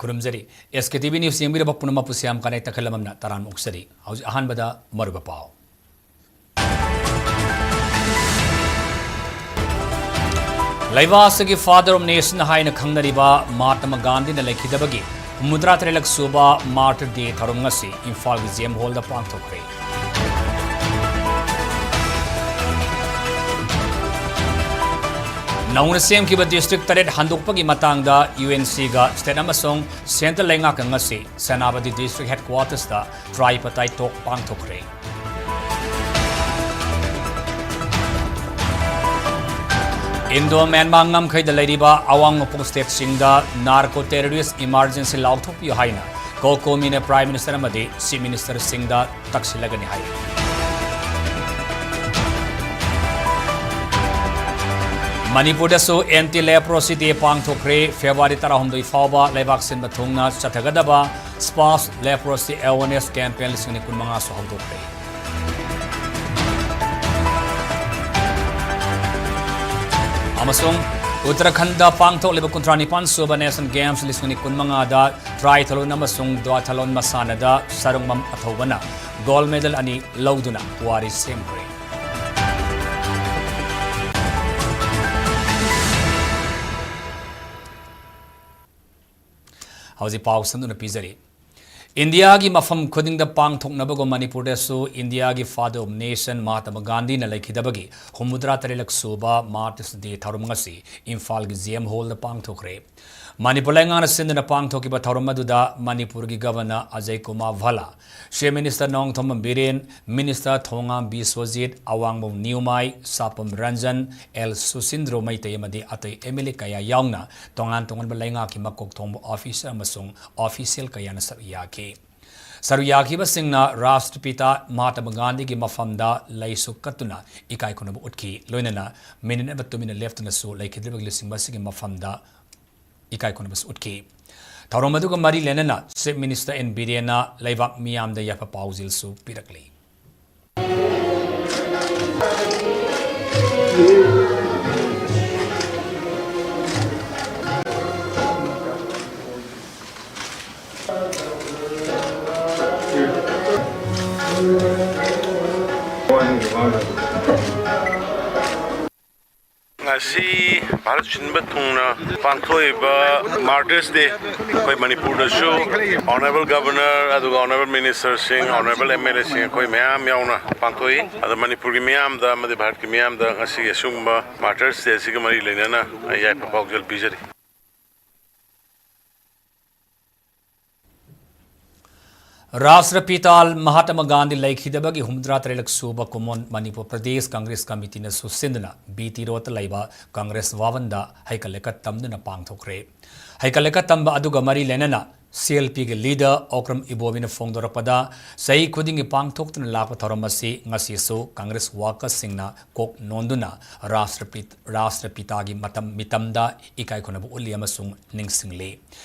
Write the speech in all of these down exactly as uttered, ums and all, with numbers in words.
ꯈꯨꯔꯨꯝꯖꯔꯤ꯫ ꯑꯦꯁ ꯀꯦ T V news ꯌꯦꯡꯕꯤꯔꯕ ꯄꯨꯝꯅꯃꯛꯄꯨ Shyam connect ꯈꯜꯂꯝꯅ ꯇꯔꯥꯝꯅ ꯑꯣꯛꯆꯔꯤ꯫ ꯍꯧꯖꯤꯛ ꯑꯍꯥꯟꯕꯗ ꯃꯔꯨꯑꯣꯏꯕ ꯄꯥꯎ꯫ ꯂꯩꯕꯥꯛ ꯑꯁꯤꯒꯤ Father of Nation ꯍꯥꯏꯅ ꯈꯪꯅꯔꯤꯕ ꯃꯍꯥꯇꯃꯥ ꯒꯥꯟꯙꯤꯅ ꯂꯩꯈꯤꯗꯕꯒꯤ ꯍꯨꯝꯐꯨꯇꯔꯥ ꯇꯔꯦꯠꯂꯛ ꯁꯨꯕ Martyrs Day ꯊꯧꯔꯝ ꯉꯁꯤ ꯏꯝꯐꯥꯜꯒꯤ ꯖꯤ ꯑꯦꯝ ꯍꯣꯜꯗ ꯄꯥꯡꯊꯣꯛꯈ꯭ꯔꯦ꯫ ꯅꯧꯅ ꯁꯦꯝꯈꯤꯕ ꯗꯤꯁꯇ꯭ꯔꯤꯛ ꯇꯔꯦꯠ ꯍꯟꯗꯣꯛꯄꯒꯤ ꯃꯇꯥꯡꯗ ꯌꯨ ꯑꯦꯟ ꯁꯤꯒ ꯁ꯭ꯇꯦꯠ ꯑꯃꯁꯨꯡ ꯁꯦꯟꯇ꯭ꯔꯦꯜ ꯂꯩꯉꯥꯛꯀ ꯉꯁꯤ ꯁꯦꯅꯥꯄꯇꯤ ꯗꯤꯁꯇ꯭ꯔꯤꯛ ꯍꯦꯗꯀ꯭ꯋꯥꯇꯔꯁꯇ tripartite talk ꯄꯥꯡꯊꯣꯛꯈ꯭ꯔꯦ꯫ ꯏꯟꯗꯣ ꯃ꯭ꯌꯥꯟꯃꯥꯔ ꯉꯝꯈꯩꯗ ꯂꯩꯔꯤꯕ ꯑꯋꯥꯡ ꯅꯣꯡꯄꯣꯛ ꯁ꯭ꯇꯦꯠꯁꯤꯡꯗ narco terrorist emergency ꯂꯥꯎꯊꯣꯛꯄꯤꯌꯨ ꯍꯥꯏꯅ ꯀꯣꯀꯣꯃꯤꯅ Prime Minister ꯑꯃꯗꯤ Chief Ministerꯁꯤꯡꯗ ꯇꯛꯁꯤꯜꯂꯒꯅꯤ ꯍꯥꯏꯔꯤ꯫ ꯃꯅꯤꯄꯨꯔꯗꯁꯨ Anti Leprosy Day ꯄꯥꯡꯊꯣꯛꯈ꯭ꯔꯦ꯫ ꯐꯦꯕ꯭ꯔꯨꯋꯥꯔꯤ ꯇꯔꯥꯍꯨꯝꯗꯣꯏ ꯐꯥꯎꯕ ꯂꯩꯕꯥꯛ ꯁꯤꯟꯕ ꯊꯨꯡꯅ ꯆꯠꯊꯒꯗꯕ Sparsh Leprosy Awareness Campaign ꯂꯤꯁꯤꯡ ꯑꯅꯤ ꯀꯨꯟꯃꯉꯥꯁꯨ ꯍꯧꯗꯣꯛꯈ꯭ꯔꯦ꯫ ꯑꯃꯁꯨꯡ ꯎꯠꯇꯔꯥꯈꯟꯗ ꯄꯥꯡꯊꯣꯛꯂꯤꯕ ꯀꯨꯟꯊ꯭ꯔꯥ ꯅꯤꯄꯥꯟ ꯁꯨꯕ Asian Games ꯂꯤꯁꯤꯡ ꯑꯅꯤ ꯀꯨꯟꯃꯉꯥꯗ triathlon ꯑꯃꯁꯨꯡ duathlon ꯃꯁꯥꯟꯅꯗ ꯁꯔꯨꯡꯕꯝ ꯑꯊꯧꯕꯅ gold medal ꯑꯅꯤ ꯂꯧꯗꯨꯅ ꯄꯨꯋꯥꯔꯤ ꯁꯦꯝꯈ꯭ꯔꯦ꯫ ꯍꯧꯖꯤꯛ ꯄꯥꯎ ꯁꯟꯗꯣꯛꯅ ꯄꯤꯖꯔꯤ꯫ ꯏꯟꯗꯤꯌꯥꯒꯤ ꯃꯐꯝ ꯈꯨꯗꯤꯡꯗ ꯄꯥꯡꯊꯣꯛꯅꯕꯒꯨꯝ ꯃꯅꯤꯄꯨꯔꯗꯁꯨ ꯏꯟꯗꯤꯌꯥꯒꯤ Father of Nation ꯃꯍꯥꯇꯃꯥ ꯒꯥꯟꯙꯤꯅ ꯂꯩꯈꯤꯗꯕꯒꯤ ꯍꯨꯝꯐꯨꯇꯔꯥ ꯇꯔꯦꯠꯂꯛ ꯁꯨꯕ Martyrs Day ꯊꯧꯔꯝ ꯉꯁꯤ ꯏꯝꯐꯥꯜꯒꯤ ꯖꯤ ꯑꯦꯝ ꯍꯣꯜꯗ ꯄꯥꯡꯊꯣꯛꯈ꯭ꯔꯦ꯫ ꯃꯅꯤꯄꯨꯔ ꯂꯩꯉꯥꯛꯅ ꯁꯤꯟꯗꯨꯅ ꯄꯥꯡꯊꯣꯛꯈꯤꯕ ꯊꯧꯔꯝ ꯑꯗꯨꯗ ꯃꯅꯤꯄꯨꯔꯒꯤ governor Ajay Kumar Bhalla, Chief Minister Nongthombam Biren, Minister Thongam Biswajit, Awangbam Newmai, Sapam Ranjan, L Susindro Meitei ꯑꯃꯗꯤ ꯑꯇꯩ ꯑꯦꯝ ꯑꯦꯜ ꯑꯦ ꯀꯌꯥ ꯌꯥꯎꯅ ꯇꯣꯉꯥꯟ ꯇꯣꯉꯥꯟꯕ ꯂꯩꯉꯥꯛꯀꯤ ꯃꯀꯣꯛ ꯊꯣꯡꯕ ꯑꯣꯐꯤꯁꯔ ꯑꯃꯁꯨꯡ ꯑꯣꯐꯤꯁꯤꯌꯦꯜ ꯀꯌꯥꯅ ꯁꯔꯨꯛ ꯌꯥꯈꯤ꯫ ꯁꯔꯨꯛ ꯌꯥꯈꯤꯕꯁꯤꯡꯅ ꯔꯥꯁꯇ꯭ꯔꯄꯤꯇꯥ ꯃꯍꯥꯇꯃꯥ ꯒꯥꯟꯙꯤꯒꯤ ꯃꯐꯝꯗ ꯂꯩꯁꯨ ꯀꯠꯇꯨꯅ ꯏꯀꯥꯏ ꯈꯨꯝꯅꯕ ꯎꯠꯈꯤ꯫ ꯂꯣꯏꯅꯅ ꯃꯤꯅꯤꯠ ꯑꯃ ꯇꯨꯃꯤꯟꯅ ꯂꯦꯞꯇꯨꯅꯁꯨ ꯂꯩꯈꯤꯗ꯭ꯔꯤꯕ ꯂꯨꯆꯤꯡꯕꯁꯤꯡꯒꯤ ꯃꯐꯝꯗ ꯏꯀꯥꯏ ꯈꯨꯝꯅꯕꯁꯨ ꯎꯠꯈꯤ꯫ ꯊꯧꯔꯝ ꯑꯗꯨꯒ ꯃꯔꯤ ꯂꯩꯅꯅ Chief Minister ꯑꯦꯟ ꯕꯤꯔꯦꯟꯅ ꯂꯩꯕꯥꯛ ꯃꯤꯌꯥꯝꯗ ꯌꯥꯏꯐ ꯄꯥꯎꯖꯦꯜꯁꯨ ꯄꯤꯔꯛꯂꯤ꯫ ꯁꯤ ꯚꯥꯔꯠ ꯁꯤꯟꯕ ꯊꯨꯡꯅ ꯄꯥꯡꯊꯣꯛꯏꯕ Martyrs Day, ꯑꯩꯈꯣꯏ ꯃꯅꯤꯄꯨꯔꯗꯁꯨ Honourable Governor, ꯑꯗꯨꯒ Honourable Ministerꯁꯤꯡ, Honourable MLAꯁꯤꯡ, ꯑꯩꯈꯣꯏ ꯃꯌꯥꯝ ꯌꯥꯎꯅ ꯄꯥꯡꯊꯣꯛꯏ꯫ ꯑꯗꯣ ꯃꯅꯤꯄꯨꯔꯒꯤ ꯃꯤꯌꯥꯝꯗ ꯑꯃꯗꯤ ꯚꯥꯔꯠꯀꯤ ꯃꯤꯌꯥꯝꯗ ꯉꯁꯤꯒꯤ ꯑꯁꯤꯒꯨꯝꯕ Martyrs Day ꯑꯁꯤꯒ ꯃꯔꯤ ꯂꯩꯅꯅ ꯑꯩ ꯌꯥꯏꯐ ꯄꯥꯎꯖꯦꯜ ꯄꯤꯖꯔꯤ꯫ ꯔꯥꯁꯇ꯭ꯔꯄꯤꯇꯥ ꯃꯍꯥꯇꯃꯥ ꯒꯥꯟꯙꯤ ꯂꯩꯈꯤꯗꯕꯒꯤ ꯍꯨꯝꯐꯨꯇꯔꯥ ꯇꯔꯦꯠꯂꯛ ꯁꯨꯕ ꯀꯨꯝꯑꯣꯟ ꯃꯅꯤꯄꯨꯔ ꯄ꯭ꯔꯗꯦꯁ ꯀꯪꯒ꯭ꯔꯦꯁ ꯀꯃꯤꯇꯤꯅ ꯁꯨꯁꯤꯟꯗꯨꯅ BT ꯔꯣꯗꯇ ꯂꯩꯕ ꯀꯪꯒ꯭ꯔꯦꯁ ꯚꯕꯟꯗ ꯍꯩꯀꯠ ꯂꯩꯀꯠ ꯇꯝꯗꯨꯅ ꯄꯥꯡꯊꯣꯛꯈ꯭ꯔꯦ꯫ ꯍꯩꯀꯠ ꯂꯩꯀꯠ ꯇꯝꯕ ꯑꯗꯨꯒ ꯃꯔꯤ ꯂꯩꯅꯅ CLPꯒꯤ leader ꯑꯣꯀ꯭ꯔꯝ ꯏꯕꯣꯕꯤꯅ ꯐꯣꯡꯗꯣꯔꯛꯄꯗ, ꯆꯍꯤ ꯈꯨꯗꯤꯡꯒꯤ ꯄꯥꯡꯊꯣꯛꯇꯨꯅ ꯂꯥꯛꯄ ꯊꯧꯔꯝ ꯑꯁꯤ ꯉꯁꯤꯁꯨ ꯀꯪꯒ꯭ꯔꯦꯁ workersꯁꯤꯡꯅ ꯀꯣꯛ ꯅꯣꯟꯗꯨꯅ ꯔꯥꯁꯇ꯭ꯔꯄꯤ-, ꯔꯥꯁꯇ꯭ꯔꯄꯤꯇꯥꯒꯤ ꯃꯇꯝ, ꯃꯤꯇꯝꯗ ꯏꯀꯥꯏ ꯈꯨꯝꯅꯕ ꯎꯠꯂꯤ ꯑꯃꯁꯨꯡ ꯅꯤꯡꯁꯤꯡꯂꯤ꯫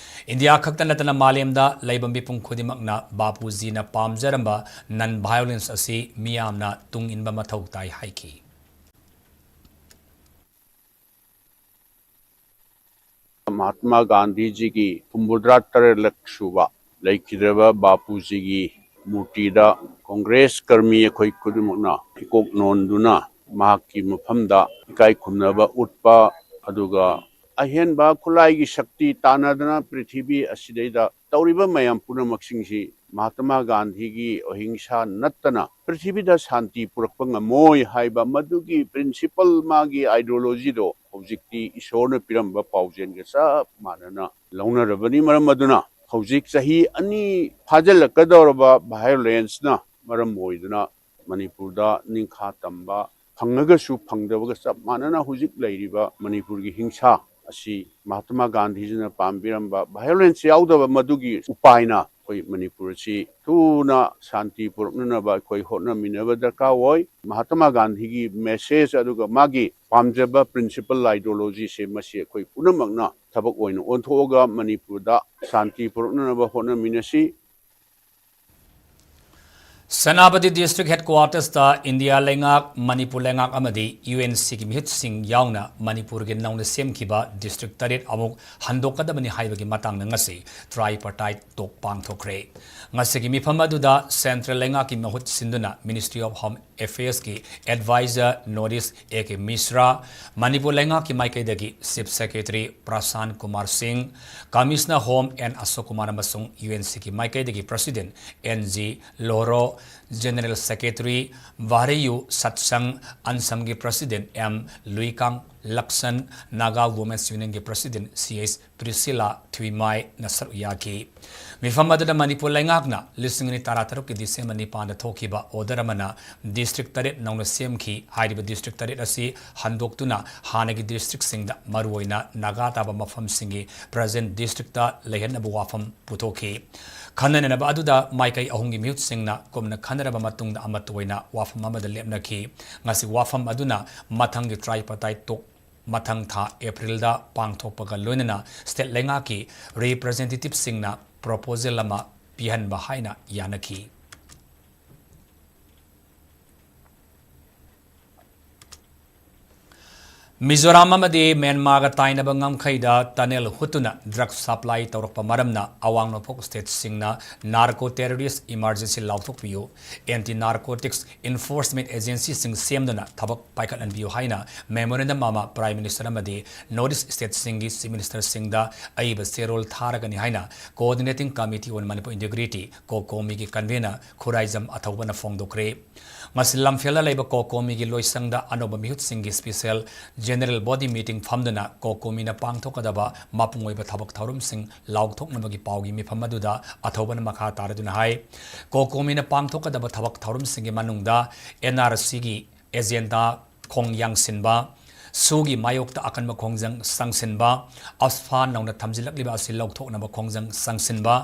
ꯏꯟꯗꯤꯌꯥ ꯈꯛꯇ ꯅꯠꯇꯅ ꯃꯥꯂꯦꯝꯗ ꯂꯩꯕ ꯃꯤꯄꯨꯝ ꯈꯨꯗꯤꯡꯃꯛꯅ ꯕꯥꯄꯨꯖꯤꯅ ꯄꯥꯝꯖꯔꯝꯕ non-violence ꯑꯁꯤ ꯃꯤꯌꯥꯝꯅ ꯇꯨꯡ ꯏꯟꯕ ꯃꯊꯧ ꯇꯥꯏ ꯍꯥꯏꯈꯤ꯫ ꯃꯍꯥꯇꯃꯥ ꯒꯥꯟꯙꯤꯖꯤꯒꯤ ꯍꯨꯝꯐꯨꯇꯔꯥ ꯇꯔꯦꯠꯂꯛ ꯁꯨꯕ ꯂꯩꯈꯤꯗ꯭ꯔꯕ ꯕꯥꯄꯨꯖꯤꯒꯤ ꯃꯨꯔꯇꯤꯗ ꯀꯪꯒ꯭ꯔꯦꯁ ꯀꯔꯃꯤ ꯑꯩꯈꯣꯏ ꯈꯨꯗꯤꯡꯃꯛꯅ ꯏꯀꯣꯛ ꯅꯣꯟꯗꯨꯅ ꯃꯍꯥꯛꯀꯤ ꯃꯐꯝꯗ ꯏꯀꯥꯏ ꯈꯨꯝꯅꯕ ꯎꯠꯄ, ꯑꯗꯨꯒ ꯑꯍꯦꯟꯕ ꯈꯨꯠꯂꯥꯏꯒꯤ ꯁꯛꯇꯤ ꯇꯥꯟꯅꯗꯅ ꯄ꯭ꯔꯤꯊꯤꯕꯤ ꯑꯁꯤꯗꯩꯗ ꯇꯧꯔꯤꯕ ꯃꯌꯥꯝ ꯄꯨꯝꯅꯃꯛꯁꯤꯡꯁꯤ ꯃꯍꯥꯇꯃꯥ ꯒꯥꯟꯙꯤꯒꯤ ꯑꯍꯤꯡꯁꯥ ꯅꯠꯇꯅ ꯄ꯭ꯔꯤꯊꯤꯕꯤꯗ ꯁꯥꯟꯇꯤ ꯄꯨꯔꯛꯄ ꯉꯝꯃꯣꯏ ꯍꯥꯏꯕ ꯃꯗꯨꯒꯤ principle, ꯃꯥꯒꯤ ideologyꯗꯣ ꯍꯧꯖꯤꯛꯇꯤ ꯏꯁꯣꯔꯅ ꯄꯤꯔꯝꯕ ꯄꯥꯎꯖꯦꯜꯒ ꯆꯞ ꯃꯥꯟꯅꯅ ꯂꯧꯅꯔꯕꯅꯤ꯫ ꯃꯔꯝ ꯑꯗꯨꯅ ꯍꯧꯖꯤꯛ ꯆꯍꯤ ꯑꯅꯤ ꯐꯥꯖꯤꯜꯂꯛꯀꯗꯧꯔꯕ violenceꯅ ꯃꯔꯝ ꯑꯣꯏꯗꯨꯅ ꯃꯅꯤꯄꯨꯔꯗ ꯅꯤꯡꯈꯥ ꯇꯝꯕ ꯐꯪꯉꯒꯁꯨ ꯐꯪꯗꯕꯒ ꯆꯞ ꯃꯥꯟꯅꯅ ꯍꯧꯖꯤꯛ ꯂꯩꯔꯤꯕ ꯃꯅꯤꯄꯨꯔꯒꯤ ꯍꯤꯡꯁꯥ ꯑꯁꯤ ꯃꯍꯥꯇꯃꯥ ꯒꯥꯟꯙꯤꯖꯤꯅ ꯄꯥꯝꯕꯤꯔꯝꯕ violence ꯌꯥꯎꯗꯕ ꯃꯗꯨꯒꯤ ꯎꯄꯥꯏꯅ ꯑꯩꯈꯣꯏ ꯃꯅꯤꯄꯨꯔ ꯑꯁꯤ ꯊꯨꯅ ꯁꯥꯟꯇꯤ ꯄꯨꯔꯛꯅꯅꯕ ꯑꯩꯈꯣꯏ ꯍꯣꯠꯅꯃꯤꯟꯅꯕ ꯗꯔꯀꯥꯔ ꯑꯣꯏ꯫ ꯃꯍꯥꯇꯃꯥ ꯒꯥꯟꯙꯤꯒꯤ message ꯑꯗꯨꯒ ꯃꯥꯒꯤ ꯄꯥꯝꯖꯕ principle, ideologyꯁꯦ ꯃꯁꯤ ꯑꯩꯈꯣꯏ ꯄꯨꯝꯅꯃꯛꯅ ꯊꯕꯛ ꯑꯣꯏꯅ ꯑꯣꯟꯊꯣꯛꯑꯒ ꯃꯅꯤꯄꯨꯔꯗ ꯁꯥꯟꯇꯤ ꯄꯨꯔꯛꯅꯅꯕ ꯍꯣꯠꯅꯃꯤꯟꯅꯁꯤ꯫ ꯁꯦꯅꯥꯄꯇꯤ district headquartersꯇ ꯏꯟꯗꯤꯌꯥ ꯂꯩꯉꯥꯛ, ꯃꯅꯤꯄꯨꯔ ꯂꯩꯉꯥꯛ ꯑꯃꯗꯤ UNCꯒꯤ ꯃꯤꯍꯨꯠꯁꯤꯡ ꯌꯥꯎꯅ ꯃꯅꯤꯄꯨꯔꯒꯤ ꯅꯧꯅ ꯁꯦꯝꯈꯤꯕ district ꯇꯔꯦꯠ ꯑꯃꯨꯛ ꯍꯟꯗꯣꯛꯀꯗꯕꯅꯤ ꯍꯥꯏꯕꯒꯤ ꯃꯇꯥꯡꯗ ꯉꯁꯤ tripartite talk ꯄꯥꯡꯊꯣꯛꯈ꯭ꯔꯦ꯫ ꯉꯁꯤꯒꯤ ꯃꯤꯐꯝ ꯑꯗꯨꯗ central ꯂꯩꯉꯥꯛꯀꯤ ꯃꯍꯨꯠ ꯁꯤꯟꯗꯨꯅ Ministry of Home ꯑꯦꯐꯤꯌꯔꯁꯀꯤ advisor north east A K Mishra, Manipur ꯂꯩꯉꯥꯛꯀꯤ ꯃꯥꯏꯀꯩꯗꯒꯤ chief secretary Prashant Kumar Singh, commissioner home N Ashok Kumar ꯑꯃꯁꯨꯡ ꯌꯨ ꯑꯦꯟ ꯁꯤꯒꯤ ꯃꯥꯏꯀꯩꯗꯒꯤ president N G Lohro, general secretary Variyu Satsang, ꯑꯟꯁꯝꯒꯤ president M Luikang Lakshan, Naga women's ꯌꯨꯅꯤꯌꯟꯒꯤ ꯄ꯭ꯔꯁꯤꯗꯦꯟ ꯁꯤ ꯑꯩꯆ ꯄ꯭ꯔꯤꯁꯤꯂꯥ ꯊꯨꯏꯃꯥꯏꯅ ꯁꯔꯨꯛ ꯌꯥꯈꯤ꯫ ꯃꯤꯐꯝ ꯑꯗꯨꯗ ꯃꯅꯤꯄꯨꯔ ꯂꯩꯉꯥꯛꯅ ꯂꯤꯁꯤꯡ ꯑꯅꯤ ꯇꯔꯥꯇꯔꯨꯛꯀꯤ ꯗꯤꯁꯦꯝꯕꯔ ꯅꯤꯄꯥꯟꯗ ꯊꯣꯛꯈꯤꯕ ꯑꯣꯔꯗꯔ ꯑꯃꯅ ꯗꯤꯁꯇ꯭ꯔꯤꯛ ꯇꯔꯦꯠ ꯅꯧꯅ ꯁꯦꯝꯈꯤ꯫ ꯍꯥꯏꯔꯤꯕ ꯗꯤꯁꯇ꯭ꯔꯤꯛ ꯇꯔꯦꯠ ꯑꯁꯤ ꯍꯟꯗꯣꯛꯇꯨꯅ ꯍꯥꯟꯅꯒꯤ ꯗꯤꯁꯇ꯭ꯔꯤꯛꯁꯤꯡꯗ, ꯃꯔꯨꯑꯣꯏꯅ ꯅꯥꯒꯥ ꯇꯥꯕ ꯃꯐꯝꯁꯤꯡꯒꯤ ꯄ꯭ꯔꯖꯦꯟ ꯗꯤꯁꯇ꯭ꯔꯤꯛꯇ ꯂꯩꯍꯟꯅꯕ ꯋꯥꯐꯝ ꯄꯨꯊꯣꯛꯈꯤ꯫ ꯈꯟꯅ ꯅꯩꯅꯕ ꯑꯗꯨꯗ ꯃꯥꯏꯀꯩ ꯑꯍꯨꯝꯒꯤ ꯃꯤꯍꯨꯠꯁꯤꯡꯅ ꯀꯨꯞꯅ ꯈꯟꯅꯔꯕ ꯃꯇꯨꯡꯗ ꯑꯃꯠꯇ ꯑꯣꯏꯅ ꯋꯥꯐꯝ ꯑꯃꯗ ꯂꯦꯞꯅꯈꯤ꯫ ꯉꯁꯤ ꯋꯥꯐꯝ ꯑꯗꯨꯅ ꯃꯊꯪꯒꯤ tripartite talk ꯃꯊꯪ ꯊꯥ ꯑꯦꯄ꯭ꯔꯤꯜꯗ ꯄꯥꯡꯊꯣꯛꯄꯒ ꯂꯣꯏꯅꯅ ꯁ꯭ꯇꯦꯠ ꯂꯩꯉꯥꯛꯀꯤ ꯔꯤꯄ꯭ꯔꯖꯦꯟꯇꯦꯇꯤꯚꯁꯤꯡꯅ ꯄ꯭ꯔꯣꯄꯣꯖꯦꯜ ꯑꯃ ꯄꯤꯍꯟꯕ ꯍꯥꯏꯅ ꯌꯥꯅꯈꯤ꯫ ꯃꯤꯖꯣꯔꯥꯝ ꯑꯃꯗꯤ ꯃ꯭ꯌꯥꯟꯃꯥꯔꯒ ꯇꯥꯏꯅꯕ ꯉꯝꯈꯩꯗ ꯇꯅꯦꯜ ꯍꯨꯠꯇꯨꯅ ꯗ꯭ꯔꯒ ꯁꯄ꯭ꯂꯥꯏ ꯇꯧꯔꯛꯄ ꯃꯔꯝꯅ ꯑꯋꯥꯡ ꯅꯣꯡꯄꯣꯛ ꯁ꯭ꯇꯦꯠꯁꯤꯡꯅ ꯅꯥꯔꯀꯣ ꯇꯦꯔꯣꯔꯤꯁ ꯏꯃꯥꯔꯖꯦꯟꯁꯤ ꯂꯥꯎꯊꯣꯛꯄꯤꯌꯨ, ꯑꯦꯟꯇꯤ ꯅꯥꯔꯀꯣꯇꯤꯛꯁ ꯏꯟꯐꯣꯔꯁꯃꯦꯟ ꯑꯦꯖꯦꯟꯁꯤꯁꯤꯡ ꯁꯦꯝꯗꯨꯅ ꯊꯕꯛ ꯄꯥꯏꯈꯠꯍꯟꯕꯤꯌꯨ ꯍꯥꯏꯅ ꯃꯦꯃꯣꯔꯦꯟꯗꯝ ꯑꯃ ꯄ꯭ꯔꯥꯏꯝ ꯃꯤꯅꯤꯁꯇꯔ ꯑꯃꯗꯤ ꯅꯣꯔꯠ ꯏꯁ ꯁ꯭ꯇꯦꯠꯁꯤꯡꯒꯤ ꯆꯤꯐ ꯃꯤꯅꯤꯁꯇꯔꯁꯤꯡꯗ ꯑꯏꯕ ꯆꯦꯔꯣꯜ ꯊꯥꯔꯒꯅꯤ ꯍꯥꯏꯅ Coordinating Committee on Manipur Integrity, ꯀꯣꯀꯣꯃꯤꯒꯤ ꯀꯟꯚꯦꯅꯔ ꯈꯨꯔꯥꯏꯖꯝ ꯑꯊꯧꯕꯅ ꯐꯣꯡꯗꯣꯛꯈ꯭ꯔꯦ꯫ ꯉꯁꯤ ꯂꯝꯐꯦꯜꯗ ꯂꯩꯕ ꯀꯣꯀꯣꯃꯤꯒꯤ ꯂꯣꯏꯁꯪꯗ ꯑꯅꯧꯕ ꯃꯤꯍꯨꯠꯁꯤꯡꯒꯤ ꯁ꯭ꯄꯤꯁꯦꯜ ꯖꯦꯅꯔꯦꯜ ꯕꯣꯗꯤ ꯃꯤꯇꯤꯡ ꯐꯝꯗꯨꯅ ꯀꯣꯀꯣꯃꯤꯅ ꯄꯥꯡꯊꯣꯛꯀꯗꯕ ꯃꯄꯨꯡ ꯑꯣꯏꯕ ꯊꯕꯛ ꯊꯧꯔꯝꯁꯤꯡ ꯂꯥꯎꯊꯣꯛꯅꯕꯒꯤ ꯄꯥꯎꯒꯤ ꯃꯤꯐꯝ ꯑꯗꯨꯗ ꯑꯊꯧꯕꯅ ꯃꯈꯥ ꯇꯥꯔꯗꯨꯅ ꯍꯥꯏ, ꯀꯣꯀꯣꯃꯤꯅ ꯄꯥꯡꯊꯣꯛꯀꯗꯕ ꯊꯕꯛ ꯊꯧꯔꯝꯁꯤꯡꯒꯤ ꯃꯅꯨꯡꯗ ꯑꯦꯟ ꯑꯥꯔ ꯁꯤꯒꯤ ꯑꯦꯖꯦꯟꯗꯥ ꯈꯣꯡ ꯌꯥꯡꯁꯤꯟꯕ, ꯁꯨꯒꯤ ꯃꯥꯌꯣꯛꯇ ꯑꯀꯟꯕ ꯈꯣꯡꯖꯪ ꯆꯪꯁꯤꯟꯕ, ꯑꯁꯐꯥ ꯅꯧꯅ ꯊꯝꯖꯤꯜꯂꯛꯂꯤꯕ ꯑꯁꯤ ꯂꯧꯊꯣꯛꯅꯕ ꯈꯣꯡꯖꯪ ꯆꯪꯁꯤꯟꯕ,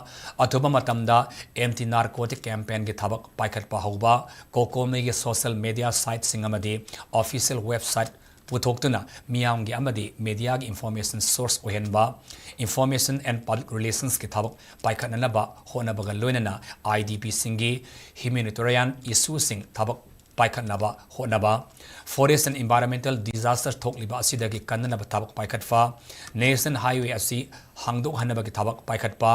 ꯑꯊꯨꯕ ꯃꯇꯝꯗ ꯑꯦꯟꯇꯤ ꯅꯥꯔꯀꯣꯇꯤꯛ ꯀꯦꯝꯄꯦꯟꯒꯤ ꯊꯕꯛ ꯄꯥꯏꯈꯠꯄ ꯍꯧꯕ, ꯀꯣꯀꯣꯃꯤꯒꯤ ꯁꯣꯁꯤꯌꯦꯜ ꯃꯦꯗꯤꯌꯥ ꯁꯥꯏꯠꯁꯤꯡ ꯑꯃꯗꯤ ꯑꯣꯐꯤꯁꯤꯌꯦꯜ ꯋꯦꯕꯁꯥꯏꯠ ꯄꯨꯊꯣꯛꯇꯨꯅ ꯃꯤꯌꯥꯝꯒꯤ ꯑꯃꯗꯤ ꯃꯦꯗꯤꯌꯥꯒꯤ ꯏꯟꯐꯣꯔꯃꯦꯁꯟ ꯁꯣꯔꯁ ꯑꯣꯏꯍꯟꯕ, ꯏꯟꯐꯣꯔꯃꯦꯁꯟ ꯑꯦꯟ ꯄꯕ꯭ꯂꯤꯛ ꯔꯤꯂꯦꯁꯟꯁꯀꯤ ꯊꯕꯛ ꯄꯥꯏꯈꯠꯅꯅꯕ ꯍꯣꯠꯅꯕꯒ ꯂꯣꯏꯅꯅ ꯑꯥꯏ ꯗꯤ ꯄꯤꯁꯤꯡꯒꯤ ꯍ꯭ꯌꯨꯃꯦꯅꯤꯇꯦꯔꯤꯌꯥꯟ ꯏꯁꯨꯁꯤꯡ ꯊꯕꯛ ꯄꯥꯏꯈꯠꯅꯕ ꯍꯣꯠꯅꯕ, ꯐꯣꯔꯦꯁ ꯑꯦꯟ ꯏꯟꯚꯥꯏꯔꯣꯟꯃꯦꯟꯇꯦꯜ ꯗꯤꯖꯥꯁꯇꯔ ꯊꯣꯛꯂꯤꯕ ꯑꯁꯤꯗꯒꯤ ꯀꯟꯅꯅꯕ ꯊꯕꯛ ꯄꯥꯏꯈꯠꯄ, ꯅꯦꯁꯅꯦꯜ ꯍꯥꯏꯋꯦ ꯑꯁꯤ ꯍꯥꯡꯗꯣꯛꯍꯟꯅꯕꯒꯤ ꯊꯕꯛ ꯄꯥꯏꯈꯠꯄ,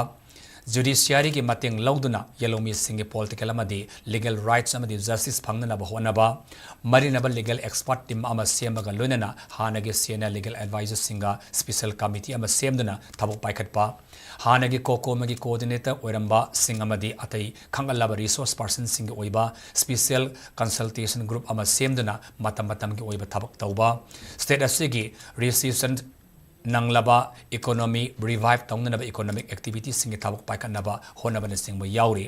Judiciaryꯒꯤ ꯃꯇꯦꯡ ꯂꯧꯗꯨꯅ ꯌꯦꯜꯍꯧꯃꯤꯁꯤꯡꯒꯤ political ꯑꯃꯗꯤ legal rights ꯑꯃꯗꯤ justice ꯐꯪꯅꯅꯕ ꯍꯣꯠꯅꯕ, ꯃꯔꯤꯅꯕ legal expert team ꯑꯃ ꯁꯦꯝꯕꯒ ꯂꯣꯏꯅꯅ ꯍꯥꯟꯅꯒꯤ senior legal advisorꯁꯤꯡꯒ special committee ꯑꯃ ꯁꯦꯝꯗꯨꯅ ꯊꯕꯛ ꯄꯥꯏꯈꯠꯄ, ꯍꯥꯟꯅꯒꯤ COCOMAꯒꯤ coordinator ꯑꯣꯏꯔꯝꯕꯁꯤꯡ ꯑꯃꯗꯤ ꯑꯇꯩ ꯈꯪꯒꯜꯂꯕ resource personꯁꯤꯡꯒꯤ ꯑꯣꯏꯕ special consultation group ꯑꯃ ꯁꯦꯝꯗꯨꯅ ꯃꯇꯝ ꯃꯇꯝꯒꯤ ꯑꯣꯏꯕ ꯊꯕꯛ ꯇꯧꯕ, state ꯑꯁꯤꯒꯤ recession ꯅꯪꯂꯕ economy revive ꯇꯧꯅꯅꯕ economic activitiesꯁꯤꯡꯒꯤ ꯊꯕꯛ ꯄꯥꯏꯈꯠꯅꯕ ꯍꯣꯠꯅꯕꯅꯆꯤꯡꯕ ꯌꯥꯎꯔꯤ꯫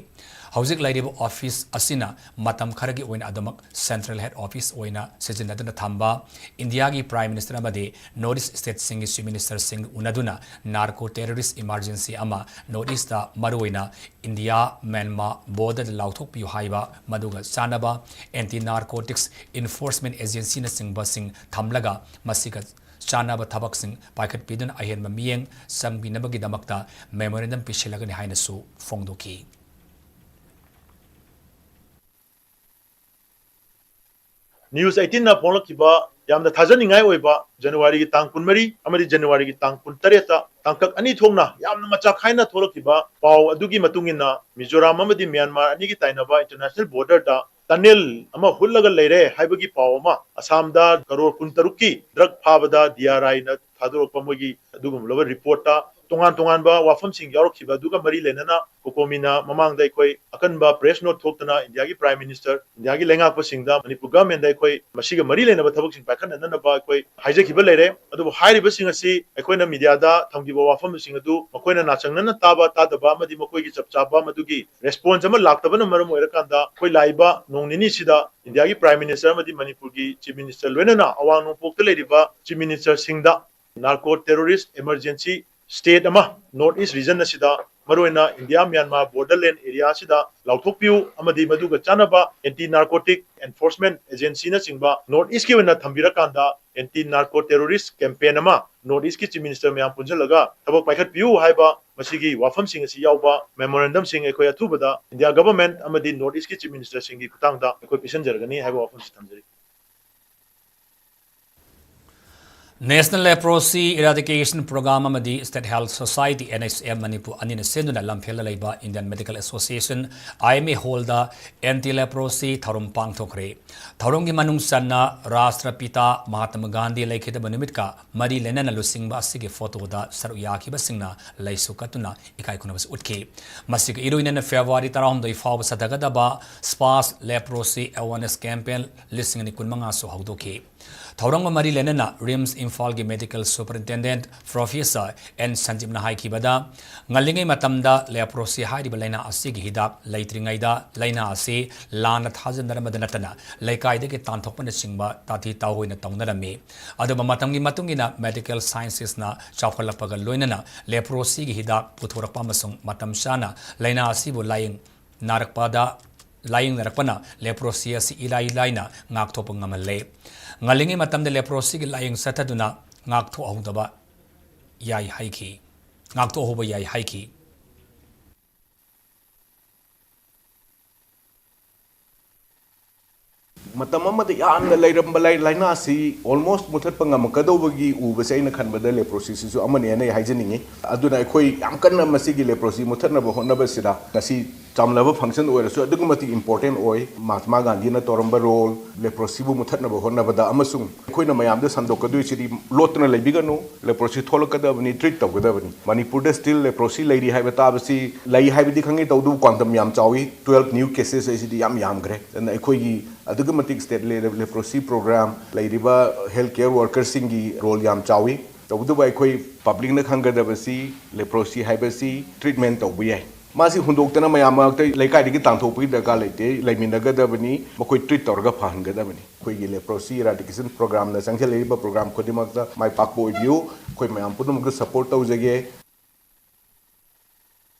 ꯍꯧꯖꯤꯛ ꯂꯩꯔꯤꯕ office ꯑꯁꯤꯅ ꯃꯇꯝ ꯈꯔꯒꯤ ꯑꯣꯏꯅ ꯑꯗꯨꯃꯛ central head office ꯑꯣꯏꯅ ꯁꯤꯖꯤꯟꯅꯗꯨꯅ ꯊꯝꯕ, ꯏꯟꯗꯤꯌꯥꯒꯤ Prime Minister ꯑꯃꯗꯤ North East stateꯁꯤꯡꯒꯤ Chief Ministerꯁꯤꯡ ꯎꯅꯗꯨꯅ narco terrorist emergency ꯑꯃ North Eastꯇ ꯃꯔꯨꯑꯣꯏꯅ ꯏꯟꯗꯤꯌꯥ ꯃ꯭ꯌꯥꯟꯃꯥꯔ borderꯗ ꯂꯥꯎꯊꯣꯛꯄꯤꯌꯨ ꯍꯥꯏꯕ ꯃꯗꯨꯒ ꯆꯥꯟꯅꯕ anti narcotics enforcement agencyꯅꯆꯤꯡꯕꯁꯤꯡ ꯊꯝꯂꯒ ꯃꯁꯤꯒ ꯆꯥꯟꯅꯕ ꯊꯕꯛꯁꯤꯡ ꯄꯥꯏꯈꯠꯄꯤꯗꯨꯅ ꯑꯍꯦꯟꯕ ꯃꯤꯠꯌꯦꯡ ꯆꯪꯕꯤꯅꯕꯒꯤꯗꯃꯛꯇ memorandum ꯄꯤꯁꯤꯜꯂꯒꯅꯤ ꯍꯥꯏꯅꯁꯨ ꯐꯣꯡꯗꯣꯛꯈꯤ꯫ News eighteenꯅ ꯐꯣꯡꯂꯛꯈꯤꯕ ꯌꯥꯝꯅ ꯊꯥꯖꯅꯤꯡꯉꯥꯏ ꯑꯣꯏꯕ ꯖꯅꯋꯥꯔꯤꯒꯤ ꯇꯥꯡ ꯀꯨꯟꯃꯔꯤ ꯑꯃꯗꯤ ꯖꯅꯋꯥꯔꯤꯒꯤ ꯇꯥꯡ ꯀꯨꯟꯇꯔꯦꯠꯇ ꯇꯥꯡꯀꯛ ꯑꯅꯤ ꯊꯣꯛꯅ ꯌꯥꯝꯅ ꯃꯆꯥ ꯈꯥꯏꯅ ꯊꯣꯛꯂꯛꯈꯤꯕ ꯄꯥꯎ ꯑꯗꯨꯒꯤ ꯃꯇꯨꯡ ꯏꯟꯅ, ꯃꯤꯖꯣꯔꯥꯝ ꯑꯃꯗꯤ ꯃ꯭ꯌꯥꯟꯃꯥꯔ ꯑꯅꯤꯒꯤ ꯇꯥꯏꯅꯕ international borderꯗ tunnel ꯑꯃ ꯍꯨꯠꯂꯒ ꯂꯩꯔꯦ ꯍꯥꯏꯕꯒꯤ ꯄꯥꯎ ꯑꯃ, ꯑꯁꯥꯝꯗ ꯀꯔꯣꯔ ꯀꯨꯟꯇꯔꯨꯛꯀꯤ drug ꯐꯥꯕꯗ DRIꯅ ꯊꯥꯗꯣꯔꯛꯄ ꯃꯣꯏꯒꯤ ꯑꯗꯨꯒꯨꯝꯂꯕ reportꯇ ꯇꯣꯉꯥꯟ ꯇꯣꯉꯥꯟꯕ ꯋꯥꯐꯝꯁꯤꯡ ꯌꯥꯎꯔꯛꯈꯤꯕ ꯑꯗꯨꯒ ꯃꯔꯤ ꯂꯩꯅꯅ COCOMIꯅ ꯃꯃꯥꯡꯗ ꯑꯩꯈꯣꯏ ꯑꯀꯟꯕ press note ꯊꯣꯛꯇꯅ ꯏꯟꯗꯤꯌꯥꯒꯤ Prime Minister, ꯏꯟꯗꯤꯌꯥꯒꯤ ꯂꯩꯉꯥꯛꯄꯁꯤꯡꯗ, ꯃꯅꯤꯄꯨꯔ governmentꯗ ꯑꯩꯈꯣꯏ ꯃꯁꯤꯒ ꯃꯔꯤ ꯂꯩꯅꯕ ꯊꯕꯛꯁꯤꯡ ꯄꯥꯏꯈꯠꯅꯅꯕ ꯑꯩꯈꯣꯏ ꯍꯥꯏꯖꯈꯤꯕ ꯂꯩꯔꯦ꯫ ꯑꯗꯨꯕꯨ ꯍꯥꯏꯔꯤꯕꯁꯤꯡ ꯑꯁꯤ ꯑꯩꯈꯣꯏꯅ mediaꯗ ꯊꯝꯈꯤꯕ ꯋꯥꯐꯝꯁꯤꯡ ꯑꯗꯨ ꯃꯈꯣꯏꯅ ꯅꯥꯆꯪꯅꯅ ꯇꯥꯕ ꯇꯥꯗꯕ ꯑꯃꯗꯤ ꯃꯈꯣꯏꯒꯤ ꯆꯞ ꯆꯥꯕ ꯃꯗꯨꯒꯤ response ꯑꯃ ꯂꯥꯛꯇꯕꯅ ꯃꯔꯝ ꯑꯣꯏꯔꯀꯥꯟꯗ ꯑꯩꯈꯣꯏ ꯂꯥꯛꯏꯕ ꯅꯣꯡ ꯅꯤꯅꯤꯁꯤꯗ ꯏꯟꯗꯤꯌꯥꯒꯤ Prime Minister ꯑꯃꯗꯤ ꯃꯅꯤꯄꯨꯔꯒꯤ Chief Minister ꯂꯣꯏꯅꯅ ꯑꯋꯥꯡ ꯅꯣꯡꯄꯣꯛꯇ ꯂꯩꯔꯤꯕ Chief Ministerꯁꯤꯡꯗ narco terrorist emergency state ꯑꯃ North East region ꯑꯁꯤꯗ ꯃꯔꯨꯑꯣꯏꯅ ꯏꯟꯗꯤꯌꯥ ꯃ꯭ꯌꯥꯟꯃꯥꯔ borderland area ꯑꯁꯤꯗ ꯂꯥꯎꯊꯣꯛꯄꯤꯌꯨ ꯑꯃꯗꯤ ꯃꯗꯨꯒ ꯆꯥꯟꯅꯕ anti narcotic enforcement agencyꯅꯆꯤꯡꯕ North Eastꯀꯤ ꯑꯣꯏꯅ ꯊꯝꯕꯤꯔꯀꯥꯟꯗ anti narco terrorist campaign ꯑꯃ North Eastꯀꯤ Chief Minister ꯃꯌꯥꯝ ꯄꯨꯟꯁꯤꯜꯂꯒ ꯊꯕꯛ ꯄꯥꯏꯈꯠꯄꯤꯌꯨ ꯍꯥꯏꯕ ꯃꯁꯤꯒꯤ ꯋꯥꯐꯝꯁꯤꯡ ꯑꯁꯤ ꯌꯥꯎꯕ memorandumꯁꯤꯡ ꯑꯩꯈꯣꯏ ꯑꯊꯨꯕꯗ ꯏꯟꯗꯤꯌꯥ government ꯑꯃꯗꯤ North Eastꯀꯤ Chief Ministerꯁꯤꯡꯒꯤ ꯈꯨꯠꯊꯥꯡꯗ ꯑꯩꯈꯣꯏ ꯄꯤꯁꯤꯟꯖꯔꯒꯅꯤ ꯍꯥꯏꯕ ꯋꯥꯐꯝꯁꯤ ꯊꯝꯖꯔꯤ꯫ National Leprosy Eradication Program ꯑꯃꯗꯤ State Health Society, N H M, Manipur ꯑꯅꯤꯅ ꯁꯤꯟꯗꯨꯅ ꯂꯝꯐꯦꯜꯗ ꯂꯩꯕ Indian Medical Association, I M A Hall the Anti Leprosy ꯊꯧꯔꯝ ꯄꯥꯡꯊꯣꯛꯈ꯭ꯔꯦ꯫ ꯊꯧꯔꯝꯒꯤ ꯃꯅꯨꯡ ꯆꯟꯅ ꯔꯥꯁꯇ꯭ꯔꯄꯤꯇꯥ ꯃꯍꯥꯇꯃꯥ ꯒꯥꯟꯙꯤ ꯂꯩꯈꯤꯗꯕ ꯅꯨꯃꯤꯠꯀ ꯃꯔꯤ ꯂꯩꯅꯅ ꯂꯨꯆꯤꯡꯕ ꯑꯁꯤꯒꯤ ꯐꯣꯇꯣꯗ ꯁꯔꯨꯛ ꯌꯥꯈꯤꯕꯁꯤꯡꯅ ꯂꯩꯁꯨ ꯀꯠꯇꯨꯅ ꯏꯀꯥꯏ ꯈꯨꯝꯅꯕꯁꯨ ꯎꯠꯈꯤ꯫ ꯃꯁꯤꯒ ꯏꯔꯣꯏꯅꯅ February ꯇꯔꯥꯍꯨꯝꯗꯣꯏ ꯐꯥꯎꯕ ꯆꯠꯊꯒꯗꯕ Sparsh Leprosy Awareness Campaign ꯂꯤꯁꯤꯡ ꯑꯅꯤ ꯀꯨꯟꯃꯉꯥꯁꯨ ꯍꯧꯗꯣꯛꯈꯤ꯫ ꯊꯧꯔꯝꯒ ꯃꯔꯤ ꯂꯩꯅꯅ RIMS ꯏꯝꯐꯥꯜꯒꯤ Medical Superintendent Professor N ꯁꯟꯖꯤꯞꯅ ꯍꯥꯏꯈꯤꯕꯗ, ꯉꯜꯂꯤꯉꯩ ꯃꯇꯝꯗ leprosy ꯍꯥꯏꯔꯤꯕ ꯂꯥꯏꯅꯥ ꯑꯁꯤꯒꯤ ꯍꯤꯗꯥꯛ ꯂꯩꯇ꯭ꯔꯤꯉꯩꯗ ꯂꯥꯏꯅꯥ ꯑꯁꯤ ꯂꯥꯟꯅ ꯊꯥꯖꯅꯔꯝꯕꯗ ꯅꯠꯇꯅ ꯂꯩꯀꯥꯏꯗꯒꯤ ꯇꯥꯟꯊꯣꯛꯄꯅꯆꯤꯡꯕ ꯇꯥꯊꯤ ꯇꯥꯑꯣꯏꯅ ꯇꯧꯅꯔꯝꯃꯤ꯫ ꯑꯗꯨꯕꯨ ꯃꯇꯝꯒꯤ ꯃꯇꯨꯡ ꯏꯟꯅ medical sciences ꯅ ꯆꯥꯎꯈꯠꯂꯛꯄꯒ ꯂꯣꯏꯅꯅ leprosy ꯒꯤ ꯍꯤꯗꯥꯛ ꯄꯨꯊꯣꯔꯛꯄ ꯑꯃꯁꯨꯡ ꯃꯇꯝ ꯆꯥꯅ ꯂꯥꯏꯅꯥ ꯑꯁꯤꯕꯨ ꯂꯥꯌꯦꯡ ꯅꯥꯔꯛꯄꯗ, ꯂꯥꯌꯦꯡꯅꯔꯛꯄꯅ leprosy ꯑꯁꯤ ꯏꯂꯥꯏ ꯂꯥꯏꯅ ꯉꯥꯛꯊꯣꯛꯄ ꯉꯝꯍꯜꯂꯦ꯫ ꯉꯜꯂꯤꯉꯩ ꯃꯇꯝꯗ leprosy ꯒꯤ ꯂꯥꯌꯦꯡ ꯆꯠꯊꯗꯨꯅ ꯉꯥꯛꯊꯣꯛꯍꯧꯗꯕ ꯌꯥꯏ ꯍꯥꯏꯈꯤ, ꯉꯥꯛꯊꯣꯛꯍꯧꯕ ꯌꯥꯏ ꯍꯥꯏꯈꯤ꯫ ꯃꯇꯝ ꯑꯃꯗ ꯌꯥꯝꯅ ꯂꯩꯔꯝꯕ ꯂꯥꯏ-, ꯂꯥꯏꯅꯥꯁꯤ almost ꯃꯨꯊꯠꯄ ꯉꯝꯃꯛꯀꯗꯧꯕꯒꯤ ꯎꯕꯁꯦ ꯑꯩꯅ ꯈꯟꯕꯗ leprosy ꯁꯤꯁꯨ ꯑꯃꯅꯦꯅ ꯑꯩ ꯍꯥꯏꯖꯅꯤꯡꯉꯤ꯫ ꯑꯗꯨꯅ ꯑꯩꯈꯣꯏ ꯌꯥꯝ ꯀꯟꯅ ꯃꯁꯤꯒꯤ leprosy ꯃꯨꯊꯠꯅꯕ ꯍꯣꯠꯅꯕꯁꯤꯗ ꯉꯁꯤ ꯆꯝꯂꯕ function ꯑꯣꯏꯔꯁꯨ ꯑꯗꯨꯛꯀꯤ ꯃꯇꯤꯛ important ꯑꯣꯏ꯫ ꯃꯍꯥꯇꯃꯥ ꯒꯥꯟꯙꯤꯅ ꯇꯧꯔꯝꯕ role, leprosy ꯕꯨ ꯃꯨꯊꯠꯅꯕ ꯍꯣꯠꯅꯕꯗ, ꯑꯃꯁꯨꯡ ꯑꯩꯈꯣꯏꯅ ꯃꯌꯥꯝꯗ ꯁꯟꯗꯣꯛꯀꯗꯣꯏꯁꯤꯗꯤ ꯂꯣꯠꯇꯨꯅ ꯂꯩꯕꯤꯒꯅꯨ, leprosy ꯊꯣꯛꯂꯛꯀꯗꯕꯅꯤ, treat ꯇꯧꯒꯗꯕꯅꯤ꯫ ꯃꯅꯤꯄꯨꯔꯗ still leprosy ꯂꯩꯔꯤ ꯍꯥꯏꯕ ꯇꯥꯕꯁꯤ, ꯂꯩ ꯍꯥꯏꯕꯗꯤ ꯈꯪꯉꯤ, ꯇꯧꯗꯕꯨ quantum ꯌꯥꯝ ꯆꯥꯎꯏ, twelve new cases ꯍꯥꯏꯁꯤꯗꯤ ꯌꯥꯝ ꯌꯥꯝꯈ꯭ꯔꯦ꯫ ꯑꯗꯨꯅ ꯑꯩꯈꯣꯏꯒꯤ ꯑꯗꯨꯛꯀꯤ ꯃꯇꯤꯛ state level leprosy program ꯂꯩꯔꯤꯕ health care worker ꯁꯤꯡꯒꯤ role ꯌꯥꯝ ꯆꯥꯎꯏ꯫ ꯇꯧꯕꯇꯕꯨ ꯑꯩꯈꯣꯏ public ꯅ ꯈꯪꯒꯗꯕꯁꯤ leprosy ꯍꯥꯏꯕꯁꯤ treatment ꯇꯧꯕ ꯌꯥꯏ꯫ ꯃꯥꯁꯤ ꯍꯨꯟꯗꯣꯛꯇꯅ ꯃꯌꯥꯝ ꯃꯔꯛꯇ ꯂꯩꯀꯥꯏꯗꯒꯤ ꯇꯥꯟꯊꯣꯛꯄꯒꯤ ꯗꯔꯀꯥꯔ ꯂꯩꯇꯦ, ꯂꯩꯃꯤꯟꯅꯒꯗꯕꯅꯤ, ꯃꯈꯣꯏ treat ꯇꯧꯔꯒ ꯐꯍꯟꯒꯗꯕꯅꯤ꯫ ꯑꯩꯈꯣꯏꯒꯤ leprosy eradication program ꯅ ꯆꯪꯁꯤꯜꯂꯛꯂꯤꯕ program ꯈꯨꯗꯤꯡꯃꯛꯇ ꯃꯥꯏ ꯄꯥꯛꯄ ꯑꯣꯏꯕꯤꯌꯨ꯫ ꯑꯩꯈꯣꯏ ꯃꯌꯥꯝ ꯄꯨꯝꯅꯃꯛꯇ support ꯇꯧꯖꯒꯦ꯫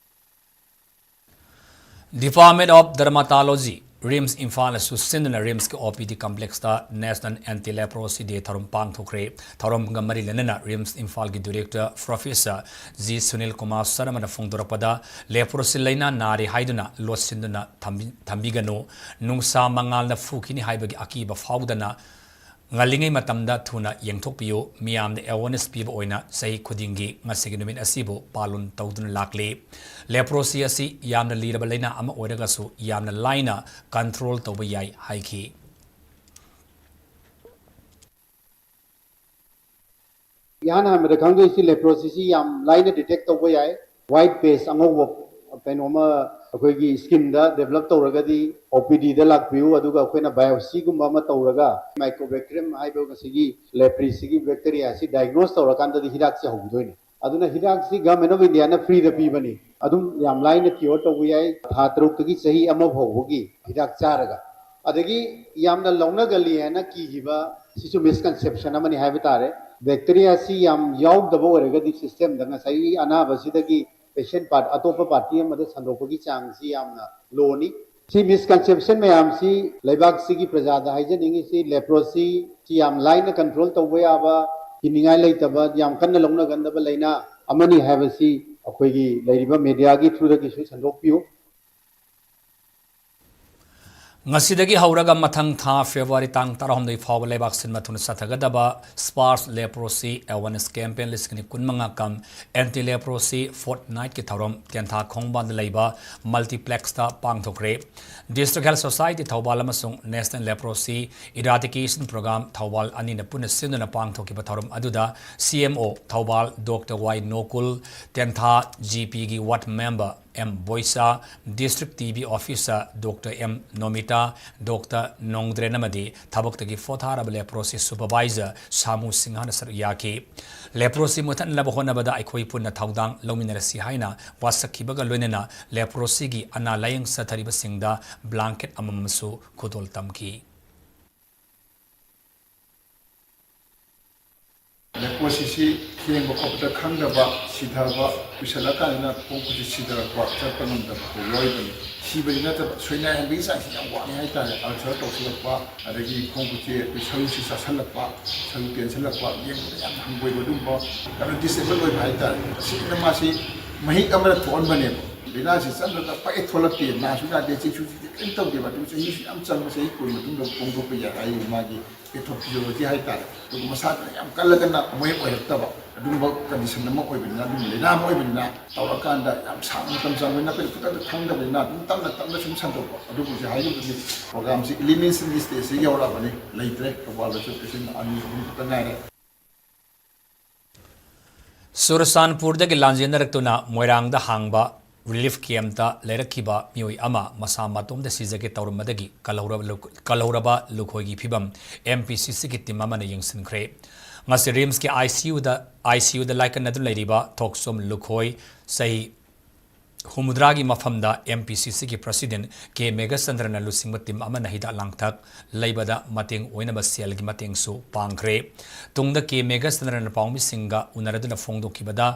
Department of Dermatology, RIMS ꯏꯝꯐꯥꯜꯅꯁꯨ ꯁꯤꯟꯗꯨꯅ RIMS ꯀꯤ OPD complex ꯇ National Anti Leprosy Day ꯊꯧꯔꯝ ꯄꯥꯡꯊꯣꯛꯈ꯭ꯔꯦ꯫ ꯊꯧꯔꯝꯒ ꯃꯔꯤ ꯂꯩꯅꯅ RIMS ꯏꯝꯐꯥꯜꯒꯤ director Professor G Sunil Kumar ꯁꯔꯃꯅ ꯐꯣꯡꯗꯣꯔꯛꯄꯗ, leprosy ꯂꯥꯏꯅꯥ ꯅꯥꯔꯦ ꯍꯥꯏꯗꯨꯅ ꯂꯣꯠꯁꯤꯟꯗꯨꯅ ꯊꯝꯕꯤ-, ꯊꯝꯕꯤꯒꯅꯨ꯫ ꯅꯨꯡꯁꯥ ꯃꯉꯥꯜꯅ ꯐꯨꯈꯤꯅꯤ ꯍꯥꯏꯕꯒꯤ ꯑꯀꯤꯕ ꯐꯥꯎꯗꯅ ꯉꯜꯂꯤꯉꯩ ꯃꯇꯝꯗ ꯊꯨꯅ ꯌꯦꯡꯊꯣꯛꯄꯤꯌꯨ꯫ ꯃꯤꯌꯥꯝꯗ awareness ꯄꯤꯕ ꯑꯣꯏꯅ ꯆꯍꯤ ꯈꯨꯗꯤꯡꯒꯤ ꯉꯁꯤꯒꯤ ꯅꯨꯃꯤꯠ ꯑꯁꯤꯕꯨ ꯄꯥꯂꯟ ꯇꯧꯗꯨꯅ ꯂꯥꯛꯂꯤ꯫ Leprosy ꯑꯁꯤ ꯌꯥꯝꯅ ꯂꯤꯔꯕ ꯂꯥꯏꯅꯥ ꯑꯃ ꯑꯣꯏꯔꯒꯁꯨ ꯌꯥꯝꯅ ꯂꯥꯏꯅ control ꯇꯧꯕ ꯌꯥꯏ ꯍꯥꯏꯈꯤ꯫ ꯏꯍꯥꯟ ꯍꯥꯟꯕꯗ ꯈꯪꯗꯣꯏꯁꯤ leprosyꯁꯤ ꯌꯥꯝ ꯂꯥꯏꯅ detect ꯇꯧꯕ ꯌꯥꯏ꯫ White patch ꯑꯉꯧꯕ ꯀꯩꯅꯣꯝꯃ ꯑꯩꯈꯣꯏꯒꯤ skinꯗ develop ꯇꯧꯔꯒꯗꯤ OPDꯗ ꯂꯥꯛꯄꯤꯌꯨ, ꯑꯗꯨꯒ ꯑꯩꯈꯣꯏꯅ biopsyꯒꯨꯝꯕ ꯑꯃ ꯇꯧꯔꯒ Mycobacterium ꯍꯥꯏꯕ ꯉꯁꯤꯒꯤ leprosyꯒꯤ bacteriaꯁꯤ diagnose ꯇꯧꯔꯀꯥꯟꯗꯗꯤ ꯍꯤꯗꯥꯛꯁꯦ ꯍꯧꯕꯤꯗꯣꯏꯅꯤ꯫ ꯑꯗꯨꯅ ꯍꯤꯗꯥꯛꯁꯤ Government of Indiaꯅ freeꯗ ꯄꯤꯕꯅꯤ꯫ ꯑꯗꯨꯝ ꯌꯥꯝ ꯂꯥꯏꯅ cure ꯇꯧꯕ ꯌꯥꯏ꯫ ꯊꯥ ꯇꯔꯨꯛꯇꯒꯤ ꯆꯍꯤ ꯑꯃ ꯐꯥꯎꯕꯒꯤ ꯍꯤꯗꯥꯛ ꯆꯥꯔꯒ꯫ ꯑꯗꯒꯤ ꯌꯥꯝꯅ ꯂꯧꯅꯒꯜꯂꯤ ꯍꯥꯏꯅ ꯀꯤꯈꯤꯕ ꯁꯤꯁꯨ misconception ꯑꯃꯅꯤ ꯍꯥꯏꯕ ꯇꯥꯔꯦ꯫ Bacteriaꯁꯤ ꯌꯥꯝ ꯌꯥꯎꯗꯕ ꯑꯣꯏꯔꯒꯗꯤ systemꯗ ꯉꯁꯥꯏꯒꯤ ꯑꯅꯥꯕꯁꯤꯗꯒꯤ patient part ꯑꯇꯣꯞꯄ party ꯑꯃꯗ ꯁꯟꯗꯣꯛꯄꯒꯤ ꯆꯥꯡꯁꯤ ꯌꯥꯝꯅ lowꯅꯤ꯫ ꯁꯤ misconception ꯃꯌꯥꯝꯁꯤ ꯂꯩꯕꯥꯛꯁꯤꯒꯤ ꯄ꯭ꯔꯖꯥꯗ ꯍꯥꯏꯖꯅꯤꯡꯉꯤꯁꯤ, leprosyꯁꯤ ꯌꯥꯝ ꯂꯥꯏꯅ control ꯇꯧꯕ ꯌꯥꯕ, ꯀꯤꯅꯤꯡꯉꯥꯏ ꯂꯩꯇꯕ, ꯌꯥꯝ ꯀꯟꯅ ꯂꯧꯅꯒꯟꯗꯕ ꯂꯥꯏꯅꯥ ꯑꯃꯅꯤ ꯍꯥꯏꯕꯁꯤ ꯑꯩꯈꯣꯏꯒꯤ ꯂꯩꯔꯤꯕ mediaꯒꯤ throughꯗꯒꯤꯁꯨ ꯁꯟꯗꯣꯛꯄꯤꯌꯨ꯫ ꯉꯁꯤꯗꯒꯤ ꯍꯧꯔꯒ ꯃꯊꯪ ꯊꯥ February ꯇꯥꯡ ꯇꯔꯥꯍꯨꯝꯗꯣꯏ ꯐꯥꯎꯕ ꯂꯩꯕꯥꯛ ꯁꯤꯟꯕ ꯊꯨꯡꯅ ꯆꯠꯊꯒꯗꯕ Sparsh Leprosy Awareness Campaign ꯂꯤꯁꯤꯡ ꯑꯅꯤ ꯀꯨꯟꯃꯉꯥ cum Anti Leprosy Fortnightꯀꯤ ꯊꯧꯔꯝ ꯇꯦꯟꯊꯥ ꯈꯣꯡꯕꯥꯟꯗ ꯂꯩꯕ multiplexꯇ ꯄꯥꯡꯊꯣꯛꯈ꯭ꯔꯦ꯫ District Health Society ꯊꯧꯕꯥꯜ ꯑꯃꯁꯨꯡ National Leprosy Eradication Program Thoubal ꯑꯅꯤꯅ ꯄꯨꯟꯅ ꯁꯤꯟꯗꯨꯅ ꯄꯥꯡꯊꯣꯛꯈꯤꯕ ꯊꯧꯔꯝ ꯑꯗꯨꯗ CMO ꯊꯧꯕꯥꯜ Doctor Y ꯅꯣꯀꯨꯜ, ꯇꯦꯟꯊꯥ GPꯒꯤ ward member M ꯕꯣꯏꯁꯥ, District TB Officer Doctor M ꯅꯣꯃꯤꯇꯥ, Doctor ꯅꯣꯡꯗ꯭ꯔꯦꯟ ꯑꯃꯗꯤ ꯊꯕꯛꯇꯒꯤ ꯄꯣꯊꯥꯔꯕ leprosy supervisor ꯁꯥꯃꯨ ꯁꯤꯡꯍꯅ ꯁꯔꯨꯛ ꯌꯥꯈꯤ꯫ Leprosy ꯃꯨꯊꯠꯅꯕ ꯍꯣꯠꯅꯕꯗ ꯑꯩꯈꯣꯏ ꯄꯨꯟꯅ ꯊꯧꯗꯥꯡ ꯂꯧꯃꯤꯟꯅꯔꯁꯤ ꯍꯥꯏꯅ ꯋꯥꯁꯛꯈꯤꯕꯒ ꯂꯣꯏꯅꯅ leprosyꯒꯤ ꯑꯅꯥ ꯂꯥꯌꯦꯡ ꯆꯠꯊꯔꯤꯕꯁꯤꯡꯗ blanket ꯑꯃꯃꯝꯁꯨ ꯈꯨꯗꯣꯜ ꯇꯝꯈꯤ꯫ Leprosyꯁꯤ ꯊꯦꯡꯕ ꯈꯣꯠꯄꯗ ꯈꯪꯗꯕ, ꯁꯤꯊꯕ, ꯀꯨꯏꯁꯜꯂꯀꯥꯟꯗꯅ ꯈꯣꯡ ꯈꯨꯠꯁꯤ ꯁꯤꯊꯔꯛꯄ, ꯆꯠꯄ ꯉꯝꯗꯕ ꯐꯥꯎ ꯌꯥꯎꯔꯤꯕꯅꯤ꯫ ꯁꯤꯕꯗꯤ ꯅꯠꯇꯕ, ꯁꯣꯏꯅꯥꯏꯍꯟꯕꯒꯤ ꯆꯥꯡꯁꯤ ꯌꯥꯝ ꯋꯥꯡꯉꯦ ꯍꯥꯏꯇꯥꯔꯦ꯫ Ulcer ꯇꯧꯁꯤꯜꯂꯛꯄ, ꯑꯗꯒꯤ ꯈꯣꯡ ꯈꯨꯠꯁꯤ ꯑꯩꯈꯣꯏ ꯁꯔꯨꯁꯤ ꯆꯥꯁꯤꯜꯂꯛꯄ, ꯁꯔꯨ ꯇꯦꯟꯁꯤꯜꯂꯛꯄ, ꯌꯦꯡꯕꯗ ꯌꯥꯝꯅ ꯍꯪꯒꯣꯏꯕ ꯑꯗꯨꯒꯨꯝꯕ, ꯀꯩꯅꯣ, disable ꯑꯣꯏꯕ ꯍꯥꯏꯇꯥꯔꯦ꯫ ꯇꯁꯦꯡꯅ ꯃꯥꯁꯤ ꯃꯍꯤꯛ ꯑꯃꯅ ꯊꯣꯛꯍꯟꯕꯅꯦꯕ꯫ ꯂꯥꯏꯅꯥꯁꯤ ꯆꯪꯈ꯭ꯔꯒ ꯄꯛꯑꯦ ꯊꯣꯛꯂꯛꯇꯦ, ꯅꯥꯁꯨ ꯅꯥꯗꯦ, ꯆꯤꯛꯁꯨ ꯆꯤꯛꯇꯦ, ꯀꯔꯤꯝ ꯇꯧꯗꯦꯕ꯫ ꯑꯗꯨ ꯆꯍꯤꯁꯨ ꯌꯥꯝ ꯆꯪꯕ, ꯆꯍꯤ ꯀꯨꯟ ꯃꯇꯨꯡꯗ ꯐꯣꯡꯗꯣꯛꯄ ꯌꯥꯏ ꯍꯥꯏꯔꯤꯕ ꯃꯥꯒꯤ pathophysiology ꯍꯥꯏꯇꯥꯔꯦ꯫ ꯑꯗꯨꯒ ꯃꯁꯥꯗꯨꯅ ꯌꯥꯝ ꯀꯜꯂꯒꯅ ꯑꯃꯨꯛ ꯍꯦꯛ ꯑꯣꯏꯔꯛꯇꯕ, ꯑꯗꯨꯒꯨꯝꯕ condition ꯑꯃ ꯑꯣꯏꯕꯅꯤꯅ, ꯑꯗꯨꯒꯨꯝꯕ ꯂꯥꯏꯅꯥ ꯑꯃ ꯑꯣꯏꯕꯅꯤꯅ, ꯇꯧꯔꯀꯥꯟꯗ ꯌꯥꯝ ꯁꯥꯡꯅ ꯃꯇꯝ ꯆꯪꯕꯅꯤꯅ ꯑꯩꯈꯣꯏꯅ ꯈꯨꯗꯛꯇ ꯈꯪꯗꯕꯅꯤꯅ ꯑꯗꯨꯝ ꯇꯞꯅ ꯇꯞꯅ ꯁꯨꯝ ꯁꯟꯗꯣꯛꯄ꯫ ꯑꯗꯨꯕꯨ ꯍꯧꯖꯤꯛ ꯍꯥꯏꯔꯤꯕꯗꯤ programꯁꯤ elimination stageꯁꯤ ꯌꯧꯔꯛꯑꯕꯅꯤ, ꯂꯩꯇ꯭ꯔꯦ꯫ ꯊꯧꯕꯥꯜꯗꯁꯨ patient ꯑꯅꯤ ꯑꯍꯨꯝ ꯈꯛꯇ ꯉꯥꯏꯔꯦ꯫ ꯆꯨꯔꯆꯥꯟꯄꯨꯔꯗꯒꯤ ꯂꯥꯟꯖꯦꯟꯅꯔꯛꯇꯨꯅ ꯃꯣꯏꯔꯥꯡꯗ ꯍꯥꯡꯕ relief campꯇ ꯂꯩꯔꯛꯈꯤꯕ ꯃꯤꯑꯣꯏ ꯑꯃ ꯃꯁꯥ ꯃꯇꯣꯝꯇ ꯁꯤꯖꯒꯦ ꯇꯧꯔꯝꯕꯗꯒꯤ ꯀꯜꯍꯧꯔꯕ ꯂꯨ-, ꯀꯜꯍꯧꯔꯕ ꯂꯨꯈꯣꯏꯒꯤ ꯐꯤꯚꯝ M P C Cꯒꯤ team ꯑꯃꯅ ꯌꯦꯡꯁꯤꯟꯈ꯭ꯔꯦ꯫ ꯉꯁꯤ RIMSꯀꯤ ICUꯗ, ICUꯗ ꯂꯥꯏꯀꯠꯅꯗꯨꯅ ꯂꯩꯔꯤꯕ ꯊꯣꯛꯆꯣꯝ ꯂꯨꯈꯣꯏ ꯆꯍꯤ ꯍꯨꯝꯐꯨꯇꯔꯥꯒꯤ ꯃꯐꯝꯗ M P C Cꯒꯤ president K ꯃꯦꯘꯆꯟꯗ꯭ꯔꯅ ꯂꯨꯆꯤꯡꯕ team ꯑꯃꯅ ꯍꯤꯗꯥꯛ ꯂꯥꯡꯊꯛ ꯂꯩꯕꯗ ꯃꯇꯦꯡ ꯑꯣꯏꯅꯕ ꯁꯦꯜꯒꯤ ꯃꯇꯦꯡꯁꯨ ꯄꯥꯡꯈ꯭ꯔꯦ꯫ ꯇꯨꯡꯗ K ꯃꯦꯘꯆꯟꯗ꯭ꯔꯅ ꯄꯥꯎꯃꯤꯁꯤꯡꯒ ꯎꯅꯔꯗꯨꯅ ꯐꯣꯡꯗꯣꯛꯈꯤꯕꯗ,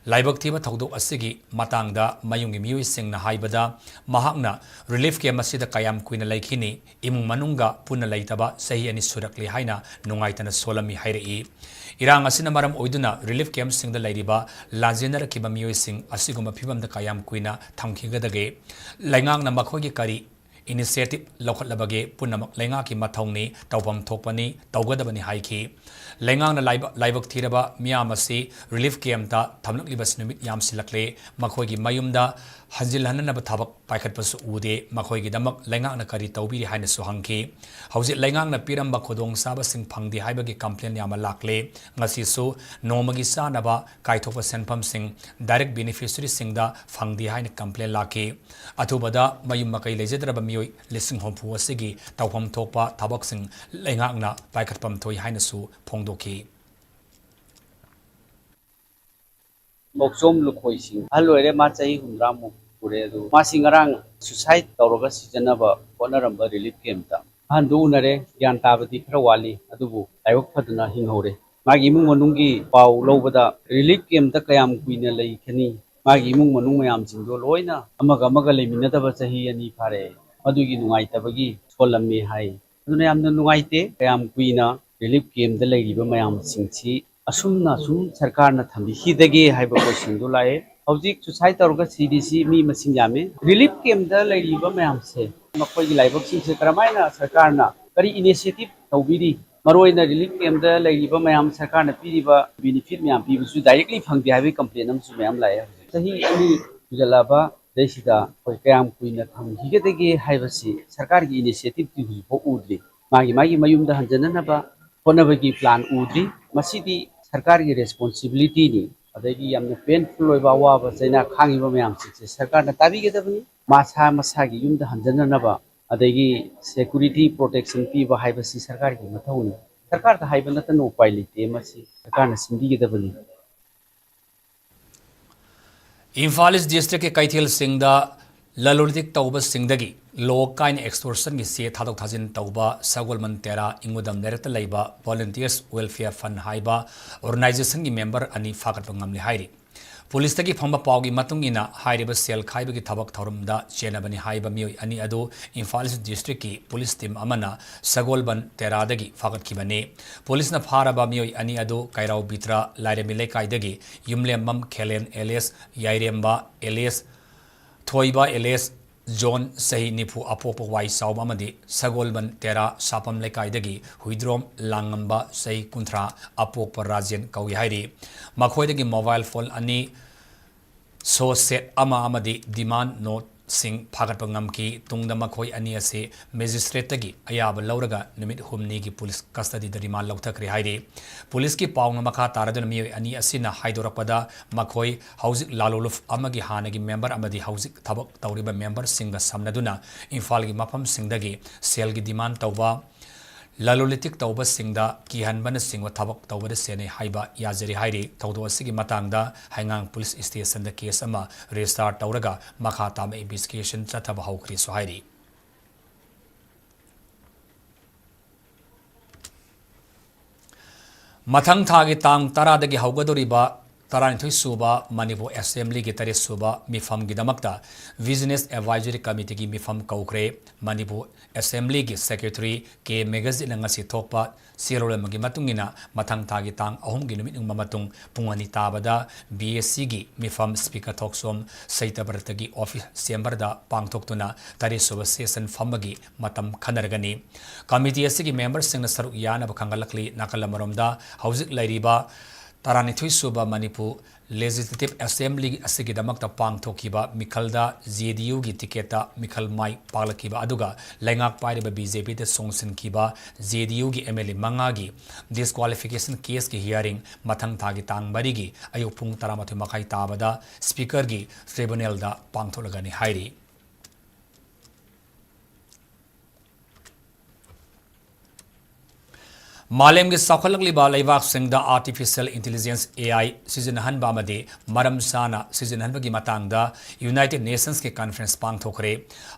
ꯂꯥꯏꯕꯛ ꯊꯤꯕ ꯊꯧꯗꯣꯛ ꯑꯁꯤꯒꯤ ꯃꯇꯥꯡꯗ ꯃꯌꯨꯝꯒꯤ ꯃꯤꯑꯣꯏꯁꯤꯡꯅ ꯍꯥꯏꯕꯗ, ꯃꯍꯥꯛꯅ relief camp ꯑꯁꯤꯗ ꯀꯌꯥꯝ ꯀꯨꯏꯅ ꯂꯩꯈꯤꯅꯤ, ꯏꯃꯨꯡ ꯃꯅꯨꯡꯒ ꯄꯨꯟꯅ ꯂꯩꯇꯕ ꯆꯍꯤ ꯑꯅꯤ ꯁꯨꯔꯛꯂꯦ ꯍꯥꯏꯅ ꯅꯨꯡꯉꯥꯏꯇꯅ ꯁꯣꯜꯂꯝꯃꯤ ꯍꯥꯏꯔꯛꯏ꯫ ꯏꯔꯥꯡ ꯑꯁꯤꯅ ꯃꯔꯝ ꯑꯣꯏꯗꯨꯅ relief campꯁꯤꯡꯗ ꯂꯩꯔꯤꯕ ꯂꯥꯟꯖꯦꯟꯅꯔꯛꯈꯤꯕ ꯃꯤꯑꯣꯏꯁꯤꯡ ꯑꯁꯤꯒꯨꯝꯕ ꯐꯤꯚꯝꯗ ꯀꯌꯥꯝ ꯀꯨꯏꯅ ꯊꯝꯈꯤꯒꯗꯒꯦ? ꯂꯩꯉꯥꯛꯅ ꯃꯈꯣꯏꯒꯤ ꯀꯔꯤ initiative ꯂꯧꯈꯠꯂꯕꯒꯦ? ꯄꯨꯝꯅꯃꯛ ꯂꯩꯉꯥꯛꯀꯤ ꯃꯊꯧꯅꯤ, ꯇꯧꯐꯝ ꯊꯣꯛꯄꯅꯤ, ꯇꯧꯒꯗꯕꯅꯤ ꯍꯥꯏꯈꯤ꯫ ꯂꯩꯉꯥꯛꯅ ꯂꯥꯏꯕ-, ꯂꯥꯏꯕꯛ ꯊꯤꯔꯕ ꯃꯤꯌꯥꯝ ꯑꯁꯤ relief campꯇ ꯊꯝꯂꯛꯂꯤꯕꯁꯤ ꯅꯨꯃꯤꯠ ꯌꯥꯝꯁꯤꯜꯂꯛꯂꯦ꯫ ꯃꯈꯣꯏꯒꯤ ꯃꯌꯨꯝꯗ ꯍꯟꯖꯤꯜꯍꯟꯅꯅꯕ ꯊꯕꯛ ꯄꯥꯏꯈꯠꯄꯁꯨ ꯎꯗꯦ꯫ ꯃꯈꯣꯏꯒꯤꯗꯃꯛ ꯂꯩꯉꯥꯛꯅ ꯀꯔꯤ ꯇꯧꯕꯤꯔꯤ ꯍꯥꯏꯅꯁꯨ ꯍꯪꯈꯤ꯫ ꯍꯧꯖꯤꯛ ꯂꯩꯉꯥꯛꯅ ꯄꯤꯔꯝꯕ ꯈꯨꯗꯣꯡꯆꯥꯕꯁꯤꯡ ꯐꯪꯗꯦ ꯍꯥꯏꯕꯒꯤ complain ꯌꯥꯝꯅ ꯂꯥꯛꯂꯦ꯫ ꯉꯁꯤꯁꯨ ꯅꯣꯡꯃꯒꯤ ꯆꯥꯅꯕ ꯀꯥꯏꯊꯣꯛꯄ ꯁꯦꯟꯐꯝꯁꯤꯡ direct beneficiaryꯁꯤꯡꯗ ꯐꯪꯗꯦ ꯍꯥꯏꯅ complain ꯂꯥꯛꯈꯤ꯫ ꯑꯊꯨꯕꯗ ꯃꯌꯨꯝ ꯃꯀꯩ ꯂꯩꯖꯗ꯭ꯔꯕ ꯃꯤꯑꯣꯏ ꯂꯤꯁꯤꯡ ꯍꯨꯝꯐꯨ ꯑꯁꯤꯒꯤ ꯇꯧꯐꯝ ꯊꯣꯛꯄ ꯊꯕꯛꯁꯤꯡ ꯂꯩꯉꯥꯛꯅ ꯄꯥꯏꯈꯠꯐꯝ ꯊꯣꯛꯏ ꯍꯥꯏꯅꯁꯨ ꯐꯣꯡꯗꯣꯛꯈꯤ꯫ ꯊꯣꯛꯆꯣꯝ ꯂꯨꯈꯣꯏꯁꯤꯡ ꯑꯍꯜ ꯑꯣꯏꯔꯦ, ꯃꯥ ꯆꯍꯤ ꯍꯨꯝꯗ꯭ꯔꯥꯃꯨꯛ ꯁꯨꯔꯦ꯫ ꯑꯗꯨ ꯃꯥꯁꯤ ꯉꯔꯥꯡ suicide ꯇꯧꯔꯒ ꯁꯤꯖꯅꯕ ꯍꯣꯠꯅꯔꯝꯕ relief campꯇ꯫ ꯑꯍꯟꯗꯨ ꯎꯅꯔꯦ, ꯒ꯭ꯌꯥꯟ ꯇꯥꯕꯗꯤ ꯈꯔ ꯋꯥꯠꯂꯤ, ꯑꯗꯨꯕꯨ ꯂꯥꯏꯕꯛ ꯐꯗꯅ ꯍꯤꯡꯍꯧꯔꯦ꯫ ꯃꯥꯒꯤ ꯏꯃꯨꯡ ꯃꯅꯨꯡꯒꯤ ꯄꯥꯎ ꯂꯧꯕꯗ relief campꯇ ꯀꯌꯥꯝ ꯀꯨꯏꯅ ꯂꯩꯈꯤꯅꯤ, ꯃꯥꯒꯤ ꯏꯃꯨꯡ ꯃꯅꯨꯡ ꯃꯌꯥꯝꯁꯤꯡꯗꯣ ꯂꯣꯏꯅ ꯑꯃꯒ ꯑꯃꯒ ꯂꯩꯃꯤꯟꯅꯗꯕ ꯆꯍꯤ ꯑꯅꯤ ꯐꯥꯔꯦ, ꯃꯗꯨꯒꯤ ꯅꯨꯡꯉꯥꯏꯇꯕꯒꯤ ꯁꯣꯜꯂꯝꯃꯤ ꯍꯥꯏ꯫ ꯑꯗꯨꯅ ꯌꯥꯝꯅ ꯅꯨꯡꯉꯥꯏꯇꯦ꯫ ꯀꯌꯥꯝ ꯀꯨꯏꯅ relief campꯇ ꯂꯩꯔꯤꯕ ꯃꯌꯥꯝꯁꯤꯡꯁꯤ ꯑꯁꯨꯝꯅ ꯑꯁꯨꯝ ꯁꯔꯀꯥꯔꯅ ꯊꯝꯕꯤꯈꯤꯗꯒꯦ ꯍꯥꯏꯕ questionꯗꯨ ꯂꯥꯛꯑꯦ꯫ ꯍꯧꯖꯤꯛ suicide ꯇꯧꯔꯒ ꯁꯤꯔꯤꯁꯤ ꯃꯤ ꯃꯁꯤꯡ ꯌꯥꯝꯃꯤ꯫ Relief camp ꯇ ꯂꯩꯔꯤꯕ ꯃꯌꯥꯝꯁꯦ, ꯃꯈꯣꯏꯒꯤ ꯂꯥꯏꯕꯛꯁꯤꯡꯁꯦ ꯀꯔꯝꯍꯥꯏꯅ ꯁꯔꯀꯥꯔꯅ ꯀꯔꯤ initiative ꯇꯧꯕꯤꯔꯤ? ꯃꯔꯨꯑꯣꯏꯅ relief camp ꯇ ꯂꯩꯔꯤꯕ ꯃꯌꯥꯝ ꯁꯔꯀꯥꯔꯅ ꯄꯤꯔꯤꯕ benefit ꯃꯌꯥꯝ ꯄꯤꯕꯁꯨ directly ꯐꯪꯗꯦ ꯍꯥꯏꯕꯒꯤ complain ꯑꯃꯁꯨ ꯃꯌꯥꯝ ꯂꯥꯛꯑꯦ꯫ ꯍꯧꯖꯤꯛ ꯆꯍꯤ ꯑꯅꯤ ꯁꯨꯖꯜꯂꯛꯑꯕ ꯁꯤꯗꯩꯁꯤꯗ ꯑꯩꯈꯣꯏ ꯀꯌꯥꯝ ꯀꯨꯏꯅ ꯊꯝꯈꯤꯒꯗꯒꯦ ꯍꯥꯏꯕꯁꯤ ꯁꯔꯀꯥꯔꯒꯤ initiative ꯇꯤ ꯍꯧꯖꯤꯛꯐꯥꯎ ꯎꯗ꯭ꯔꯤ꯫ ꯃꯥꯒꯤ ꯃꯥꯒꯤ ꯃꯌꯨꯝꯗ ꯍꯟꯖꯅꯅꯕ ꯍꯣꯠꯅꯕꯒꯤ plan ꯎꯗ꯭ꯔꯤ꯫ ꯃꯁꯤꯗꯤ ꯁꯔꯀꯥꯔꯒꯤ responsibility ꯅꯤ꯫ ꯑꯗꯒꯤ ꯌꯥꯝꯅ painful ꯑꯣꯏꯕ ꯑꯋꯥꯕ ꯆꯩꯅꯥ ꯈꯥꯡꯉꯤꯕ ꯃꯌꯥꯝꯁꯤꯡꯁꯦ ꯁꯔꯀꯥꯔꯅ ꯇꯥꯕꯤꯒꯗꯕꯅꯤ꯫ ꯃꯁꯥ ꯃꯁꯥꯒꯤ ꯌꯨꯝꯗ ꯍꯟꯖꯅꯅꯕ ꯑꯗꯒꯤ security protection ꯄꯤꯕ ꯍꯥꯏꯕꯁꯤ ꯁꯔꯀꯥꯔꯒꯤ ꯃꯊꯧꯅꯤ꯫ ꯁꯔꯀꯥꯔꯗ ꯍꯥꯏꯕ ꯅꯠꯇꯅ ꯎꯄꯥꯏ ꯂꯩꯇꯦ꯫ ꯃꯁꯤ ꯁꯔꯀꯥꯔꯅ ꯁꯤꯟꯕꯤꯒꯗꯕꯅꯤ꯫ ꯏꯝꯐꯥꯜ ꯏꯁ ꯗꯤꯁꯇ꯭ꯔꯤꯛꯀꯤ ꯀꯩꯊꯦꯜꯁꯤꯡꯗ ꯂꯂꯣꯟ ꯏꯇꯤꯛ ꯇꯧꯕꯁꯤꯡꯗꯒꯤ ꯂꯣꯛ ꯀꯥꯏꯅ extortion ꯒꯤ ꯆꯦ ꯊꯥꯗꯣꯛ ꯊꯥꯖꯤꯟ ꯇꯧꯕ ꯁꯒꯣꯜꯕꯟ ꯇꯦꯔꯥ ꯏꯪꯒꯨꯗꯝ ꯂꯩꯔꯛꯇ ꯂꯩꯕ Volunteers Welfare Fund ꯍꯥꯏꯕ organization ꯒꯤ member ꯑꯅꯤ ꯐꯥꯒꯠꯄ ꯉꯝꯂꯦ ꯍꯥꯏꯔꯤ꯫ ꯄꯨꯂꯤꯁꯇꯒꯤ ꯐꯪꯕ ꯄꯥꯎꯒꯤ ꯃꯇꯨꯡ ꯏꯟꯅ, ꯍꯥꯏꯔꯤꯕ ꯁꯦꯜ ꯈꯥꯏꯕꯒꯤ ꯊꯕꯛ ꯊꯧꯔꯝꯗ ꯆꯦꯟꯅꯕꯅꯤ ꯍꯥꯏꯕ ꯃꯤꯑꯣꯏ ꯑꯅꯤ ꯑꯗꯨ ꯏꯝꯐꯥꯜ ꯏꯁ ꯗꯤꯁꯇ꯭ꯔꯤꯛꯀꯤ ꯄꯨꯂꯤꯁ team ꯑꯃꯅ ꯁꯒꯣꯜꯕꯟ ꯇꯦꯔꯥꯗꯒꯤ ꯐꯥꯒꯠꯈꯤꯕꯅꯤ꯫ ꯄꯨꯂꯤꯁꯅ ꯐꯥꯔꯕ ꯃꯤꯑꯣꯏ ꯑꯅꯤ ꯑꯗꯨ ꯀꯩꯔꯥꯎ ꯕꯤꯇ꯭ꯔ ꯂꯥꯏꯔꯦꯝꯕꯤ ꯂꯩꯀꯥꯏꯗꯒꯤ ꯌꯨꯝꯂꯦꯝꯕꯝ ꯈꯦꯂꯦꯟ alias ꯌꯥꯏꯔꯦꯝꯕ alias ꯊꯣꯏꯕ alias ꯖꯣꯟ, ꯆꯍꯤ ꯅꯤꯐꯨ, ꯑꯄꯣꯛꯄ ꯋꯥꯏ ꯆꯥꯎꯕ ꯑꯃꯗꯤ ꯁꯒꯣꯜꯕꯟ ꯇꯦꯔꯥ ꯁꯥꯄꯝ ꯂꯩꯀꯥꯏꯗꯒꯤ ꯍꯨꯏꯗ꯭ꯔꯣꯝ ꯂꯥꯡꯉꯝꯕ, ꯆꯍꯤ ꯀꯨꯟꯊ꯭ꯔꯥ, ꯑꯄꯣꯛꯄ ꯔꯥꯖꯦꯟ ꯀꯧꯏ ꯍꯥꯏꯔꯤ꯫ ꯃꯈꯣꯏꯗꯒꯤ mobile phone ꯑꯅꯤ, ꯁꯣ ꯁꯦꯠ ꯑꯃ ꯑꯃꯗꯤ demand note ꯁꯤꯡ ꯐꯥꯒꯠꯄ ꯉꯝꯈꯤ꯫ ꯇꯨꯡꯗ ꯃꯈꯣꯏ ꯑꯅꯤ ꯑꯁꯤ magistrate ꯇꯒꯤ ꯑꯌꯥꯕ ꯂꯧꯔꯒ ꯅꯨꯃꯤꯠ ꯍꯨꯝꯅꯤꯒꯤ ꯄꯨꯂꯤꯁ custody ꯗ remand ꯂꯧꯊꯈ꯭ꯔꯦ ꯍꯥꯏꯔꯤ꯫ ꯄꯨꯂꯤꯁꯀꯤ ꯄꯥꯎꯅ ꯃꯈꯥ ꯇꯥꯔꯗꯨꯅ ꯃꯤꯑꯣꯏ ꯑꯅꯤ ꯑꯁꯤꯅ ꯍꯥꯏꯗꯣꯔꯛꯄꯗ, ꯃꯈꯣꯏ ꯍꯧꯖꯤꯛ ꯂꯥꯂꯣꯂꯨꯞ ꯑꯃꯒꯤ ꯍꯥꯟꯅꯒꯤ member ꯑꯃꯗꯤ ꯍꯧꯖꯤꯛ ꯊꯕꯛ ꯇꯧꯔꯤꯕ member ꯁꯤꯡꯒ ꯁꯝꯅꯗꯨꯅ ꯏꯝꯐꯥꯜꯒꯤ ꯃꯐꯝꯁꯤꯡꯗꯒꯤ ꯁꯦꯜꯒꯤ demand ꯇꯧꯕ, ꯂꯂꯣꯟ ꯏꯇꯤꯛ ꯇꯧꯕꯁꯤꯡꯗ ꯀꯤꯍꯟꯕꯅꯆꯤꯡꯕ ꯊꯕꯛ ꯇꯧꯕꯗ ꯆꯦꯟꯅꯩ ꯍꯥꯏꯕ ꯌꯥꯖꯔꯤ ꯍꯥꯏꯔꯤ꯫ ꯊꯧꯗꯣꯛ ꯑꯁꯤꯒꯤ ꯃꯇꯥꯡꯗ ꯍꯩꯉꯥꯡ ꯄꯨꯂꯤꯁ ꯁ꯭ꯇꯦꯁꯟꯗ case ꯑꯃ register ꯇꯧꯔꯒ ꯃꯈꯥ ꯇꯥꯕ investigation ꯆꯠꯊꯕ ꯍꯧꯈ꯭ꯔꯦꯁꯨ ꯍꯥꯏꯔꯤ꯫ ꯃꯊꯪ ꯊꯥꯒꯤ ꯇꯥꯡ ꯇꯔꯥꯗꯒꯤ ꯍꯧꯒꯗꯧꯔꯤꯕ ꯇꯔꯥꯅꯤꯊꯣꯏ ꯁꯨꯕ ꯃꯅꯤꯄꯨꯔ ꯑꯦꯁꯦꯝꯕ꯭ꯂꯤꯒꯤ ꯇꯔꯦꯠ ꯁꯨꯕ ꯃꯤꯐꯝꯒꯤꯗꯃꯛꯇ Business Advisory Committeeꯒꯤ ꯃꯤꯐꯝ ꯀꯧꯈ꯭ꯔꯦ꯫ ꯃꯅꯤꯄꯨꯔ ꯑꯦꯁꯦꯝꯕ꯭ꯂꯤꯒꯤ ꯁꯦꯀ꯭ꯔꯦꯇꯔꯤ ꯀꯦ ꯃꯦꯒꯖꯤꯠꯅ ꯉꯁꯤ ꯊꯣꯛꯄ ꯆꯦꯔꯣꯜ ꯑꯃꯒꯤ ꯃꯇꯨꯡ ꯏꯟꯅ, ꯃꯊꯪ ꯊꯥꯒꯤ ꯇꯥꯡ ꯑꯍꯨꯝꯒꯤ ꯅꯨꯃꯤꯠ ꯌꯨꯡꯕ ꯃꯇꯨꯡ ꯄꯨꯡ ꯑꯅꯤ ꯇꯥꯕꯗ BACꯒꯤ ꯃꯤꯐꯝ ꯁ꯭ꯄꯤꯀꯔ ꯊꯣꯛꯆꯣꯝ ꯁꯩꯇꯕ꯭ꯔꯇꯒꯤ ꯑꯣꯐꯤꯁ ꯆꯦꯝꯕꯔꯗ ꯄꯥꯡꯊꯣꯛꯇꯨꯅ ꯇꯔꯦꯠ ꯁꯨꯕ ꯁꯦꯁꯟ ꯐꯝꯕꯒꯤ ꯃꯇꯝ ꯈꯟꯅꯔꯒꯅꯤ꯫ ꯀꯃꯤꯇꯤ ꯑꯁꯤꯒꯤ ꯃꯦꯝꯕꯔꯁꯤꯡꯅ ꯁꯔꯨꯛ ꯌꯥꯅꯕ ꯈꯪꯒꯠꯂꯛꯂꯤ꯫ ꯅꯥꯀꯜ ꯑꯃꯔꯣꯝꯗ, ꯍꯧꯖꯤꯛ ꯂꯩꯔꯤꯕ ꯇꯔꯥꯅꯤꯊꯣꯏ ꯁꯨꯕ ꯃꯅꯤꯄꯨꯔ Legislative Assembly ꯑꯁꯤꯒꯤꯗꯃꯛꯇ ꯄꯥꯡꯊꯣꯛꯈꯤꯕ ꯃꯤꯈꯜꯗ JDUꯒꯤ ꯇꯤꯀꯦꯠꯇ ꯃꯤꯈꯜ ꯃꯥꯏ ꯄꯥꯛꯂꯛꯈꯤꯕ ꯑꯗꯨꯒ ꯂꯩꯉꯥꯛ ꯄꯥꯏꯔꯤꯕ BJPꯗ ꯆꯣꯡꯁꯤꯟꯈꯤꯕ JDUꯒꯤ MLA ꯃꯉꯥꯒꯤ disqualification caseꯀꯤ hearing ꯃꯊꯪ ꯊꯥꯒꯤ ꯇꯥꯡ ꯃꯔꯤꯒꯤ ꯑꯌꯨꯛ ꯄꯨꯡ ꯇꯔꯥꯃꯥꯊꯣꯏ ꯃꯈꯥꯏ ꯇꯥꯕꯗ ꯁ꯭ꯄꯤꯀꯔꯒꯤ tribunalꯗ ꯄꯥꯡꯊꯣꯛꯂꯒꯅꯤ ꯍꯥꯏꯔꯤ꯫ ꯃꯥꯂꯦꯝꯒꯤ ꯆꯥꯎꯈꯠꯂꯛꯂꯤꯕ ꯂꯩꯕꯥꯛꯁꯤꯡꯗ Artificial Intelligence, AI, ꯁꯤꯖꯤꯟꯅꯍꯟꯕ ꯑꯃꯗꯤ ꯃꯔꯝ ꯆꯥꯅ ꯁꯤꯖꯤꯟꯅꯍꯟꯕꯒꯤ ꯃꯇꯥꯡꯗ United Nations conference ꯄꯥꯡꯊꯣꯛꯈ꯭ꯔꯦ꯫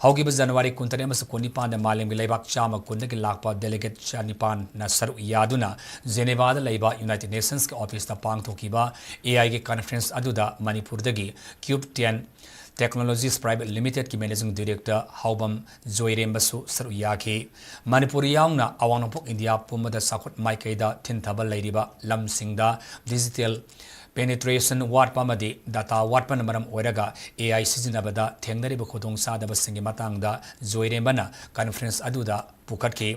ꯍꯧꯈꯤꯕ January ꯀꯨꯟꯇꯔꯦꯠ ꯑꯃꯁꯨꯡ ꯀꯨꯟꯅꯤꯄꯥꯟꯗ ꯃꯥꯂꯦꯝꯒꯤ ꯂꯩꯕꯥꯛ ꯆꯥꯝꯃ ꯀꯨꯟꯗꯒꯤ ꯂꯥꯛꯄ delegate ꯆꯅꯤꯄꯥꯟꯅ ꯁꯔꯨꯛ ꯌꯥꯗꯨꯅ Genevaꯗ ꯂꯩꯕ United Nations officeꯇ ꯄꯥꯡꯊꯣꯛꯈꯤꯕ AIꯒꯤ conference ꯑꯗꯨꯗ ꯃꯅꯤꯄꯨꯔꯗꯒꯤ Cube ten Technologies Private Limitedꯀꯤ Managing Director ꯍꯥꯎꯕꯝ ꯖꯣꯏꯔꯦꯝꯕꯁꯨ ꯁꯔꯨꯛ ꯌꯥꯈꯤ꯫ ꯃꯅꯤꯄꯨꯔ ꯌꯥꯎꯅ ꯑꯋꯥꯡ ꯅꯣꯡꯄꯣꯛ ꯏꯟꯗꯤꯌꯥ ꯄꯨꯝꯕꯗ ꯆꯥꯎꯈꯠ ꯃꯥꯏꯀꯩꯗ ꯊꯤꯟꯊꯕ ꯂꯩꯔꯤꯕ ꯂꯝꯁꯤꯡꯗ digital penetration ꯋꯥꯠꯄ ꯑꯃꯗꯤ data ꯋꯥꯠꯄꯅ ꯃꯔꯝ ꯑꯣꯏꯔꯒ AI ꯁꯤꯖꯤꯟꯅꯕꯗ ꯊꯦꯡꯅꯔꯤꯕ ꯈꯨꯗꯣꯡꯆꯥꯗꯕꯁꯤꯡꯒꯤ ꯃꯇꯥꯡꯗ ꯖꯣꯏꯔꯦꯝꯕꯅ conference ꯑꯗꯨꯗ ꯄꯨꯈꯠꯈꯤ꯫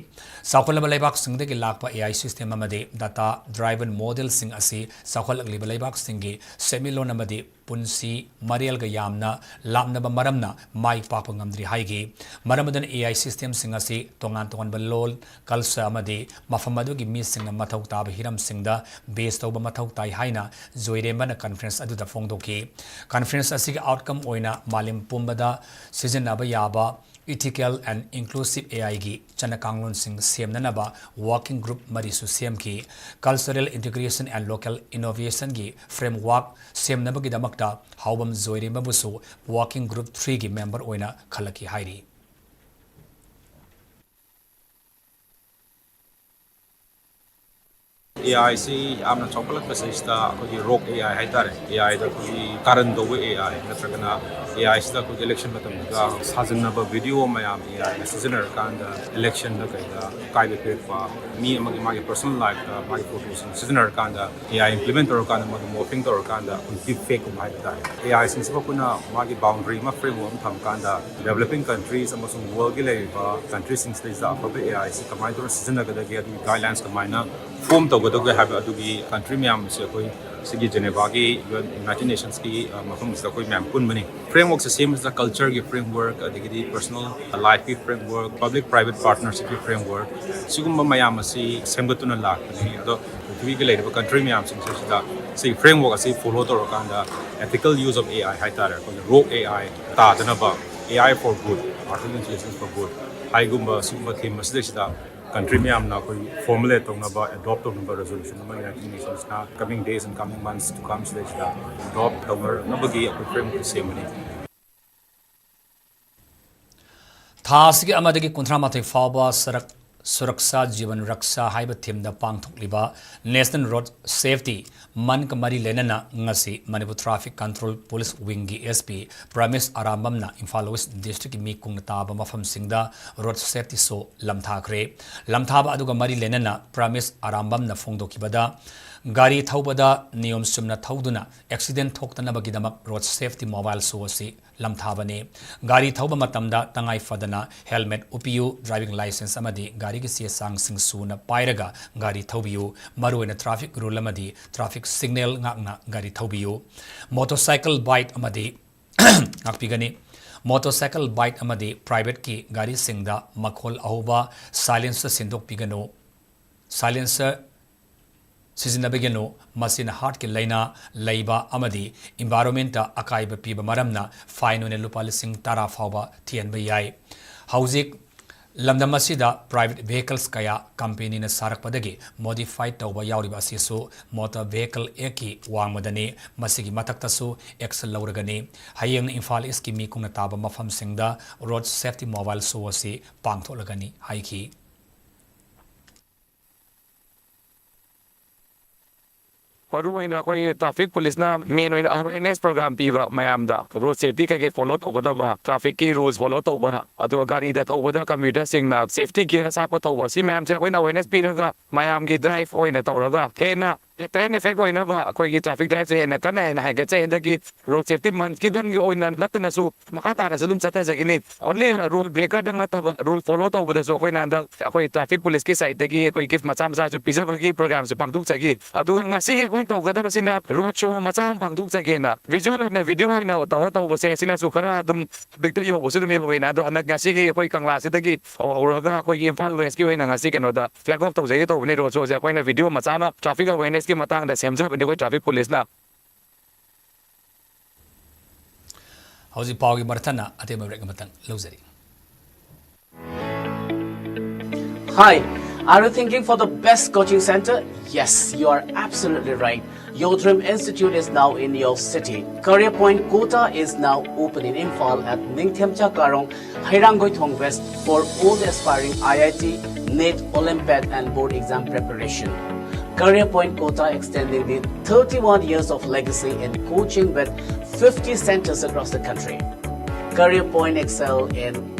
ꯆꯥꯎꯈꯠꯂꯕ ꯂꯩꯕꯥꯛꯁꯤꯡꯗꯒꯤ ꯂꯥꯛꯄ AI system ꯑꯃꯗꯤ data driven modelꯁꯤꯡ ꯑꯁꯤ ꯆꯥꯎꯈꯠꯂꯛꯂꯤꯕ ꯂꯩꯕꯥꯛꯁꯤꯡꯒꯤ ꯁꯦꯟꯃꯤꯠꯂꯣꯟ ꯑꯃꯗꯤ ꯄꯨꯟꯁꯤ ꯃꯔꯦꯜꯒ ꯌꯥꯝꯅ ꯂꯥꯞꯅꯕ ꯃꯔꯝꯅ ꯃꯥꯏ ꯄꯥꯛꯄ ꯉꯝꯗ꯭ꯔꯤ ꯍꯥꯏꯈꯤ꯫ ꯃꯔꯝ ꯑꯗꯨꯅ AI systemꯁꯤꯡ ꯑꯁꯤ ꯇꯣꯉꯥꯟ ꯇꯣꯉꯥꯟꯕ ꯂꯣꯜ, culture ꯑꯃꯗꯤ ꯃꯐꯝ ꯑꯗꯨꯒꯤ ꯃꯤꯁꯤꯡꯅ ꯃꯊꯧ ꯇꯥꯕ ꯍꯤꯔꯝꯁꯤꯡꯗ base ꯇꯧꯕ ꯃꯊꯧ ꯇꯥꯏ ꯍꯥꯏꯅ ꯖꯣꯏꯔꯦꯝꯕꯅ conference ꯑꯗꯨꯗ ꯐꯣꯡꯗꯣꯛꯈꯤ꯫ Conference ꯑꯁꯤꯒꯤ outcome ꯑꯣꯏꯅ ꯃꯥꯂꯦꯝ ꯄꯨꯝꯕꯗ ꯁꯤꯖꯤꯟꯅꯕ ꯌꯥꯕ ethical and inclusive AIꯒꯤ ꯆꯠꯅ ꯀꯥꯡꯂꯣꯟꯁꯤꯡ ꯁꯦꯝꯅꯅꯕ working group ꯃꯔꯤꯁꯨ ꯁꯦꯝꯈꯤ꯫ Cultural integration and local innovationꯒꯤ framework ꯁꯦꯝꯅꯕꯒꯤꯗꯃꯛꯇ ꯍꯥꯎꯕꯝ ꯖꯣꯏꯔꯦꯝꯕꯕꯨꯁꯨ working group threeꯒꯤ member ꯑꯣꯏꯅ ꯈꯜꯂꯛꯈꯤ ꯍꯥꯏꯔꯤ꯫ ꯑꯦ ꯑꯥꯏ ꯁꯤ ꯌꯥꯝꯅ ꯆꯥꯎꯈꯠꯂꯛꯄꯁꯤꯗ ꯑꯩꯈꯣꯏꯒꯤ ꯔꯣꯛ ꯑꯦ ꯑꯥꯏ ꯍꯥꯏꯇꯥꯔꯦ, ꯑꯦ ꯑꯥꯏꯗ ꯑꯩꯈꯣꯏꯒꯤ ꯀꯥꯔꯟ ꯇꯧꯕ ꯑꯦ ꯑꯥꯏ, ꯅꯠꯇ꯭ꯔꯒꯅ ꯑꯦ ꯑꯥꯏꯁꯤꯗ ꯑꯩꯈꯣꯏꯒꯤ ꯏꯂꯦꯛꯁꯟ ꯃꯇꯝꯗ ꯁꯥꯖꯤꯟꯅꯕ ꯚꯤꯗꯤꯑꯣ ꯃꯌꯥꯝ ꯑꯦ ꯑꯥꯏꯅ ꯁꯤꯖꯤꯟꯅꯔꯀꯥꯟꯗ ꯏꯂꯦꯛꯁꯟꯗ ꯀꯩꯗ ꯑꯀꯥꯏꯕ ꯄꯤꯔꯛꯄ, ꯃꯤ ꯑꯃꯒꯤ ꯃꯥꯒꯤ ꯄꯔꯁꯣꯅꯦꯜ ꯂꯥꯏꯐꯇ ꯃꯥꯒꯤ ꯐꯣꯇꯣꯁꯤꯡ ꯁꯤꯖꯤꯟꯅꯔꯀꯥꯟꯗ, ꯑꯦ ꯑꯥꯏ ꯏꯝꯄ꯭ꯂꯤꯃꯦꯟ ꯇꯧꯔꯀꯥꯟꯗ, ꯃꯗꯨ ꯃꯣꯔꯐꯤꯡ ꯇꯧꯔꯀꯥꯟꯗ ꯑꯩꯈꯣꯏ ꯗꯤꯞ ꯐꯦꯛꯀꯨꯝꯕ ꯍꯥꯏꯕ ꯇꯥꯔꯦ꯫ ꯑꯦ ꯑꯥꯏꯁꯤꯡꯁꯤꯕꯨ ꯑꯩꯈꯣꯏꯅ ꯃꯥꯒꯤ ꯕꯥꯎꯟꯗꯔꯤ ꯑꯃ, ꯐ꯭ꯔꯦꯝꯋꯥꯔꯛ ꯑꯃ ꯊꯝꯃꯀꯥꯟꯗ, ꯗꯦꯕꯂꯞꯄꯤꯡ ꯀꯟꯇ꯭ꯔꯤꯁ ꯑꯃꯁꯨꯡ ꯋꯥꯔꯜꯒꯤ ꯂꯩꯔꯤꯕ ꯀꯟꯇ꯭ꯔꯤꯁꯤꯡꯁꯤꯗꯩꯁꯤꯗ ꯑꯐꯕ ꯑꯦ ꯑꯥꯏꯁꯤ ꯀꯃꯥꯏꯅ ꯇꯧꯔ ꯁꯤꯖꯤꯟꯅꯒꯗꯒꯦ, ꯑꯗꯨꯒꯤ ꯒꯥꯏꯗꯂꯥꯏꯟꯁ ꯀꯃꯥꯏꯅ ꯐꯣꯝ ꯇꯧꯒꯗꯒꯦ ꯍꯥꯏꯕ ꯑꯗꯨꯒꯤ ꯀꯟꯇ꯭ꯔꯤ ꯃꯌꯥꯝ ꯑꯁꯤ ꯑꯩꯈꯣꯏ ꯁꯤꯒꯤ ꯖꯦꯅꯦꯚꯥꯒꯤ ꯌꯨ ꯑꯦꯟ, ꯌꯨꯅꯥꯏꯇꯦꯗ ꯅꯦꯁꯟꯁꯀꯤ, ꯑ, ꯃꯐꯝꯁꯤꯗ ꯑꯩꯈꯣꯏ ꯃꯌꯥꯝ ꯄꯨꯟꯕꯅꯤ꯫ ꯐ꯭ꯔꯦꯝꯋꯥꯔꯛꯁꯦ ꯁꯦꯝꯕꯁꯤꯗ ꯀꯜꯆꯔꯒꯤ ꯐ꯭ꯔꯦꯝꯋꯥꯔꯛ, ꯑꯗꯒꯤꯗꯤ ꯄꯔꯁꯣꯅꯦꯜ ꯂꯥꯏꯐꯀꯤ ꯐ꯭ꯔꯦꯝꯋꯥꯔꯛ, ꯄꯕ꯭ꯂꯤꯛ ꯄ꯭ꯔꯥꯏꯚꯦꯠ ꯄꯥꯔꯠꯅꯔꯁꯤꯞꯀꯤ ꯐ꯭ꯔꯦꯝꯋꯥꯔꯛ, ꯁꯤꯒꯨꯝꯕ ꯃꯌꯥꯝ ꯑꯁꯤ ꯁꯦꯝꯒꯠꯇꯨꯅ ꯂꯥꯛꯄꯅꯤ꯫ ꯑꯗꯣ ꯄ꯭ꯔꯤꯊꯤꯕꯤꯒꯤ ꯂꯩꯔꯤꯕ ꯀꯟꯇ꯭ꯔꯤ ꯃꯌꯥꯝꯁꯤꯡꯁꯤꯗ ꯁꯤ ꯐ꯭ꯔꯦꯝꯋꯥꯔꯛ ꯑꯁꯤ ꯐꯣꯂꯣ ꯇꯧꯔꯀꯥꯟꯗ ethical use of A I ꯍꯥꯏꯇꯥꯔꯦ, ꯑꯩꯈꯣꯏꯅ ꯔꯣꯛ ꯑꯦ ꯑꯥꯏ ꯇꯥꯗꯅꯕ, A I for good, artificial intelligence for good ꯍꯥꯏꯒꯨꯝꯕ ꯁꯤꯒꯨꯝꯕ ꯊꯤꯝ ꯑꯁꯤꯗꯩꯁꯤꯗ ꯀꯟꯇ꯭ꯔꯤ ꯃꯌꯥꯝꯅ ꯑꯩꯈꯣꯏ ꯐꯣꯔꯃꯨꯂꯦꯠ ꯇꯧꯅꯕ, ꯑꯦꯗꯣꯞ ꯇꯧꯅꯕ ꯔꯦꯖꯣꯂꯨꯁꯟ ꯑꯃ ꯌꯨꯅꯥꯏꯇꯦꯗ ꯅꯦꯁꯟꯁꯅ coming days and coming months to come ꯁꯤꯗꯩꯁꯤꯗ ꯑꯦꯗꯣꯞ ꯇꯧꯅꯅꯕꯒꯤ ꯑꯩꯈꯣꯏ ꯐ꯭ꯔꯦꯝꯋꯥꯔꯛ ꯁꯦꯝꯕꯅꯤ꯫ ꯊꯥ ꯑꯁꯤꯒꯤ ꯑꯃꯗꯒꯤ ꯀꯨꯟꯊ꯭ꯔꯥ ꯃꯥꯊꯣꯏ ꯐꯥꯎꯕ ꯁꯔꯛ, ꯁꯨꯔꯛꯁꯥ ꯖꯤꯕꯟ ꯔꯛꯁꯥ ꯍꯥꯏꯕ ꯊꯤꯝꯗ ꯄꯥꯡꯊꯣꯛꯂꯤꯕ National Road Safety Monthꯀ ꯃꯔꯤ ꯂꯩꯅꯅ ꯉꯁꯤ ꯃꯅꯤꯄꯨꯔ Traffic Control Police Wingꯒꯤ S P ꯄ꯭ꯔꯃꯦꯁ ꯑꯔꯥꯝꯕꯝꯅ ꯏꯝꯐꯥꯜ ꯋꯦꯁ ꯗꯤꯁꯇ꯭ꯔꯤꯛꯀꯤ ꯃꯤ ꯀꯨꯡꯅ ꯇꯥꯕ ꯃꯐꯝꯁꯤꯡꯗ ꯔꯣꯗ ꯁꯦꯐꯇꯤ ꯁꯣ ꯂꯝꯊꯥꯈ꯭ꯔꯦ꯫ ꯂꯝꯊꯥꯕ ꯑꯗꯨꯒ ꯃꯔꯤ ꯂꯩꯅꯅ ꯄ꯭ꯔꯃꯦꯁ ꯑꯔꯥꯝꯕꯝꯅ ꯐꯣꯡꯗꯣꯛꯈꯤꯕꯗ, ꯒꯥꯔꯤ ꯊꯧꯕꯗ ꯅꯤꯌꯣꯝ ꯆꯨꯝꯅ ꯊꯧꯗꯨꯅ ꯑꯦꯛꯁꯤꯗꯦꯟ ꯊꯣꯛꯇꯅꯕꯒꯤꯗꯃꯛ ꯔꯣꯗ ꯁꯦꯐꯇꯤ ꯃꯣꯕꯥꯏꯜ ꯁꯣ ꯑꯁꯤ ꯂꯝꯊꯥꯕꯅꯤ꯫ ꯒꯥꯔꯤ ꯊꯧꯕ ꯃꯇꯝꯗ ꯇꯉꯥꯏ ꯐꯗꯅ ꯍꯦꯜꯃꯦꯠ ꯎꯞꯄꯤꯌꯨ, ꯗ꯭ꯔꯥꯏꯚꯤꯡ ꯂꯥꯏꯁꯦꯟꯁ ꯑꯃꯗꯤ ꯒꯥꯔꯤꯒꯤ ꯆꯦ ꯆꯥꯡꯁꯤꯡ ꯁꯨꯅ ꯄꯥꯏꯔꯒ ꯒꯥꯔꯤ ꯊꯧꯕꯤꯌꯨ꯫ ꯃꯔꯨꯑꯣꯏꯅ ꯇ꯭ꯔꯥꯐꯤꯛ ꯔꯨꯜ ꯑꯃꯗꯤ ꯇ꯭ꯔꯥꯐꯤꯛ ꯁꯤꯒꯅꯦꯜ ꯉꯥꯛꯅ ꯒꯥꯔꯤ ꯊꯧꯕꯤꯌꯨ꯫ ꯃꯣꯇꯣꯔꯁꯥꯏꯀꯜ, ꯕꯥꯏꯛ ꯑꯃꯗꯤ ꯉꯥꯛꯄꯤꯒꯅꯤ꯫ ꯃꯣꯇꯣꯔꯁꯥꯏꯀꯜ, ꯕꯥꯏꯛ ꯑꯃꯗꯤ ꯄ꯭ꯔꯥꯏꯚꯦꯠꯀꯤ ꯒꯥꯔꯤꯁꯤꯡꯗ ꯃꯈꯣꯜ ꯑꯍꯧꯕ, ꯁꯥꯏꯂꯦꯟꯁꯔ ꯁꯤꯟꯗꯣꯛꯄꯤꯒꯅꯨ꯫ ꯁꯥꯏꯂꯦꯟꯁꯔ ꯁꯤꯖꯤꯟꯅꯕꯤꯒꯅꯨ꯫ ꯃꯁꯤꯅ ꯍꯥꯔꯠꯀꯤ ꯂꯥꯏꯅꯥ ꯂꯩꯕ ꯑꯃꯗꯤ ꯏꯟꯚꯥꯏꯔꯣꯟꯃꯦꯟꯇ ꯑꯀꯥꯏꯕ ꯄꯤꯕ ꯃꯔꯝꯅ ꯐꯥꯏꯟ ꯑꯣꯏꯅ ꯂꯨꯄꯥ ꯂꯤꯁꯤꯡ ꯇꯔꯥ ꯐꯥꯎꯕ ꯊꯤꯍꯟꯕ ꯌꯥꯏ꯫ ꯍꯧꯖꯤꯛ ꯂꯝꯗꯝ ꯑꯁꯤꯗ ꯄ꯭ꯔꯥꯏꯚꯦꯠ ꯚꯦꯍꯤꯀꯜꯁ ꯀꯌꯥ ꯀꯝꯄꯦꯅꯤꯅ ꯁꯥꯔꯛꯄꯗꯒꯤ ꯃꯣꯗꯤꯐꯥꯏ ꯇꯧꯕ ꯌꯥꯎꯔꯤꯕ ꯑꯁꯤꯁꯨ ꯃꯣꯇꯣꯔ ꯚꯦꯍꯤꯀꯜ ꯑꯦꯛꯀꯤ ꯋꯥꯡꯃꯗꯅꯤ꯫ ꯃꯁꯤꯒꯤ ꯃꯊꯛꯇꯁꯨ ꯑꯦꯛꯁꯟ ꯂꯧꯔꯒꯅꯤ꯫ ꯍꯌꯦꯡꯅ ꯏꯝꯐꯥꯜ ꯏꯁꯀꯤ ꯃꯤ ꯀꯨꯡꯅ ꯇꯥꯕ ꯃꯐꯝꯁꯤꯡꯗ ꯔꯣꯗ ꯁꯦꯐꯇꯤ ꯃꯣꯕꯥꯏꯜ ꯁꯣ ꯑꯁꯤ ꯄꯥꯡꯊꯣꯛꯂꯒꯅꯤ ꯍꯥꯏꯈꯤ꯫ ꯃꯔꯨ ꯑꯣꯏꯅ ꯑꯩꯈꯣꯏ traffic police ꯅ main ꯑꯣꯏꯅ awareness program ꯄꯤꯕ ꯃꯌꯥꯝꯗ, road safety ꯀꯩꯀꯩ follow ꯇꯧꯒꯗꯕ, traffic ꯀꯤ rules follow ꯇꯧꯕ, ꯑꯗꯨꯒ ꯒꯥꯔꯤꯗ ꯊꯧꯕꯗ commuter ꯁꯤꯡꯅ safety gear ꯍꯥꯞꯄ ꯊꯧꯕ, ꯁꯤ ꯃꯌꯥꯝꯁꯦ ꯑꯩꯈꯣꯏꯅ awareness ꯄꯤꯔꯒ ꯃꯌꯥꯝꯒꯤ drive ꯑꯣꯏꯅ ꯇꯧꯔꯒ ꯍꯦꯟꯅ deterrent effect ꯑꯣꯏꯅꯕ ꯑꯩꯈꯣꯏꯒꯤ traffic drive ꯁꯦ ꯍꯦꯟꯅ ꯀꯟꯅ ꯍꯦꯟꯅ ꯍꯦꯟꯒꯠꯆꯩ꯫ ꯍꯟꯗꯛꯀꯤ road safety month ꯀꯤꯗꯪꯒꯤ ꯑꯣꯏꯅ ꯅꯠꯇꯅꯁꯨ ꯃꯈꯥ ꯇꯥꯅꯁꯨ ꯑꯗꯨꯝ ꯆꯠꯊꯖꯒꯅꯤ꯫ Only rule breaker ꯗꯪ ꯅꯠꯇꯕ, rule follow ꯇꯧꯕꯗꯁꯨ ꯑꯩꯈꯣꯏꯅ ꯍꯟꯗꯛ ꯑꯩꯈꯣꯏ traffic police ꯀꯤ side ꯇꯒꯤ ꯑꯩꯈꯣꯏ gift ꯃꯆꯥ ꯃꯆꯥꯁꯨ ꯄꯤꯖꯕꯒꯤ program ꯁꯨ ꯄꯥꯡꯊꯣꯛꯆꯈꯤ꯫ ꯑꯗꯨꯒ ꯉꯁꯤ ꯑꯩꯈꯣꯏꯅ ꯇꯧꯒꯗꯕꯁꯤꯅ road show ꯃꯆꯥ ꯑꯃ ꯄꯥꯡꯊꯣꯛꯆꯒꯦꯅ, visual ꯑꯣꯏꯅ, video ꯑꯣꯏꯅ ꯇꯧꯔ ꯇꯧꯕꯁꯦ, ꯁꯤꯅꯁꯨ ꯈꯔ ꯑꯗꯨꯝ public ꯇ ꯌꯧꯕꯁꯨ ꯑꯗꯨꯝ ꯌꯧꯕꯅ꯫ ꯑꯗꯣ ꯍꯟꯗꯛ ꯉꯁꯤꯒꯤ ꯑꯩꯈꯣꯏ ꯀꯪꯂꯥꯁꯤꯗꯒꯤ ꯍꯧꯔꯒ ꯑꯩꯈꯣꯏꯒꯤ ꯏꯝꯐꯥꯜ west ꯀꯤ ꯑꯣꯏꯅ ꯉꯁꯤ ꯀꯩꯅꯣꯗ flag off ꯇꯧꯖꯒꯦ ꯇꯧꯕꯅꯤ꯫ Road show ꯁꯦ ꯑꯩꯈꯣꯏꯅ video ꯃꯆꯥ ꯑꯃ traffic awareness ꯀꯤ ꯃꯇꯥꯡꯗ ꯁꯦꯝꯖꯕꯅꯤ ꯑꯩꯈꯣꯏ traffic police ꯅ꯫ ꯍꯧꯖꯤꯛ ꯄꯥꯎꯒꯤ ꯃꯔꯛ ꯊꯠꯅ ꯑꯇꯦꯟꯕ break ꯑꯃꯇꯪ ꯂꯧꯖꯔꯤ꯫ Hi, are you thinking for the best coaching center? Yes, you are absolutely right. Your dream institute is now in your city. Career Point Kota is now open in Imphal at Ningthemcha Karong, Heirang Goithong West for all the aspiring I I T, NEET, Olympiad and board exam preparation. Career Point Kota extending the thirty-one years of legacy in coaching with fifty centers across the country. Career Point excel in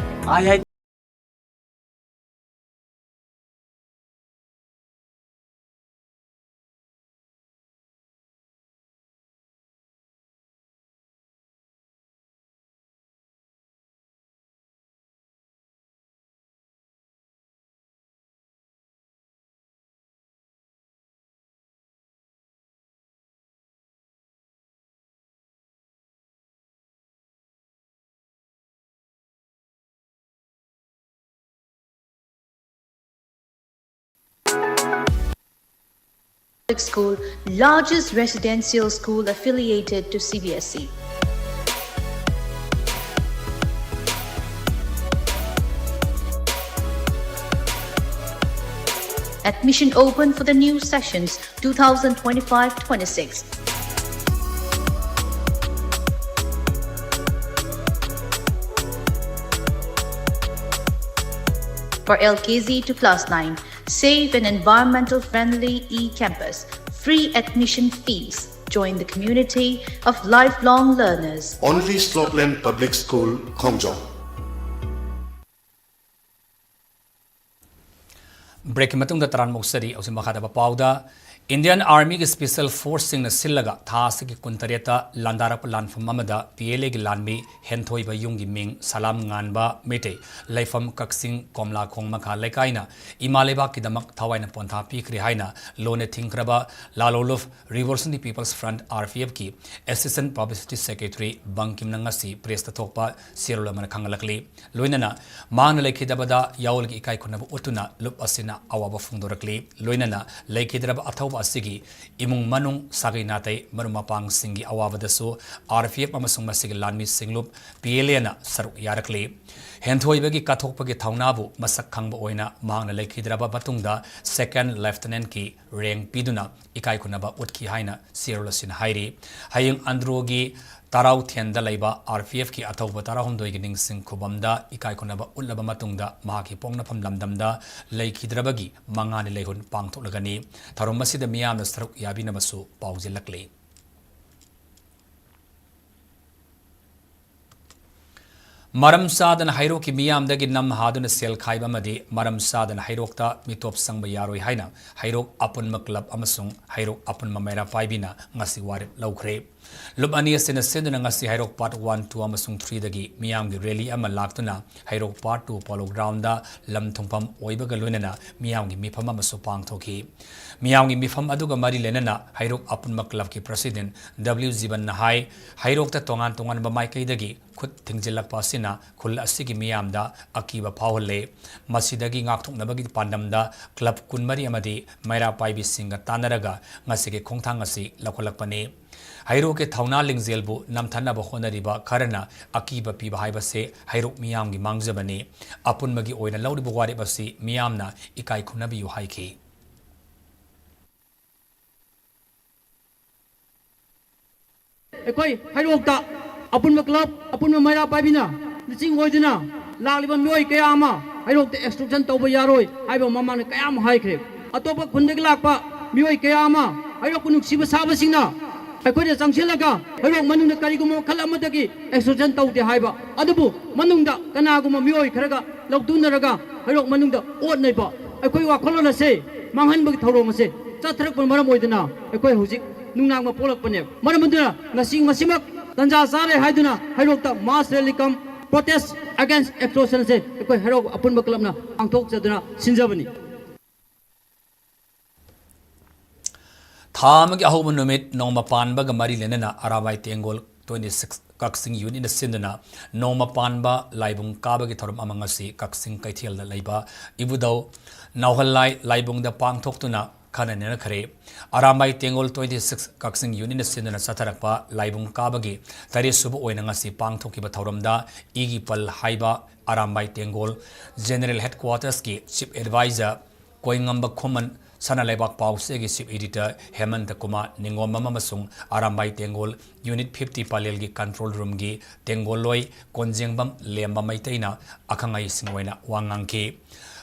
I I T. School, largest residential school affiliated to C B S E. Admission open for the new sessions two thousand twenty-five twenty-six. For L K G to class nine, safe and environmental friendly e-campus, Free admission fees. Join the community of lifelong learners. Only Slopeland Public School, Khongjong. Breakꯀꯤ ꯃꯇꯨꯡꯗ ꯇꯔꯥꯝꯅ ꯑꯣꯛꯆꯔꯤ꯫ ꯍꯧꯖꯤꯛ ꯃꯈꯥ ꯇꯥꯕ ꯄꯥꯎꯗ, Indian Armyꯒꯤ Special Forceꯁꯤꯡꯅ ꯁꯤꯜꯂꯒ ꯊꯥ ꯑꯁꯤꯒꯤ ꯀꯨꯟꯇꯔꯦꯠꯇ ꯂꯥꯟꯗꯥꯔꯛꯄ ꯂꯥꯟꯐꯝ ꯑꯃꯗ PLAꯒꯤ ꯂꯥꯟꯃꯤ ꯍꯦꯟꯊꯣꯏꯕ ꯌꯨꯝꯒꯤ ꯃꯤꯡ ꯁꯂꯥꯝ ꯉꯥꯟꯕ ꯃꯩꯇꯩ, ꯂꯩꯐꯝ ꯀꯛꯆꯤꯡ ꯀꯣꯝꯂꯥꯈꯣꯡ ꯃꯈꯥ ꯂꯩꯀꯥꯏꯅ ꯏꯃꯥ ꯂꯩꯕꯥꯛꯀꯤꯗꯃꯛ ꯊꯋꯥꯏꯅ ꯄꯣꯟꯊꯥ ꯄꯤꯈ꯭ꯔꯦ ꯍꯥꯏꯅ ꯂꯣꯟꯅ ꯊꯤꯡꯈ꯭ꯔꯕ ꯂꯥꯂꯣꯂꯨꯞ Revolutionary People's Front, RPFꯀꯤ Assistant Publicity Secretary ꯕꯪꯀꯤꯝꯅ ꯉꯁꯤ pressꯇ ꯊꯣꯛꯄ ꯆꯦꯔꯣꯜ ꯑꯃꯅ ꯈꯪꯍꯜꯂꯛꯂꯤ꯫ ꯂꯣꯏꯅꯅ ꯃꯍꯥꯛꯅ ꯂꯩꯈꯤꯗꯕꯗ ꯌꯥꯑꯣꯜꯒꯤ ꯏꯀꯥꯏ ꯈꯨꯝꯅꯕ ꯎꯠꯇꯨꯅ ꯂꯨꯞ ꯑꯁꯤꯅ ꯑꯋꯥꯕ ꯐꯣꯡꯗꯣꯔꯛꯂꯤ꯫ ꯂꯣꯏꯅꯅ ꯂꯩꯈꯤꯗ꯭ꯔꯕ ꯑꯊꯧꯕ ꯑꯁꯤꯒꯤ ꯏꯃꯨꯡ ꯃꯅꯨꯡ, ꯁꯥꯒꯩ ꯅꯥꯇꯩ, ꯃꯔꯨꯞ ꯃꯄꯥꯡꯁꯤꯡꯒꯤ ꯑꯋꯥꯕꯗꯁꯨ RPF ꯑꯃꯁꯨꯡ ꯃꯁꯤꯒꯤ ꯂꯥꯟꯃꯤꯁꯤꯡ ꯂꯨꯞ PLAꯅ ꯁꯔꯨꯛ ꯌꯥꯔꯛꯂꯤ꯫ ꯍꯦꯟꯊꯣꯏꯕꯒꯤ ꯀꯠꯊꯣꯛꯄꯒꯤ ꯊꯧꯅꯥꯕꯨ ꯃꯁꯛ ꯈꯪꯕ ꯑꯣꯏꯅ ꯃꯍꯥꯛꯅ ꯂꯩꯈꯤꯗ꯭ꯔꯕ ꯃꯇꯨꯡꯗ Second Lieutenantꯀꯤ rank ꯄꯤꯗꯨꯅ ꯏꯀꯥꯏ ꯈꯨꯝꯅꯕ ꯎꯠꯈꯤ ꯍꯥꯏꯅ ꯆꯦꯔꯣꯜ ꯑꯁꯤꯅ ꯍꯥꯏꯔꯤ꯫ ꯍꯌꯦꯡ ꯑꯟꯗ꯭ꯔꯣꯒꯤ ꯇꯔꯥꯎꯊꯦꯟꯗ ꯂꯩꯕ RPFꯀꯤ ꯑꯊꯧꯕ ꯇꯔꯥꯍꯨꯝꯗꯣꯏꯒꯤ ꯅꯤꯡꯁꯤꯡ ꯈꯨꯕꯝꯗ ꯏꯀꯥꯏ ꯈꯨꯝꯅꯕ ꯎꯠꯂꯕ ꯃꯇꯨꯡꯗ ꯃꯍꯥꯛꯀꯤ ꯄꯣꯛꯅꯐꯝ ꯂꯝꯗꯝꯗ ꯂꯩꯈꯤꯗ꯭ꯔꯕꯒꯤ ꯃꯉꯥꯅꯤ ꯂꯩꯍꯨꯟ ꯄꯥꯡꯊꯣꯛꯂꯒꯅꯤ꯫ ꯊꯧꯔꯝ ꯑꯁꯤꯗ ꯃꯤꯌꯥꯝꯅ ꯁꯔꯨꯛ ꯌꯥꯕꯤꯅꯕꯁꯨ ꯄꯥꯎꯖꯦꯜꯂꯛꯂꯤ꯫ ꯃꯔꯝ ꯆꯥꯗꯅ ꯍꯩꯔꯣꯛꯀꯤ ꯃꯤꯌꯥꯝꯗꯒꯤ ꯅꯝ ꯍꯥꯗꯨꯅ ꯁꯦꯜ ꯈꯥꯏꯕ ꯑꯃꯗꯤ ꯃꯔꯝ ꯆꯥꯗꯅ ꯍꯩꯔꯣꯛꯇ ꯃꯤꯇꯣꯞ ꯆꯪꯕ ꯌꯥꯔꯣꯏ ꯍꯥꯏꯅ ꯍꯩꯔꯣꯛ ꯑꯄꯨꯟꯕ club ꯑꯃꯁꯨꯡ ꯍꯩꯔꯣꯛ ꯑꯄꯨꯟꯕ ꯃꯩꯔꯥ ꯄꯥꯏꯕꯤꯅ ꯉꯁꯤ ꯋꯥꯔꯦꯞ ꯂꯧꯈ꯭ꯔꯦ꯫ ꯂꯨꯞ ꯑꯅꯤ ꯑꯁꯤꯅ ꯁꯤꯟꯗꯨꯅ ꯉꯁꯤ ꯍꯩꯔꯣꯛ part one, two ꯑꯃꯁꯨꯡ threeꯗꯒꯤ ꯃꯤꯌꯥꯝꯒꯤ rally ꯑꯃ ꯂꯥꯛꯇꯨꯅ ꯍꯩꯔꯣꯛ part two Polo Groundꯗ ꯂꯝ ꯊꯨꯡꯐꯝ ꯑꯣꯏꯕꯒ ꯂꯣꯏꯅꯅ ꯃꯤꯌꯥꯝꯒꯤ ꯃꯤꯐꯝ ꯑꯃꯁꯨ ꯄꯥꯡꯊꯣꯛꯈꯤ꯫ ꯃꯤꯌꯥꯝꯒꯤ ꯃꯤꯐꯝ ꯑꯗꯨꯒ ꯃꯔꯤ ꯂꯩꯅꯅ ꯍꯩꯔꯣꯛ ꯑꯄꯨꯟꯕ clubꯀꯤ president W ꯖꯤꯕꯟꯅ ꯍꯥꯏ, ꯍꯩꯔꯣꯛꯇ ꯇꯣꯉꯥꯟ ꯇꯣꯉꯥꯟꯕ ꯃꯥꯏꯀꯩꯗꯒꯤ ꯈꯨꯠ ꯊꯤꯡꯖꯤꯜꯂꯛꯄ ꯑꯁꯤꯅ ꯈꯨꯜ ꯑꯁꯤꯒꯤ ꯃꯤꯌꯥꯝꯗ ꯑꯀꯤꯕ ꯐꯥꯎꯍꯜꯂꯦ꯫ ꯃꯁꯤꯗꯒꯤ ꯉꯥꯛꯊꯣꯛꯅꯕꯒꯤ ꯄꯥꯟꯗꯝꯗ club ꯀꯨꯟꯃꯔꯤ ꯑꯃꯗꯤ ꯃꯩꯔꯥ ꯄꯥꯏꯕꯤꯁꯤꯡꯒ ꯇꯥꯟꯅꯔꯒ ꯉꯁꯤꯒꯤ ꯈꯣꯡꯊꯥꯡ ꯑꯁꯤ ꯂꯧꯈꯠꯂꯛꯄꯅꯤ꯫ ꯍꯩꯔꯣꯛꯀꯤ ꯊꯧꯅꯥ ꯂꯤꯡꯖꯦꯜꯕꯨ ꯅꯝꯊꯅꯕ ꯍꯣꯠꯅꯔꯤꯕ ꯈꯔꯅ ꯑꯀꯤꯕ ꯄꯤꯕ ꯍꯥꯏꯕꯁꯦ ꯍꯩꯔꯣꯛ ꯃꯤꯌꯥꯝꯒꯤ ꯃꯥꯡꯖꯕꯅꯤ꯫ ꯑꯄꯨꯟꯕꯒꯤ ꯑꯣꯏꯅ ꯂꯧꯔꯤꯕ ꯋꯥꯔꯦꯞ ꯑꯁꯤ ꯃꯤꯌꯥꯝꯅ ꯏꯀꯥꯏ ꯈꯨꯝꯅꯕꯤꯌꯨ ꯍꯥꯏꯈꯤ꯫ ꯑꯩꯈꯣꯏ ꯍꯩꯔꯣꯛꯇ ꯑꯄꯨꯟꯕ club, ꯑꯄꯨꯟꯕ ꯃꯩꯔꯥ ꯄꯥꯏꯕꯤꯅ ꯂꯨꯆꯤꯡ ꯑꯣꯏꯗꯨꯅ ꯂꯥꯛꯂꯤꯕ ꯃꯤꯑꯣꯏ ꯀꯌꯥ ꯑꯃ ꯍꯩꯔꯣꯛꯇ exclusion ꯇꯧꯕ ꯌꯥꯔꯣꯏ ꯍꯥꯏꯕ ꯃꯃꯥꯡꯗ ꯀꯌꯥ ꯑꯃ ꯍꯥꯏꯈ꯭ꯔꯦ꯫ ꯑꯇꯣꯞꯄ ꯈꯨꯟꯗꯒꯤ ꯂꯥꯛꯄ ꯃꯤꯑꯣꯏ ꯀꯌꯥ ꯑꯃ ꯍꯩꯔꯣꯛꯄꯨ ꯅꯨꯡꯁꯤꯕ ꯁꯥꯕꯁꯤꯡꯅ ꯑꯩꯈꯣꯏꯗ ꯆꯪꯁꯤꯜꯂꯒ ꯍꯩꯔꯣꯛ ꯃꯅꯨꯡꯗ ꯀꯔꯤꯒꯨꯝꯕ ꯃꯈꯜ ꯑꯃꯗꯒꯤ exclusion ꯇꯧꯗꯦ ꯍꯥꯏꯕ ꯑꯗꯨꯕꯨ ꯃꯅꯨꯡꯗ ꯀꯅꯥꯒꯨꯝꯕ ꯃꯤꯑꯣꯏ ꯈꯔꯒ ꯂꯧꯗꯨꯅꯔꯒ ꯍꯩꯔꯣꯛ ꯃꯅꯨꯡꯗ ꯑꯣꯠꯅꯩꯕ ꯑꯩꯈꯣꯏ ꯋꯥꯈꯜꯂꯣꯟ ꯑꯁꯦ ꯃꯥꯡꯍꯟꯕꯒꯤ ꯊꯧꯔꯣꯡ ꯑꯁꯦ ꯆꯠꯊꯔꯛꯄꯅ ꯃꯔꯝ ꯑꯣꯏꯗꯨꯅ ꯑꯩꯈꯣꯏ ꯍꯧꯖꯤꯛ ꯅꯨꯡꯅꯥꯡꯕ ꯄꯣꯛꯂꯛꯄꯅꯦ꯫ ꯃꯔꯝ ꯑꯗꯨꯅ ꯉꯁꯤ, ꯉꯁꯤꯃꯛ ꯇꯟꯖꯥ ꯆꯥꯔꯦ ꯍꯥꯏꯗꯨꯅ ꯍꯩꯔꯣꯛꯇ mass rally cum protest against exclusion ꯑꯁꯦ ꯑꯩꯈꯣꯏ ꯍꯩꯔꯣꯛ ꯑꯄꯨꯟꯕ club ꯅ ꯄꯥꯡꯊꯣꯛꯆꯗꯨꯅ ꯁꯤꯟꯖꯕꯅꯤ꯫ ꯊꯥ ꯑꯃꯒꯤ ꯑꯍꯧꯕ ꯅꯨꯃꯤꯠ ꯅꯣꯡꯃ ꯄꯥꯟꯕꯒ ꯃꯔꯤ ꯂꯩꯅꯅ ꯑꯔꯥꯕꯥꯏ ꯇꯦꯡꯒꯣꯜ twenty six ꯀꯛꯆꯤꯡ unit ꯅ ꯁꯤꯟꯗꯨꯅ ꯅꯣꯡꯃ ꯄꯥꯟꯕ ꯂꯥꯏꯕꯨꯡ ꯀꯥꯕꯒꯤ ꯊꯧꯔꯝ ꯑꯃ ꯉꯁꯤ ꯀꯛꯆꯤꯡ ꯀꯩꯊꯦꯜꯗ ꯂꯩꯕ ꯏꯕꯨꯙꯧ ꯅꯥꯎꯍꯜꯂꯥꯏ ꯂꯥꯏꯕꯨꯡꯗ ꯄꯥꯡꯊꯣꯛꯇꯨꯅ ꯈꯟꯅ ꯅꯩꯅꯈ꯭ꯔꯦ꯫ ꯑꯔꯥꯝꯕꯥꯏ ꯇꯦꯡꯒꯣꯜ twenty six ꯀꯛꯆꯤꯡ unit ꯅ ꯁꯤꯟꯗꯨꯅ ꯆꯠꯊꯔꯛꯄ ꯂꯥꯏꯕꯨꯡ ꯀꯥꯕꯒꯤ ꯇꯔꯦꯠ ꯁꯨꯕ ꯑꯣꯏꯅ ꯉꯁꯤ ꯄꯥꯡꯊꯣꯛꯈꯤꯕ ꯊꯧꯔꯝꯗ ꯏꯒꯤ ꯄꯜ ꯍꯥꯏꯕ ꯑꯔꯥꯝꯕꯥꯏ ꯇꯦꯡꯒꯣꯜ general headquarters ꯀꯤ chief advisor ꯀꯣꯏꯉꯝꯕ ꯈꯨꯃꯟ, ꯁꯅꯥ ꯂꯩꯕꯥꯛ ꯄꯥꯎꯆꯦꯒꯤ chief editor ꯍꯦꯃꯟꯇ ꯀꯨꯃꯥꯔ ꯅꯤꯡꯉꯣꯝꯕꯝ ꯑꯃꯁꯨꯡ Arambai ꯇꯦꯡꯒꯣꯜ unit fifty ꯄꯂꯦꯜꯒꯤ control room ꯒꯤ ꯇꯦꯡꯒꯣꯜꯂꯣꯏ ꯀꯣꯟꯖꯦꯡꯕꯝ ꯂꯦꯝꯕ ꯃꯩꯇꯩꯅ ꯑꯈꯪ ꯑꯍꯩꯁꯤꯡ ꯑꯣꯏꯅ ꯋꯥ ꯉꯥꯡꯈꯤ꯫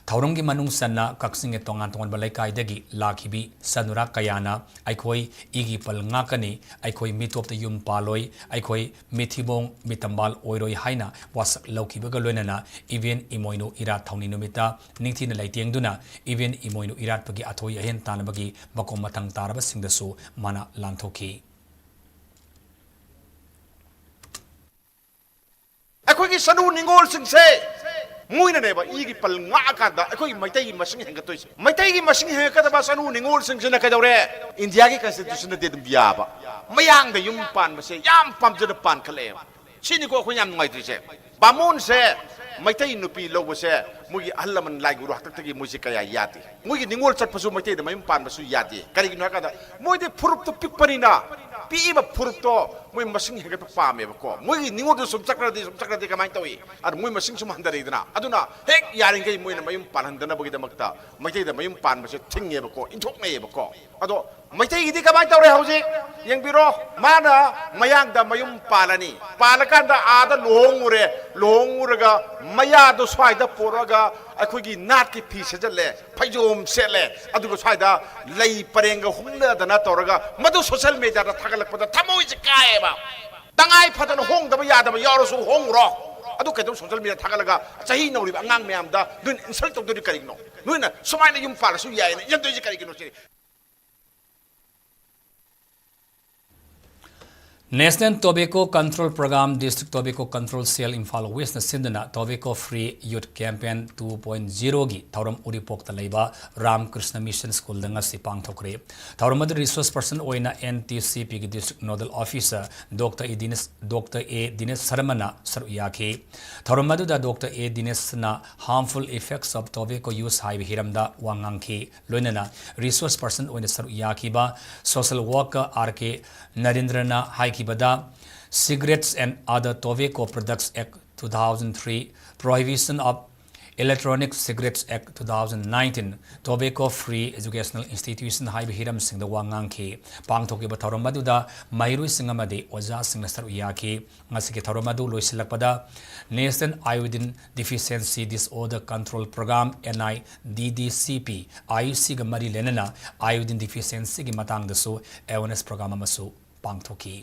ꯊꯧꯔꯝꯒꯤ ꯃꯅꯨꯡ ꯆꯟꯅ ꯀꯛꯆꯤꯡꯒꯤ ꯇꯣꯉꯥꯟ ꯇꯣꯉꯥꯟꯕ ꯂꯩꯀꯥꯏꯗꯒꯤ ꯂꯥꯛꯈꯤꯕꯤ ꯆꯅꯨꯔꯥ ꯀꯌꯥꯅ ꯑꯩꯈꯣꯏ ꯏꯒꯤ ꯄꯜ ꯉꯥꯛꯀꯅꯤ, ꯑꯩꯈꯣꯏ ꯃꯤꯇꯣꯞꯇ ꯌꯨꯝ ꯄꯥꯜꯂꯣꯏ, ꯑꯩꯈꯣꯏ ꯃꯤꯊꯤꯕꯣꯡ ꯃꯤꯇꯝꯕꯥꯜ ꯑꯣꯏꯔꯣꯏ ꯍꯥꯏꯅ ꯋꯥꯁꯛ ꯂꯧꯈꯤꯕꯒ ꯂꯣꯏꯅꯅ ꯏꯕꯦꯟ ꯏꯃꯣꯏꯅꯨ ꯏꯔꯥꯠ ꯊꯧꯅꯤ ꯅꯨꯃꯤꯠꯇ ꯅꯤꯡꯊꯤꯅ ꯂꯩꯇꯦꯡꯗꯨꯅ ꯏꯕꯦꯟ ꯏꯃꯣꯏꯅꯨ ꯏꯔꯥꯠꯄꯒꯤ ꯑꯊꯣꯏ ꯑꯍꯦꯟ ꯇꯥꯟꯅꯕꯒꯤ ꯃꯀꯣꯛ ꯃꯊꯪ ꯇꯥꯔꯕꯁꯤꯡꯗꯁꯨ ꯃꯥꯅ ꯂꯥꯟꯊꯣꯛꯈꯤ꯫ ꯑꯩꯈꯣꯏꯒꯤ ꯆꯅꯨ ꯅꯤꯉꯣꯜꯁꯤꯡꯁꯦ ꯃꯣꯏꯅꯅꯦꯕ ꯏꯒꯤ ꯄꯜ ꯉꯥꯛꯑꯀꯥꯟꯗ ꯑꯩꯈꯣꯏꯒꯤ ꯃꯩꯇꯩꯒꯤ ꯃꯁꯤꯡ ꯍꯦꯟꯒꯠꯇꯣꯏꯁꯦ꯫ ꯃꯩꯇꯩꯒꯤ ꯃꯁꯤꯡ ꯍꯦꯟꯒꯠꯀꯗꯕ ꯆꯅꯨ ꯅꯤꯉꯣꯜꯁꯤꯡꯁꯤꯅ ꯀꯩꯗꯧꯔꯦ? ꯏꯟꯗꯤꯌꯥꯒꯤ constitution ꯅꯗꯤ ꯑꯗꯨꯝ ꯌꯥꯕ, ꯃꯌꯥꯡꯗ ꯌꯨꯝ ꯄꯥꯟꯕꯁꯦ ꯌꯥꯝ ꯄꯥꯝꯖꯅ ꯄꯥꯟꯈꯠꯂꯛꯑꯦꯕ꯫ ꯁꯤꯅꯤꯀꯣ ꯑꯩꯈꯣꯏꯅ ꯌꯥꯝ ꯅꯨꯡꯉꯥꯏꯇ꯭ꯔꯤꯁꯦ꯫ ꯕꯥꯃꯣꯟꯁꯦ ꯃꯩꯇꯩ ꯅꯨꯄꯤ ꯂꯧꯕꯁꯦ ꯃꯣꯏꯒꯤ ꯑꯍꯜ ꯂꯃꯟ ꯂꯥꯏ ꯒꯨꯔꯨ ꯍꯥꯛꯇꯛꯇꯒꯤ ꯃꯣꯏꯁꯦ ꯀꯌꯥ ꯌꯥꯗꯦ꯫ ꯃꯣꯏꯒꯤ ꯅꯤꯉꯣꯜ ꯆꯠꯄꯁꯨ ꯃꯩꯇꯩꯗ ꯃꯌꯨꯝ ꯄꯥꯟꯕꯁꯨ ꯌꯥꯗꯦ꯫ ꯀꯔꯤꯒꯤꯅꯣ ꯍꯥꯏꯀꯥꯟꯗ ꯃꯣꯏꯗꯤ ꯐꯨꯔꯨꯞꯇꯣ ꯄꯤꯛꯄꯅꯤꯅ ꯄꯤꯛꯏꯕ ꯐꯨꯔꯨꯞꯇꯣ ꯃꯣꯏ ꯃꯁꯤꯡ ꯍꯦꯟꯒꯠꯄ ꯄꯥꯝꯃꯦꯕꯀꯣ꯫ ꯃꯣꯏꯒꯤ ꯅꯤꯉꯣꯜꯗꯣ ꯁꯨꯝ ꯆꯠꯈ꯭ꯔꯗꯤ ꯁꯨꯝ ꯆꯠꯈ꯭ꯔꯗꯤ ꯀꯃꯥꯏꯅ ꯇꯧꯏ? ꯑꯗꯨ ꯃꯣꯏ ꯃꯁꯤꯡ ꯁꯨꯝ ꯍꯟꯊꯔꯛꯏꯗꯅ꯫ ꯑꯗꯨꯅ ꯍꯦꯛ ꯌꯥꯔꯤꯈꯩ ꯃꯣꯏꯅ ꯃꯌꯨꯝ ꯄꯥꯜꯍꯟꯗꯅꯕꯒꯤꯗꯃꯛꯇ ꯃꯩꯇꯩꯗ ꯃꯌꯨꯝ ꯄꯥꯟꯕꯁꯦ ꯊꯤꯡꯉꯦꯕꯀꯣ, ꯏꯟꯊꯣꯛꯅꯩꯌꯦꯕꯀꯣ꯫ ꯑꯗꯣ ꯃꯩꯇꯩꯒꯤꯗꯤ ꯀꯃꯥꯏꯅ ꯇꯧꯔꯦ ꯍꯧꯖꯤꯛ? ꯌꯦꯡꯕꯤꯔꯣ, ꯃꯥꯅ ꯃꯌꯥꯡꯗ ꯃꯌꯨꯝ ꯄꯥꯜꯂꯅꯤ꯫ ꯄꯥꯜꯂꯀꯥꯟꯗ ꯑꯥꯗ ꯂꯨꯍꯣꯡꯉꯨꯔꯦ, ꯂꯨꯍꯣꯡꯉꯨꯔꯒ ꯃꯌꯥꯗꯣ ꯁ꯭ꯋꯥꯏꯗ ꯄꯣꯔꯛꯑꯒ ꯑꯩꯈꯣꯏꯒꯤ ꯅꯥꯠꯀꯤ ꯐꯤ ꯁꯦꯠꯆꯜꯂꯦ, ꯐꯩꯖꯣꯝ ꯁꯦꯠꯂꯦ, ꯑꯗꯨꯒ ꯁ꯭ꯋꯥꯏꯗ ꯂꯩ ꯄꯔꯦꯡꯒ ꯍꯨꯝꯅꯗꯅ ꯇꯧꯔꯒ ꯃꯗꯨ ꯁꯣꯁꯦꯜ ꯃꯤꯗꯤꯌꯥꯗ ꯊꯥꯒꯠꯂꯛꯄꯗ ꯊꯃꯣꯏꯁꯦ ꯀꯥꯏꯌꯦꯕ꯫ ꯇꯉꯥꯏ ꯐꯗꯅ ꯍꯣꯡꯗꯕ ꯌꯥꯗꯕ ꯌꯥꯎꯔꯁꯨ ꯍꯣꯡꯉꯨꯔꯣ꯫ ꯑꯗꯨ ꯀꯩꯗꯧ ꯁꯣꯁꯦꯜ ꯃꯤꯗꯤꯌꯥ ꯊꯥꯒꯠꯂꯒ ꯆꯍꯤ ꯅꯧꯔꯤꯕ ꯑꯉꯥꯡ ꯃꯌꯥꯝꯗ ꯅꯣꯏꯅ ꯏꯟꯁꯜ ꯇꯧꯗꯣꯏꯗꯤ ꯀꯔꯤꯒꯤꯅꯣ? ꯅꯣꯏꯅ ꯁꯨꯃꯥꯏꯅ ꯌꯨꯝ ꯄꯥꯜꯂꯁꯨ ꯌꯥꯏꯅ ꯏꯟꯗꯣꯏꯁꯦ ꯀꯔꯤꯒꯤꯅꯣ ꯁꯤꯅꯤ꯫ National Tobacco Control Program, District Tobacco Control Cell, Imphal West ꯅ ꯁꯤꯟꯗꯨꯅ Tobacco Free Youth Campaign two point zero ꯒꯤ ꯊꯧꯔꯝ ꯎꯔꯤꯄꯣꯛꯇ ꯂꯩꯕ ꯔꯥꯝ ꯀ꯭ꯔꯤꯁꯅ ꯃꯤꯁꯟ ꯁ꯭ꯀꯨꯜꯗ ꯉꯁꯤ ꯄꯥꯡꯊꯣꯛꯈ꯭ꯔꯦ꯫ ꯊꯧꯔꯝ ꯑꯗꯨ ꯔꯤꯁꯣꯔꯁ ꯄꯔꯁꯟ ꯑꯣꯏꯅ N T C P ꯒꯤ district nodal officer doctor A Dinesh, doctor A Dinesh ꯁꯔꯃꯅ ꯁꯔꯨꯛ ꯌꯥꯈꯤ꯫ ꯊꯧꯔꯝ ꯑꯗꯨꯗ ꯗꯣꯛꯇꯔ ꯑꯦ ꯗꯤꯅꯦꯁꯅ Harmful Effects of Tobacco Use ꯍꯥꯏꯕ ꯍꯤꯔꯝꯗ ꯋꯥ ꯉꯥꯡꯈꯤ꯫ ꯂꯣꯏꯅꯅ ꯔꯤꯁꯣꯔꯁ ꯄꯔꯁꯟ ꯑꯣꯏꯅ ꯁꯔꯨꯛ ꯌꯥꯈꯤꯕ ꯁꯣꯁꯦꯜ ꯋꯥꯔꯀꯔ ꯑꯥꯔ ꯀꯦ ꯅꯔꯦꯟꯗ꯭ꯔꯅ ꯍꯥꯏꯈꯤꯕꯗ, Cigarettes and Other Tobacco Products Act two thousand three, Prohibition of Electronic Cigarettes Act two thousand nineteen, Tobacco Free Educational Institution ꯍꯥꯏꯕ ꯍꯤꯔꯝꯁꯤꯡꯗ ꯋꯥ ꯉꯥꯡꯈꯤ꯫ ꯄꯥꯡꯊꯣꯛꯈꯤꯕ ꯊꯧꯔꯝ ꯑꯗꯨꯗ ꯃꯍꯩꯔꯣꯏꯁꯤꯡ ꯑꯃꯗꯤ ꯑꯣꯖꯥꯁꯤꯡꯅ ꯁꯔꯨꯛ ꯌꯥꯈꯤ꯫ ꯉꯁꯤꯒꯤ ꯊꯧꯔꯝ ꯑꯗꯨ ꯂꯣꯏꯁꯤꯜꯂꯛꯄꯗ National Iodine Deficiency Disorder Control Program, N I D D C P, I U ꯁꯤꯒ ꯃꯔꯤ ꯂꯩꯅꯅ iodine deficiencyꯒꯤ ꯃꯇꯥꯡꯗꯁꯨ awareness program ꯑꯃꯁꯨ ꯄꯥꯡꯊꯣꯛꯈꯤ꯫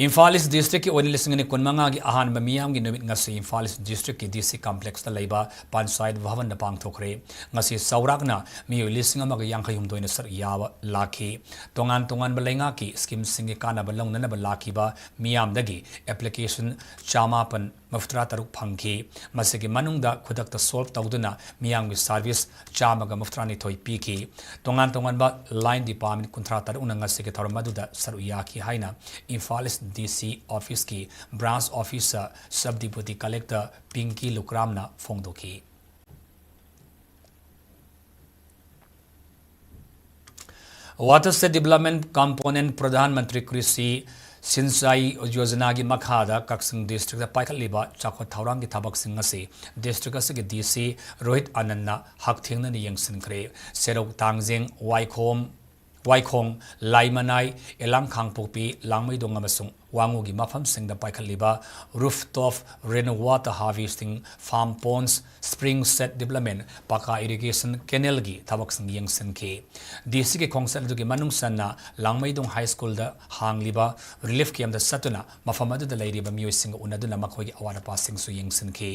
ꯏꯝꯐꯥꯜ ꯏꯁ ꯗꯤꯁꯇ꯭ꯔꯤꯛꯀꯤ ꯑꯣꯏꯅ ꯂꯤꯁꯤꯡ ꯑꯅꯤ ꯀꯨꯟꯃꯉꯥꯒꯤ ꯑꯍꯥꯟꯕ ꯃꯤꯌꯥꯝꯒꯤ ꯅꯨꯃꯤꯠ ꯉꯁꯤ ꯏꯝꯐꯥꯜ ꯏꯁ ꯗꯤꯁꯇ꯭ꯔꯤꯛꯀꯤ D C complexꯇ ꯂꯩꯕ ꯄꯟꯆꯥꯌꯠ ꯚꯕꯟꯗ ꯄꯥꯡꯊꯣꯛꯈ꯭ꯔꯦ꯫ ꯉꯁꯤ ꯆꯥꯎꯔꯥꯛꯅ ꯃꯤꯑꯣꯏ ꯂꯤꯁꯤꯡ ꯑꯃꯒ ꯌꯥꯡꯈꯩ ꯍꯨꯝꯗꯣꯏꯅ ꯁꯔꯨꯛ ꯌꯥꯕ ꯂꯥꯛꯈꯤ꯫ ꯇꯣꯉꯥꯟ ꯇꯣꯉꯥꯟꯕ ꯂꯩꯉꯥꯛꯀꯤ ꯁ꯭ꯀꯤꯝꯁꯤꯡꯒꯤ ꯀꯥꯟꯅꯕ ꯂꯧꯅꯅꯕ ꯂꯥꯛꯈꯤꯕ ꯃꯤꯌꯥꯝꯗꯒꯤ ꯑꯦꯄ꯭ꯂꯤꯀꯦꯁꯟ ꯆꯥꯃꯥꯄꯟ ꯃꯧꯗ꯭ꯔꯥ ꯇꯔꯨꯛ ꯐꯪꯈꯤ꯫ ꯃꯁꯤꯒꯤ ꯃꯅꯨꯡꯗ ꯈꯨꯗꯛꯇ ꯁꯣꯜꯚ ꯇꯧꯗꯨꯅ ꯃꯤꯌꯥꯝꯒꯤ ꯁꯥꯔꯚꯤꯁ ꯆꯥꯝꯃꯒ ꯃꯧꯗ꯭ꯔꯥ ꯅꯤꯊꯣꯏ ꯄꯤꯈꯤ꯫ ꯇꯣꯉꯥꯟ ꯇꯣꯉꯥꯟꯕ ꯂꯥꯏꯟ ꯗꯤꯄꯥꯔꯠꯃꯦꯟ ꯀꯨꯟꯊ꯭ꯔꯥ ꯇꯔꯨꯛꯅ ꯉꯁꯤꯒꯤ ꯊꯧꯔꯝ ꯑꯗꯨꯗ ꯁꯔꯨꯛ ꯌꯥꯈꯤ ꯍꯥꯏꯅ ꯏꯝꯐꯥꯜ ꯏꯁ D C officeꯀꯤ branch officer, sub deputy collector ꯄꯤꯡꯀꯤ ꯂꯨꯀ꯭ꯔꯥꯝꯅ ꯐꯣꯡꯗꯣꯛꯈꯤ꯫ Watershed Development Component Pradhan Mantri ꯀ꯭ꯔꯤꯁꯤ ꯁꯤꯟꯆꯥꯏ ꯌꯣꯖꯅꯥꯒꯤ ꯃꯈꯥꯗ ꯀꯛꯆꯤꯡ ꯗꯤꯁꯇ꯭ꯔꯤꯛꯇ ꯄꯥꯏꯈꯠꯂꯤꯕ ꯆꯥꯎꯈꯠ ꯊꯧꯔꯥꯡꯒꯤ ꯊꯕꯛꯁꯤꯡ ꯑꯁꯤ ꯗꯤꯁꯇ꯭ꯔꯤꯛ ꯑꯁꯤꯒꯤ D C ꯔꯣꯍꯤꯠ ꯑꯅꯟꯅ ꯍꯛꯊꯦꯡꯅꯅ ꯌꯦꯡꯁꯤꯟꯈ꯭ꯔꯦ꯫ ꯁꯦꯔꯧ, ꯇꯥꯡꯖꯦꯡ, ꯋꯥꯏꯈꯣꯝ, ꯋꯥꯏꯈꯣꯡ, ꯂꯥꯏꯃꯅꯥꯏ, ꯑꯦꯂꯥꯡ ꯈꯥꯡꯄꯣꯛꯄꯤ, ꯂꯥꯡꯃꯩꯗꯣꯡ ꯑꯃꯁꯨꯡ ꯋꯥꯉꯨꯒꯤ ꯃꯐꯝꯁꯤꯡꯗ ꯄꯥꯏꯈꯠꯂꯤꯕ rooftop rainwater harvesting, farm ponds, spring shed development, ꯄꯀꯥ irrigation canalꯒꯤ ꯊꯕꯛꯁꯤꯡ ꯌꯦꯡꯁꯤꯟꯈꯤ꯫ ꯗꯤ ꯁꯤꯒꯤ ꯈꯣꯡꯆꯠ ꯑꯗꯨꯒꯤ ꯃꯅꯨꯡ ꯆꯟꯅ ꯂꯥꯡꯃꯩꯗꯣꯡ ꯍꯥꯏ ꯁ꯭ꯀꯨꯜꯗ ꯍꯥꯡꯂꯤꯕ relief campꯇ ꯆꯠꯇꯨꯅ ꯃꯐꯝ ꯑꯗꯨꯗ ꯂꯩꯔꯤꯕ ꯃꯤꯑꯣꯏꯁꯤꯡꯒ ꯎꯅꯗꯨꯅ ꯃꯈꯣꯏꯒꯤ ꯑꯋꯥꯠ ꯑꯄꯥꯁꯤꯡꯁꯨ ꯌꯦꯡꯁꯤꯟꯈꯤ꯫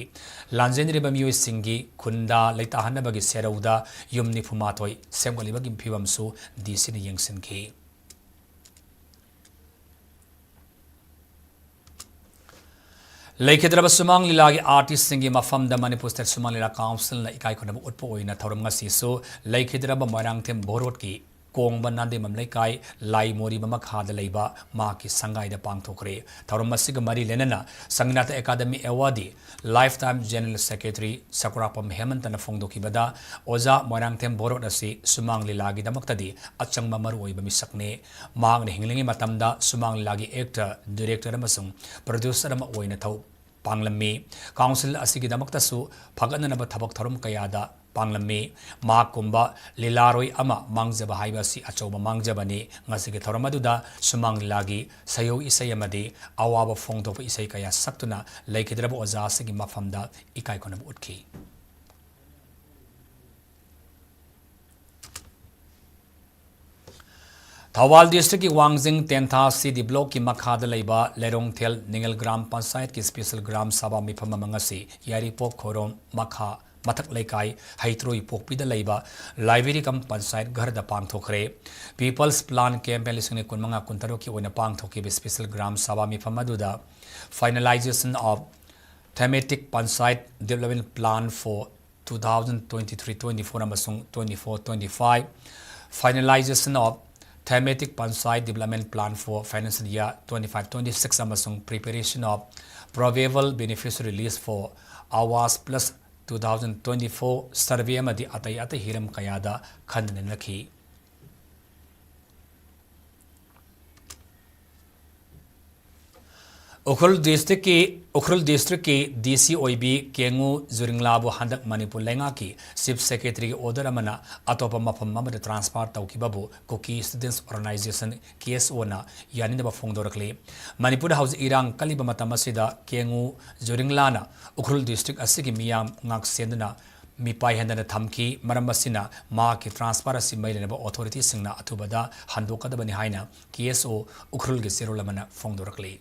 ꯂꯥꯟꯖꯦꯟꯅꯔꯤꯕ ꯃꯤꯑꯣꯏꯁꯤꯡꯒꯤ ꯈꯨꯟꯗꯥ ꯂꯩꯇꯥꯍꯟꯅꯕꯒꯤ ꯁꯦꯔꯧꯗ ꯌꯨꯝ ꯅꯤꯐꯨ ꯃꯥꯊꯣꯏ ꯁꯦꯝꯒꯠꯂꯤꯕꯒꯤ ꯐꯤꯕꯝꯁꯨ ꯗꯤ ꯁꯤꯅ ꯌꯦꯡꯁꯤꯟꯈꯤ꯫ ꯂꯩꯈꯤꯗ꯭ꯔꯕ ꯁꯨꯃꯥꯡ ꯂꯤꯂꯥꯒꯤ artistꯁꯤꯡꯒꯤ ꯃꯐꯝꯗ ꯃꯅꯤꯄꯨꯔ State ꯁꯨꯃꯥꯡ ꯂꯤꯂꯥ Councilꯅ ꯏꯀꯥꯏ ꯈꯨꯝꯅꯕ ꯎꯠꯄ ꯑꯣꯏꯅ ꯊꯧꯔꯝ ꯉꯁꯤꯁꯨ ꯂꯩꯈꯤꯗ꯭ꯔꯕ ꯃꯣꯏꯔꯥꯡꯊꯦꯝ ꯕꯣꯔꯣꯠꯀꯤ ꯀꯣꯡꯕ ꯅꯥꯟꯗꯩꯃꯝ ꯂꯩꯀꯥꯏ ꯂꯥꯏꯃꯣꯔꯤꯕ ꯃꯈꯥꯗ ꯂꯩꯕ ꯃꯍꯥꯛꯀꯤ ꯁꯪꯒꯥꯏꯗ ꯄꯥꯡꯊꯣꯛꯈ꯭ꯔꯦ꯫ ꯊꯧꯔꯝ ꯑꯁꯤꯒ ꯃꯔꯤ ꯂꯩꯅꯅ ꯁꯪꯒꯤꯅꯥꯇ academy awardee, lifetime general secretary Sakurapam ꯍꯦꯃꯟꯇꯅ ꯐꯣꯡꯗꯣꯛꯈꯤꯕꯗ, ꯑꯣꯖꯥ ꯃꯣꯏꯔꯥꯡꯊꯦꯝ ꯕꯣꯔꯣꯠ ꯑꯁꯤ ꯁꯨꯃꯥꯡ ꯂꯤꯂꯥꯒꯤꯗꯃꯛꯇꯗꯤ ꯑꯆꯪꯕ ꯃꯔꯨꯑꯣꯏꯕ ꯃꯤꯁꯛꯅꯤ꯫ ꯃꯍꯥꯛꯅ ꯍꯤꯡꯂꯤꯉꯩ ꯃꯇꯝꯗ ꯁꯨꯃꯥꯡ ꯂꯤꯂꯥꯒꯤ actor, director ꯑꯃꯁꯨꯡ producer ꯑꯃ ꯑꯣꯏꯅ ꯊꯧ ꯄꯥꯡꯂꯝꯃꯤ꯫ Council ꯑꯁꯤꯒꯤꯗꯃꯛꯇꯁꯨ ꯐꯒꯠꯅꯅꯕ ꯊꯕꯛ ꯊꯧꯔꯝ ꯀꯌꯥꯗ ꯄꯥꯡꯂꯝꯃꯤ꯫ ꯃꯍꯥꯛꯀꯨꯝꯕ ꯂꯤꯂꯥꯔꯣꯏ ꯑꯃ ꯃꯥꯡꯖꯕ ꯍꯥꯏꯕ ꯑꯁꯤ ꯑꯆꯧꯕ ꯃꯥꯡꯖꯕꯅꯤ꯫ ꯉꯁꯤꯒꯤ ꯊꯧꯔꯝ ꯑꯗꯨꯗ ꯁꯨꯃꯥꯡ ꯂꯤꯂꯥꯒꯤ ꯁꯌꯧ ꯏꯁꯩ ꯑꯃꯗꯤ ꯑꯋꯥꯕ ꯐꯣꯡꯗꯣꯛꯄ ꯏꯁꯩ ꯀꯌꯥ ꯁꯛꯇꯨꯅ ꯂꯩꯈꯤꯗ꯭ꯔꯕ ꯑꯣꯖꯥꯁꯤꯡꯒꯤ ꯃꯐꯝꯗ ꯏꯀꯥꯏ ꯈꯨꯝꯅꯕ ꯎꯠꯈꯤ꯫ ꯊꯧꯕꯥꯜ districtꯀꯤ ꯋꯥꯡꯖꯤꯡ ꯇꯦꯟꯊꯥ C D blockꯀꯤ ꯃꯈꯥꯗ ꯂꯩꯕ ꯂꯩꯔꯣꯡꯊꯦꯜ ꯅꯤꯡꯉꯦꯜ ꯒ꯭ꯔꯥꯝ ꯄꯟꯆꯥꯌꯠꯀꯤ special ꯒ꯭ꯔꯥꯝ ꯁꯚꯥ ꯃꯤꯐꯝ ꯑꯃ ꯉꯁꯤ ꯌꯥꯏꯔꯤꯄꯣꯛ ꯈꯣꯏꯔꯣꯝ ꯃꯈꯥ ꯃꯊꯛ ꯂꯩꯀꯥꯏ ꯍꯩꯇ꯭ꯔꯣꯏ ꯄꯣꯛꯄꯤꯗ ꯂꯩꯕ library cum panchayat ꯘꯔꯗ ꯄꯥꯡꯊꯣꯛꯈ꯭ꯔꯦ꯫ People's Plan Campaign ꯂꯤꯁꯤꯡ ꯑꯅꯤ ꯀꯨꯟꯃꯉꯥ ꯀꯨꯟꯇꯔꯨꯛꯀꯤ ꯑꯣꯏꯅ ꯄꯥꯡꯊꯣꯛꯈꯤꯕ special ꯒ꯭ꯔꯥꯝ ꯁꯚꯥ ꯃꯤꯐꯝ ꯑꯗꯨꯗ finalization of thematic panchayat development plan for two thousand twenty-three twenty-four ꯑꯃꯁꯨꯡ twenty-four twenty-five, finalization of thematic panchayat development plan for financial year twenty-five twenty-six ꯑꯃꯁꯨꯡ preparation of probable beneficiary list for Awas Plus two thousand twenty-four survey ꯑꯃꯗꯤ ꯑꯇꯩ ꯑꯇꯩ ꯍꯤꯔꯝ ꯀꯌꯥꯗ ꯈꯟꯅ ꯅꯩꯅꯈꯤ꯫ ꯎꯈ꯭ꯔꯨꯜ ꯗꯤꯁꯇ꯭ꯔꯤꯛꯀꯤ ꯎꯈ꯭ꯔꯨꯜ ꯗꯤꯁꯇ꯭ꯔꯤꯛꯀꯤ ꯗꯤ ꯁꯤ ꯑꯣꯏꯕꯤ ꯀꯦꯡꯉꯨ ꯖꯨꯔꯤꯡꯂꯥꯕꯨ ꯍꯟꯗꯛ ꯃꯅꯤꯄꯨꯔ ꯂꯩꯉꯥꯛꯀꯤ ꯆꯤꯐ ꯁꯦꯀ꯭ꯔꯦꯇꯔꯤꯒꯤ ꯑꯣꯔꯗꯔ ꯑꯃꯅ ꯑꯇꯣꯞꯄ ꯃꯐꯝ ꯑꯃꯗ ꯇ꯭ꯔꯥꯟꯁꯐꯔ ꯇꯧꯈꯤꯕꯕꯨ ꯀꯨꯀꯤ ꯁ꯭ꯇꯨꯗꯦꯟꯠꯁ ꯑꯣꯔꯒꯅꯥꯏꯖꯦꯁꯟ, ꯀꯦ ꯑꯦꯁ ꯑꯣꯅ ꯌꯥꯅꯤꯡꯗꯕ ꯐꯣꯡꯗꯣꯔꯛꯂꯤ꯫ ꯃꯅꯤꯄꯨꯔꯗ ꯍꯧꯖꯤꯛ ꯏꯔꯥꯡ ꯀꯜꯂꯤꯕ ꯃꯇꯝ ꯑꯁꯤꯗ ꯀꯦꯡꯉꯨ ꯖꯨꯔꯤꯡꯂꯥꯅ ꯎꯈ꯭ꯔꯨꯜ ꯗꯤꯁꯇ꯭ꯔꯤꯛ ꯑꯁꯤꯒꯤ ꯃꯤꯌꯥꯝ ꯉꯥꯛꯁꯦꯟꯗꯨꯅ ꯃꯤꯄꯥꯏ ꯍꯟꯗꯅ ꯊꯝꯈꯤ꯫ ꯃꯔꯝ ꯑꯁꯤꯅ ꯃꯍꯥꯛꯀꯤ ꯇ꯭ꯔꯥꯟꯁꯐꯔ ꯑꯁꯤ ꯃꯔꯤ ꯂꯩꯅꯕ ꯑꯣꯊꯣꯔꯤꯇꯤꯁꯤꯡꯅ ꯑꯊꯨꯕꯗ ꯍꯟꯗꯣꯛꯀꯗꯕꯅꯤ ꯍꯥꯏꯅ ꯀꯦ ꯑꯦꯁ ꯑꯣ ꯎꯈ꯭ꯔꯨꯜꯒꯤ ꯆꯦꯔꯣꯜ ꯑꯃꯅ ꯐꯣꯡꯗꯣꯔꯛꯂꯤ꯫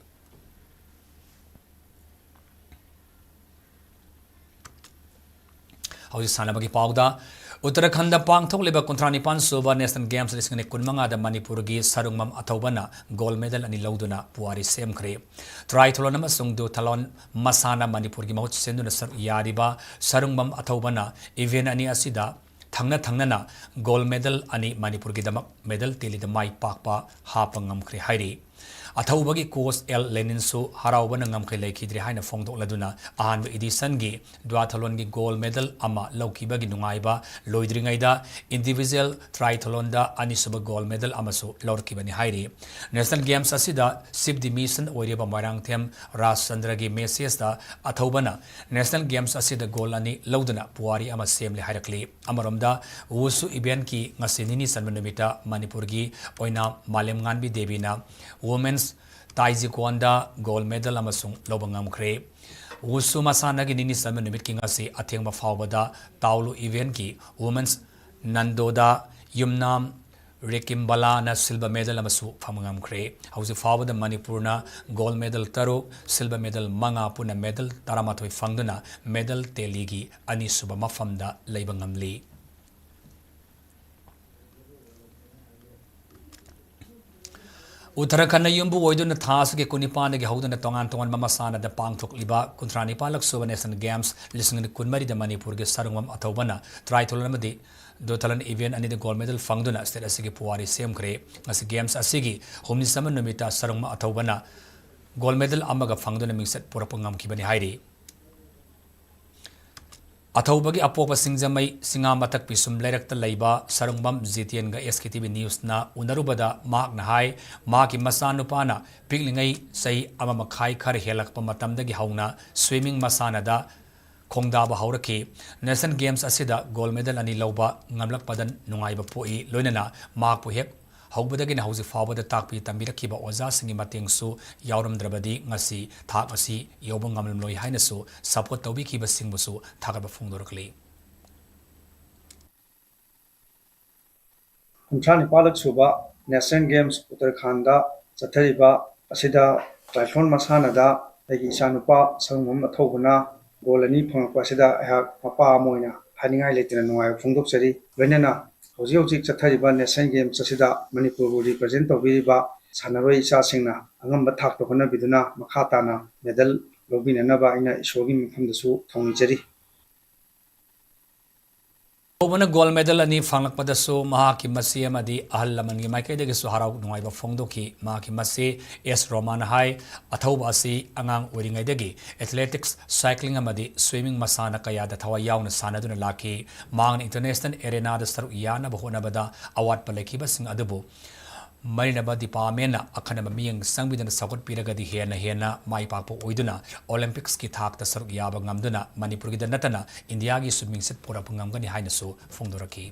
ꯍꯧꯖꯤꯛ ꯁꯥꯟꯅꯕꯒꯤ ꯄꯥꯎꯗ, ꯎꯠꯇꯔꯥꯈꯟꯗ ꯄꯥꯡꯊꯣꯛꯂꯤꯕ ꯀꯨꯟꯊ꯭ꯔꯥ ꯅꯤꯄꯥꯟ ꯁꯨꯕ ꯅꯦꯁꯅꯦꯜ ꯒꯦꯝꯁ ꯂꯤꯁꯤꯡ ꯑꯅꯤ ꯀꯨꯟꯃꯉꯥꯗ ꯃꯅꯤꯄꯨꯔꯒꯤ ꯁꯔꯨꯡꯕꯝ ꯑꯊꯧꯕꯅ ꯒꯣꯜ ꯃꯦꯗꯜ ꯑꯅꯤ ꯂꯧꯗꯨꯅ ꯄꯨꯋꯥꯔꯤ ꯁꯦꯝꯈ꯭ꯔꯦ꯫ ꯇ꯭ꯔꯥꯏꯊꯣꯂꯣꯟ ꯑꯃꯁꯨꯡ ꯗꯨꯊꯥꯂꯣꯟ ꯃꯁꯥꯟꯅ ꯃꯅꯤꯄꯨꯔꯒꯤ ꯃꯍꯨꯠ ꯁꯤꯟꯗꯨꯅ ꯁꯔꯨꯛ ꯌꯥꯔꯤꯕ ꯁꯔꯨꯡꯕꯝ ꯑꯊꯧꯕꯅ ꯏꯚꯦꯟꯠ ꯑꯅꯤ ꯑꯁꯤꯗ ꯊꯪꯅ ꯊꯪꯅꯅ ꯒꯣꯜ ꯃꯦꯗꯜ ꯑꯅꯤ ꯃꯅꯤꯄꯨꯔꯒꯤꯗꯃꯛ ꯃꯦꯗꯜ ꯇꯦꯂꯤꯗ ꯃꯥꯏ ꯄꯥꯛꯄ ꯍꯥꯞꯄ ꯉꯝꯈ꯭ꯔꯦ ꯍꯥꯏꯔꯤ꯫ ꯑꯊꯧꯕꯒꯤ ꯀꯣꯆ ꯑꯦꯜ ꯂꯦꯅꯤꯟꯁꯨ ꯍꯔꯥꯎꯕꯅ ꯉꯝꯈꯩ ꯂꯩꯈꯤꯗ꯭ꯔꯦ ꯍꯥꯏꯅ ꯐꯣꯡꯗꯣꯛꯂꯗꯨꯅ ꯑꯍꯥꯟꯕ ꯏꯗꯤꯁꯟꯒꯤ ꯗ꯭ꯋꯥꯊꯂꯣꯟꯒꯤ ꯒꯣꯜ ꯃꯦꯗꯜ ꯑꯃ ꯂꯧꯈꯤꯕꯒꯤ ꯅꯨꯡꯉꯥꯏꯕ ꯂꯣꯏꯗ꯭ꯔꯤꯉꯩꯗ ꯏꯟꯗꯤꯚꯤꯖꯨꯑꯦꯜ ꯇ꯭ꯔꯥꯏꯊꯂꯣꯟꯗ ꯑꯅꯤꯁꯨꯕ ꯒꯣꯜ ꯃꯦꯗꯜ ꯑꯃꯁꯨ ꯂꯧꯔꯛꯈꯤꯕꯅꯤ ꯍꯥꯏꯔꯤ꯫ ꯅꯦꯁꯅꯦꯜ ꯒꯦꯝꯁ ꯑꯁꯤꯗ ꯆꯤꯐ ꯗꯤ ꯃꯤꯁꯟ ꯑꯣꯏꯔꯤꯕ ꯃꯣꯏꯔꯥꯡꯊꯦꯝ ꯔꯥꯖꯆꯟꯗ꯭ꯔꯒꯤ ꯃꯦꯁꯦꯖꯇ ꯑꯊꯧꯕꯅ ꯅꯦꯁꯅꯦꯜ ꯒꯦꯝꯁ ꯑꯁꯤꯗ ꯒꯣꯜ ꯑꯅꯤ ꯂꯧꯗꯨꯅ ꯄꯨꯋꯥꯔꯤ ꯑꯃ ꯁꯦꯝꯂꯦ ꯍꯥꯏꯔꯛꯂꯤ꯫ ꯑꯃꯔꯣꯝꯗ, ꯋꯨꯁꯨ ꯏꯚꯦꯟꯠꯀꯤ ꯉꯁꯤ ꯅꯤꯅꯤ ꯆꯟꯕ ꯅꯨꯃꯤꯠꯇ ꯃꯅꯤꯄꯨꯔꯒꯤ ꯑꯣꯏꯅ ꯃꯥꯂꯦꯝꯉꯥꯟꯕꯤ ꯗꯦꯕꯤꯅ ꯋꯨꯃꯦꯟꯁ ꯇꯥꯏꯖꯤꯀꯣꯟꯗ ꯒꯣꯜ ꯃꯦꯗꯜ ꯑꯃꯁꯨ ꯂꯧꯕ ꯉꯝꯈ꯭ꯔꯦ꯫ ꯋꯨꯁꯨ ꯃꯁꯥꯟꯅꯒꯤ ꯅꯤꯅꯤ ꯆꯟꯕ ꯅꯨꯃꯤꯠꯀꯤ ꯉꯁꯤ ꯑꯊꯦꯡꯕ ꯐꯥꯎꯕꯗ ꯇꯥꯎꯂꯨ ꯏꯚꯦꯟꯠꯀꯤ ꯋꯨꯃꯦꯟꯁ ꯅꯟꯗꯣꯗ ꯌꯨꯝꯅꯥꯝ ꯔꯦꯀꯤꯝꯕꯂꯥꯅ ꯁꯤꯜꯚꯔ ꯃꯦꯗꯜ ꯑꯃꯁꯨ ꯐꯪꯕ ꯉꯝꯈ꯭ꯔꯦ꯫ ꯍꯧꯖꯤꯛ ꯐꯥꯎꯕꯗ ꯃꯅꯤꯄꯨꯔꯅ ꯒꯣꯜ ꯃꯦꯗꯜ ꯇꯔꯨꯛ, ꯁꯤꯜꯚꯔ ꯃꯦꯗꯜ ꯃꯉꯥ, ꯄꯨꯟꯅ ꯃꯦꯗꯜ ꯇꯔꯥꯃꯥꯊꯣꯏ ꯐꯪꯗꯨꯅ ꯃꯦꯗꯜ ꯇꯦꯂꯤꯒꯤ ꯑꯅꯤꯁꯨꯕ ꯃꯐꯝꯗ ꯂꯩꯕ ꯉꯝꯂꯤ꯫ ꯎꯠꯇꯔꯥꯈꯟꯗ ꯌꯨꯝꯕꯨ ꯑꯣꯏꯗꯨꯅ ꯊꯥ ꯑꯁꯤꯒꯤ ꯀꯨꯟꯅꯤꯄꯥꯟꯗꯒꯤ ꯍꯧꯗꯨꯅ ꯇꯣꯉꯥꯟ ꯇꯣꯉꯥꯟꯕ ꯃꯁꯥꯟꯅꯗ ꯄꯥꯡꯊꯣꯛꯂꯤꯕ ꯀꯨꯟꯊ꯭ꯔꯥ ꯅꯤꯄꯥꯟꯂꯛ ꯁꯨꯕ ꯅꯦꯁꯅꯦꯜ ꯒꯦꯝꯁ ꯂꯤꯁꯤꯡ ꯑꯅꯤ ꯀꯨꯟꯃꯔꯤꯗ ꯃꯅꯤꯄꯨꯔꯒꯤ ꯁꯔꯨꯡꯕꯝ ꯑꯊꯧꯕꯅ ꯇ꯭ꯔꯥꯏꯊꯣꯂꯣꯟ ꯑꯃꯗꯤ ꯗꯣꯊꯥꯂꯟ ꯏꯚꯦꯟꯠ ꯑꯅꯤꯗ ꯒꯣꯜ ꯃꯦꯗꯜ ꯐꯪꯗꯨꯅ ꯁ꯭ꯇꯦꯠ ꯑꯁꯤꯒꯤ ꯄꯨꯋꯥꯔꯤ ꯁꯦꯝꯈ꯭ꯔꯦ꯫ ꯉꯁꯤ ꯒꯦꯝꯁ ꯑꯁꯤꯒꯤ ꯍꯨꯝꯅꯤ ꯆꯟꯕ ꯅꯨꯃꯤꯠꯇ ꯁꯔꯨꯡꯕꯝ ꯑꯊꯧꯕꯅ ꯒꯣꯜ ꯃꯦꯗꯜ ꯑꯃꯒ ꯐꯪꯗꯨꯅ ꯃꯤꯡꯆꯠ ꯄꯨꯔꯛꯄ ꯉꯝꯈꯤꯕꯅꯤ ꯍꯥꯏꯔꯤ꯫ ꯑꯊꯧꯕꯒꯤ ꯑꯄꯣꯛꯄ ꯁꯤꯡꯖꯃꯩ ꯁꯤꯡꯉꯥ ꯃꯊꯛ ꯄꯤꯁꯨꯝ ꯂꯩꯔꯛꯇ ꯂꯩꯕ Sarungbam ꯖꯤꯇꯦꯟꯒ S K T V News ꯅ ꯎꯅꯔꯨꯕꯗ ꯃꯍꯥꯛꯅ ꯍꯥꯏ, ꯃꯍꯥꯛꯀꯤ ꯃꯆꯥꯅꯨꯄꯥꯅ ꯄꯤꯛꯂꯤꯉꯩ ꯆꯍꯤ ꯑꯃ ꯃꯈꯥꯏ ꯈꯔ ꯍꯦꯜꯂꯛꯄ ꯃꯇꯝꯗꯒꯤ ꯍꯧꯅ swimming ꯃꯁꯥꯟꯅꯗ ꯈꯣꯡꯗꯥꯕ ꯍꯧꯔꯛꯈꯤ꯫ Nation Games ꯑꯁꯤꯗ gold medal ꯑꯅꯤ ꯂꯧꯕ ꯉꯝꯂꯛꯄꯗ ꯅꯨꯡꯉꯥꯏꯕ ꯄꯣꯛꯏ꯫ ꯂꯣꯏꯅꯅ ꯃꯍꯥꯛꯄꯨ ꯍꯦꯛ ꯍꯧꯕꯗꯒꯤꯅ ꯍꯧꯖꯤꯛ ꯐꯥꯎꯕꯗ ꯇꯥꯛꯄꯤ ꯇꯝꯕꯤꯔꯛꯈꯤꯕ ꯑꯣꯖꯥꯁꯤꯡꯒꯤ ꯃꯇꯦꯡꯁꯨ ꯌꯥꯎꯔꯝꯗ꯭ꯔꯕꯗꯤ ꯉꯁꯤ ꯊꯥꯛ ꯑꯁꯤ ꯌꯧꯕ ꯉꯝꯂꯝꯂꯣꯏ ꯍꯥꯏꯅꯁꯨ support ꯇꯧꯕꯤꯈꯤꯕꯁꯤꯡꯕꯨꯁꯨ ꯊꯥꯒꯠꯄ ꯐꯣꯡꯗꯣꯔꯛꯂꯤ꯫ ꯀꯨꯟꯊ꯭ꯔꯥ ꯅꯤꯄꯥꯜꯂꯛ ꯁꯨꯕ Nation Games ꯎꯠꯇꯔꯈꯥꯟꯗ ꯆꯠꯊꯔꯤꯕ ꯑꯁꯤꯗ triathlon ꯃꯁꯥꯟꯅꯗ ꯑꯩꯒꯤ ꯏꯆꯥꯅꯨꯄꯥ ꯁꯔꯨꯡꯕꯝ ꯑꯊꯧꯕꯅ gold ꯑꯅꯤ ꯐꯪꯂꯛꯄ ꯑꯁꯤꯗ ꯑꯩꯍꯥꯛ ꯃꯄꯥ ꯑꯃ ꯑꯣꯏꯅ ꯍꯥꯏꯅꯤꯡꯉꯥꯏ ꯂꯩꯇꯅ ꯅꯨꯡꯉꯥꯏꯕ ꯐꯣꯡꯗꯣꯛꯆꯔꯤ꯫ ꯂꯣꯏꯅꯅ ꯍꯧꯖꯤꯛ ꯍꯧꯖꯤꯛ ꯆꯠꯊꯔꯤꯕ Nation Games ꯑꯁꯤꯗ ꯃꯅꯤꯄꯨꯔꯕꯨ represent ꯇꯧꯕꯤꯔꯤꯕ ꯁꯥꯟꯅꯔꯣꯏ ꯏꯆꯥꯁꯤꯡꯅ ꯑꯉꯝꯕ ꯊꯥꯛꯇ ꯍꯣꯠꯅꯕꯤꯗꯨꯅ ꯃꯈꯥ ꯇꯥꯅ medal ꯂꯧꯕꯤꯅꯅꯕ ꯑꯩꯅ ꯏꯁꯣꯔꯒꯤ ꯃꯐꯝꯗꯁꯨ ꯊꯧꯅꯤꯖꯔꯤ꯫ ꯑꯊꯧꯕꯅ gold medal ꯑꯅꯤ ꯐꯪꯂꯛꯄꯗꯁꯨ ꯃꯍꯥꯛꯀꯤ ꯃꯆꯦ ꯑꯃꯗꯤ ꯑꯍꯜ ꯂꯃꯟꯒꯤ ꯃꯥꯏꯀꯩꯗꯒꯤꯁꯨ ꯍꯔꯥꯎ ꯅꯨꯡꯉꯥꯏꯕ ꯐꯣꯡꯗꯣꯛꯈꯤ꯫ ꯃꯍꯥꯛꯀꯤ ꯃꯆꯦ S ꯔꯣꯃꯥꯅ ꯍꯥꯏ, ꯑꯊꯧꯕ ꯑꯁꯤ ꯑꯉꯥꯡ ꯑꯣꯏꯔꯤꯉꯩꯗꯒꯤ athletics, cycling ꯑꯃꯗꯤ swimming ꯃꯁꯥꯟꯅ ꯀꯌꯥꯗ ꯊꯋꯥꯏ ꯌꯥꯎꯅ ꯁꯥꯟꯅꯗꯨꯅ ꯂꯥꯛꯈꯤ꯫ ꯃꯍꯥꯛꯅ international arenaꯗ ꯁꯔꯨꯛ ꯌꯥꯅꯕ ꯍꯣꯠꯅꯕꯗ ꯑꯋꯥꯠꯄ ꯂꯩꯈꯤꯕꯁꯤꯡ ꯑꯗꯨꯕꯨ ꯃꯔꯤꯅꯕ departmentꯅ ꯑꯈꯟꯅꯕ ꯃꯤꯠꯌꯦꯡ ꯆꯪꯕꯤꯗꯨꯅ ꯆꯥꯎꯈꯠꯄꯤꯔꯒꯗꯤ ꯍꯦꯟꯅ ꯍꯦꯟꯅ ꯃꯥꯏ ꯄꯥꯛꯄ ꯑꯣꯏꯗꯨꯅ Olympicsꯀꯤ ꯊꯥꯛꯇ ꯁꯔꯨꯛ ꯌꯥꯕ ꯉꯝꯗꯨꯅ ꯃꯅꯤꯄꯨꯔꯒꯤꯗ ꯅꯠꯇꯅ ꯏꯟꯗꯤꯌꯥꯒꯤꯁꯨ ꯃꯤꯡꯆꯠ ꯄꯨꯔꯛꯄ ꯉꯝꯒꯅꯤ ꯍꯥꯏꯅꯁꯨ ꯐꯣꯡꯗꯣꯔꯛꯈꯤ꯫